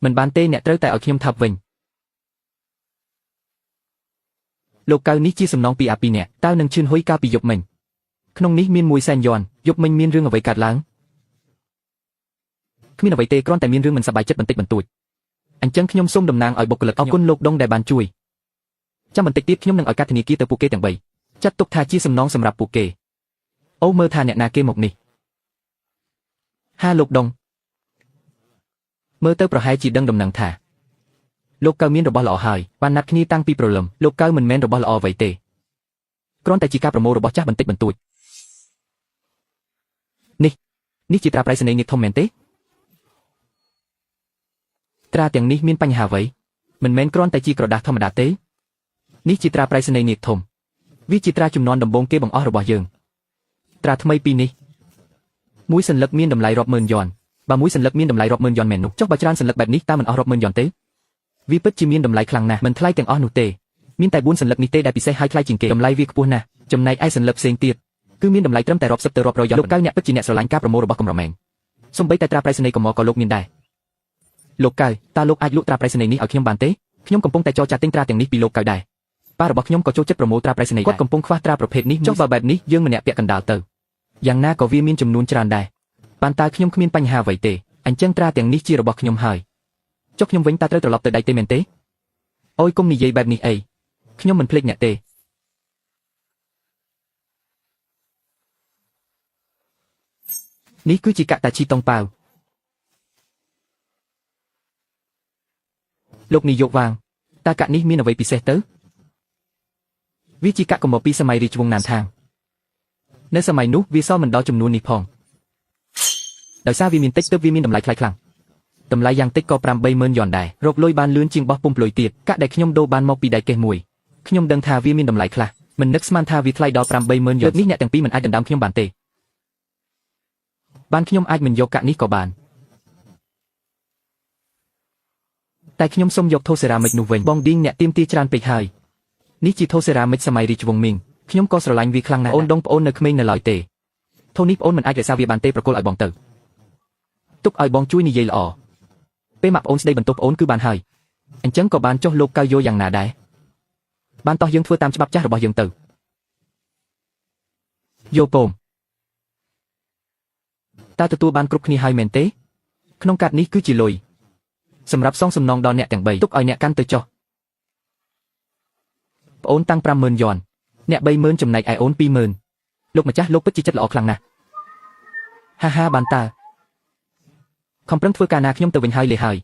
មិនបានទេអ្នកត្រូវតែឲ្យខ្ញុំថប់វិញលោកកៅនេះជាសំណងពីអាពីអ្នកតើនឹងឈឿនហ៊ុយកាលពីយប់មិញក្នុងនេះមាន100,000យ័នយប់មិញមានរឿងអ្វីកើតឡើងគ្មានអ្វីទេគ្រាន់តែមានរឿងមិនសប្បាយចិត្តបន្តិចបន្តួចអញ្ចឹងខ្ញុំសូមតំណាងឲ្យបុគ្គលិកអរគុណលោកដងដែលបានជួយចាំបន្តិចទៀតខ្ញុំនឹងឲ្យកាត់ធនាគារទៅពួកគេទាំង3ចាត់ទុកថាជាសំណងសម្រាប់ពួកគេអូមើលថាអ្នកណាគេមកនេះហាលោកដងមើលទៅប្រហែលជាដឹងដំណឹងថាលោកកៅមានរបស់ល្អហើយបានណាត់គ្នាតាំងពីព្រលឹមលោកកៅមិនមែនរបស់ល្អអ្វីទេគ្រាន់តែជាការប្រមូលរបស់ចាស់បន្តិចបន្តួចនេះជាត្រាប្រៃសណីយ៍នាគធំមែនទេត្រាទាំងនេះមានបញ្ហាអ្វីមិនមែនគ្រាន់តែជាក្រដាសធម្មតាទេនេះជាត្រាប្រៃសណីយ៍នាគធំវាជាត្រាចំនួនដំបូងគេបង្អស់របស់យើងត្រាថ្មីពីរនេះមួយសន្លឹកមានតម្លៃរាប់ម៉ឺនយ័នបើមួយសន្លឹកមានតម្លៃរាប់ម៉ឺនយ័នមែននោះចុះបើច្រើនសន្លឹកបែបនេះតើមិនអស់រាប់ម៉ឺនយ័នទេវាពិតជាមានតម្លៃខ្លាំងណាស់មិនថ្លៃទាំងអស់នោះទេមានតែ4សន្លឹកនេះទេដែលពិសេសហើយថ្លៃជាងគេតម្លៃវាខ្ពស់ណាស់ចំណែកឯសន្លឹកផ្សេងទៀតគឺមានតម្លៃត្រឹមតែរាប់សិបទៅរាប់រយយ័នលោកកៅអ្នកពិតជាអ្នកស្រឡាញ់ការប្រមូលរបស់កម្រមែនសូម្បីតែត្រាប្រៃសណីយ៍កម្រក៏លោកមានដែរលោកកៅតើលោកអាចលក់ត្រាប្រៃសណីយ៍នេះឲ្យខ្ញុំបានទេខ្ញុំកំពុងតែចរចាទិញត្រាទាំងនេះពីលោកកៅដែរប៉ារបស់ខ្ញុំក៏ចូលចិត្តប្រមូលត្រាប្រៃសណីយ៍គាត់កំពុងខ្វះត្រាប្រភេទនេះចុះបើបែបនេះយើងម្នាក់ពាក់កណ្ដាលទៅយ៉ាងណាក៏វាមានចំនួនច្រើនដែរបានតើខ្ញុំគ្មានបញ្ហាអ្វីទេអញ្ចឹងត្រាទាំងនេះជារបស់ខ្ញុំហើយចុះខ្ញុំវិញតើត្រូវត្រឡប់ទៅដៃទេមែនទេអូយគុំនិយាយបែបនេះអីខ្ញុំមិនភ្លេចអ្នកទេនេះគឺជាកាក់តាឈីតុងប៉ាវលោកនាយកវាងតើកាក់នេះមានអ្វីពិសេសទៅវាជាកាក់កម្រពីសម័យរាជវង្សណានថាងនៅសម័យនោះវាសល់មិនដល់ចំនួននេះផងដោយសារវាមានតិចទើបវាមានតម្លៃថ្លៃខ្លាំងតម្លៃយ៉ាងតិចក៏80000យ័នដែររកលុយបានលឿនជាងបោះពុំលុយទៀតកាក់ដែលខ្ញុំដូរបានមកពីដៃកេះមួយខ្ញុំដឹងថាវាមានតម្លៃខ្លះមិននឹកស្មានថាវាថ្លៃដល់80000យ័ននេះអ្នកទាំងពីរមិនអាចដណ្ដើមខ្ញុំបានទេបានខ្ញុំអាចមិនយកកាក់នេះក៏បានតែខ្ញុំសូមយកថូសេរ៉ាមិកនោះវិញបងឌីងអ្នកទៀមទាច្រើនពេកហើយនេះជាថូសេរ៉ាមិកសម័យរាជវង្សមីងខ្ញុំក៏ស្រឡាញ់វាខ្លាំងណាស់អូនដងប្អូននៅក្មេងនៅឡើយទេថូនេះប្អូនមិនអាចរក្សាវាបានទេប្រគល់ឲ្យបងទៅទុកឲ្យបងជួយនិយាយល្អពេលម៉ាក់ប្អូនស្ដីបន្ទោសប្អូនគឺបានហើយអញ្ចឹងក៏បានចុះលោកកៅយោយ៉ាងណាដែរបានតោះយើងធ្វើតាមច្បាប់ចាស់របស់យើងទៅយោពងតើទទួលបានគ្រប់គ្នាហើយមែនទេក្នុងកាតនេះគឺជាលុយសម្រាប់សងសំណងដល់អ្នកទាំង3ទុកឲ្យអ្នកកាន់ទៅចុះប្អូនតាំង50000យ័នអ្នក30000ចំណែកឯអូន20000លោកម្ចាស់លោកពិតជាចិត្តល្អខ្លាំងណាស់ហាហាបានតើខំប្រឹងធ្វើការណាខ្ញុំទៅវិញហើយលេហើយ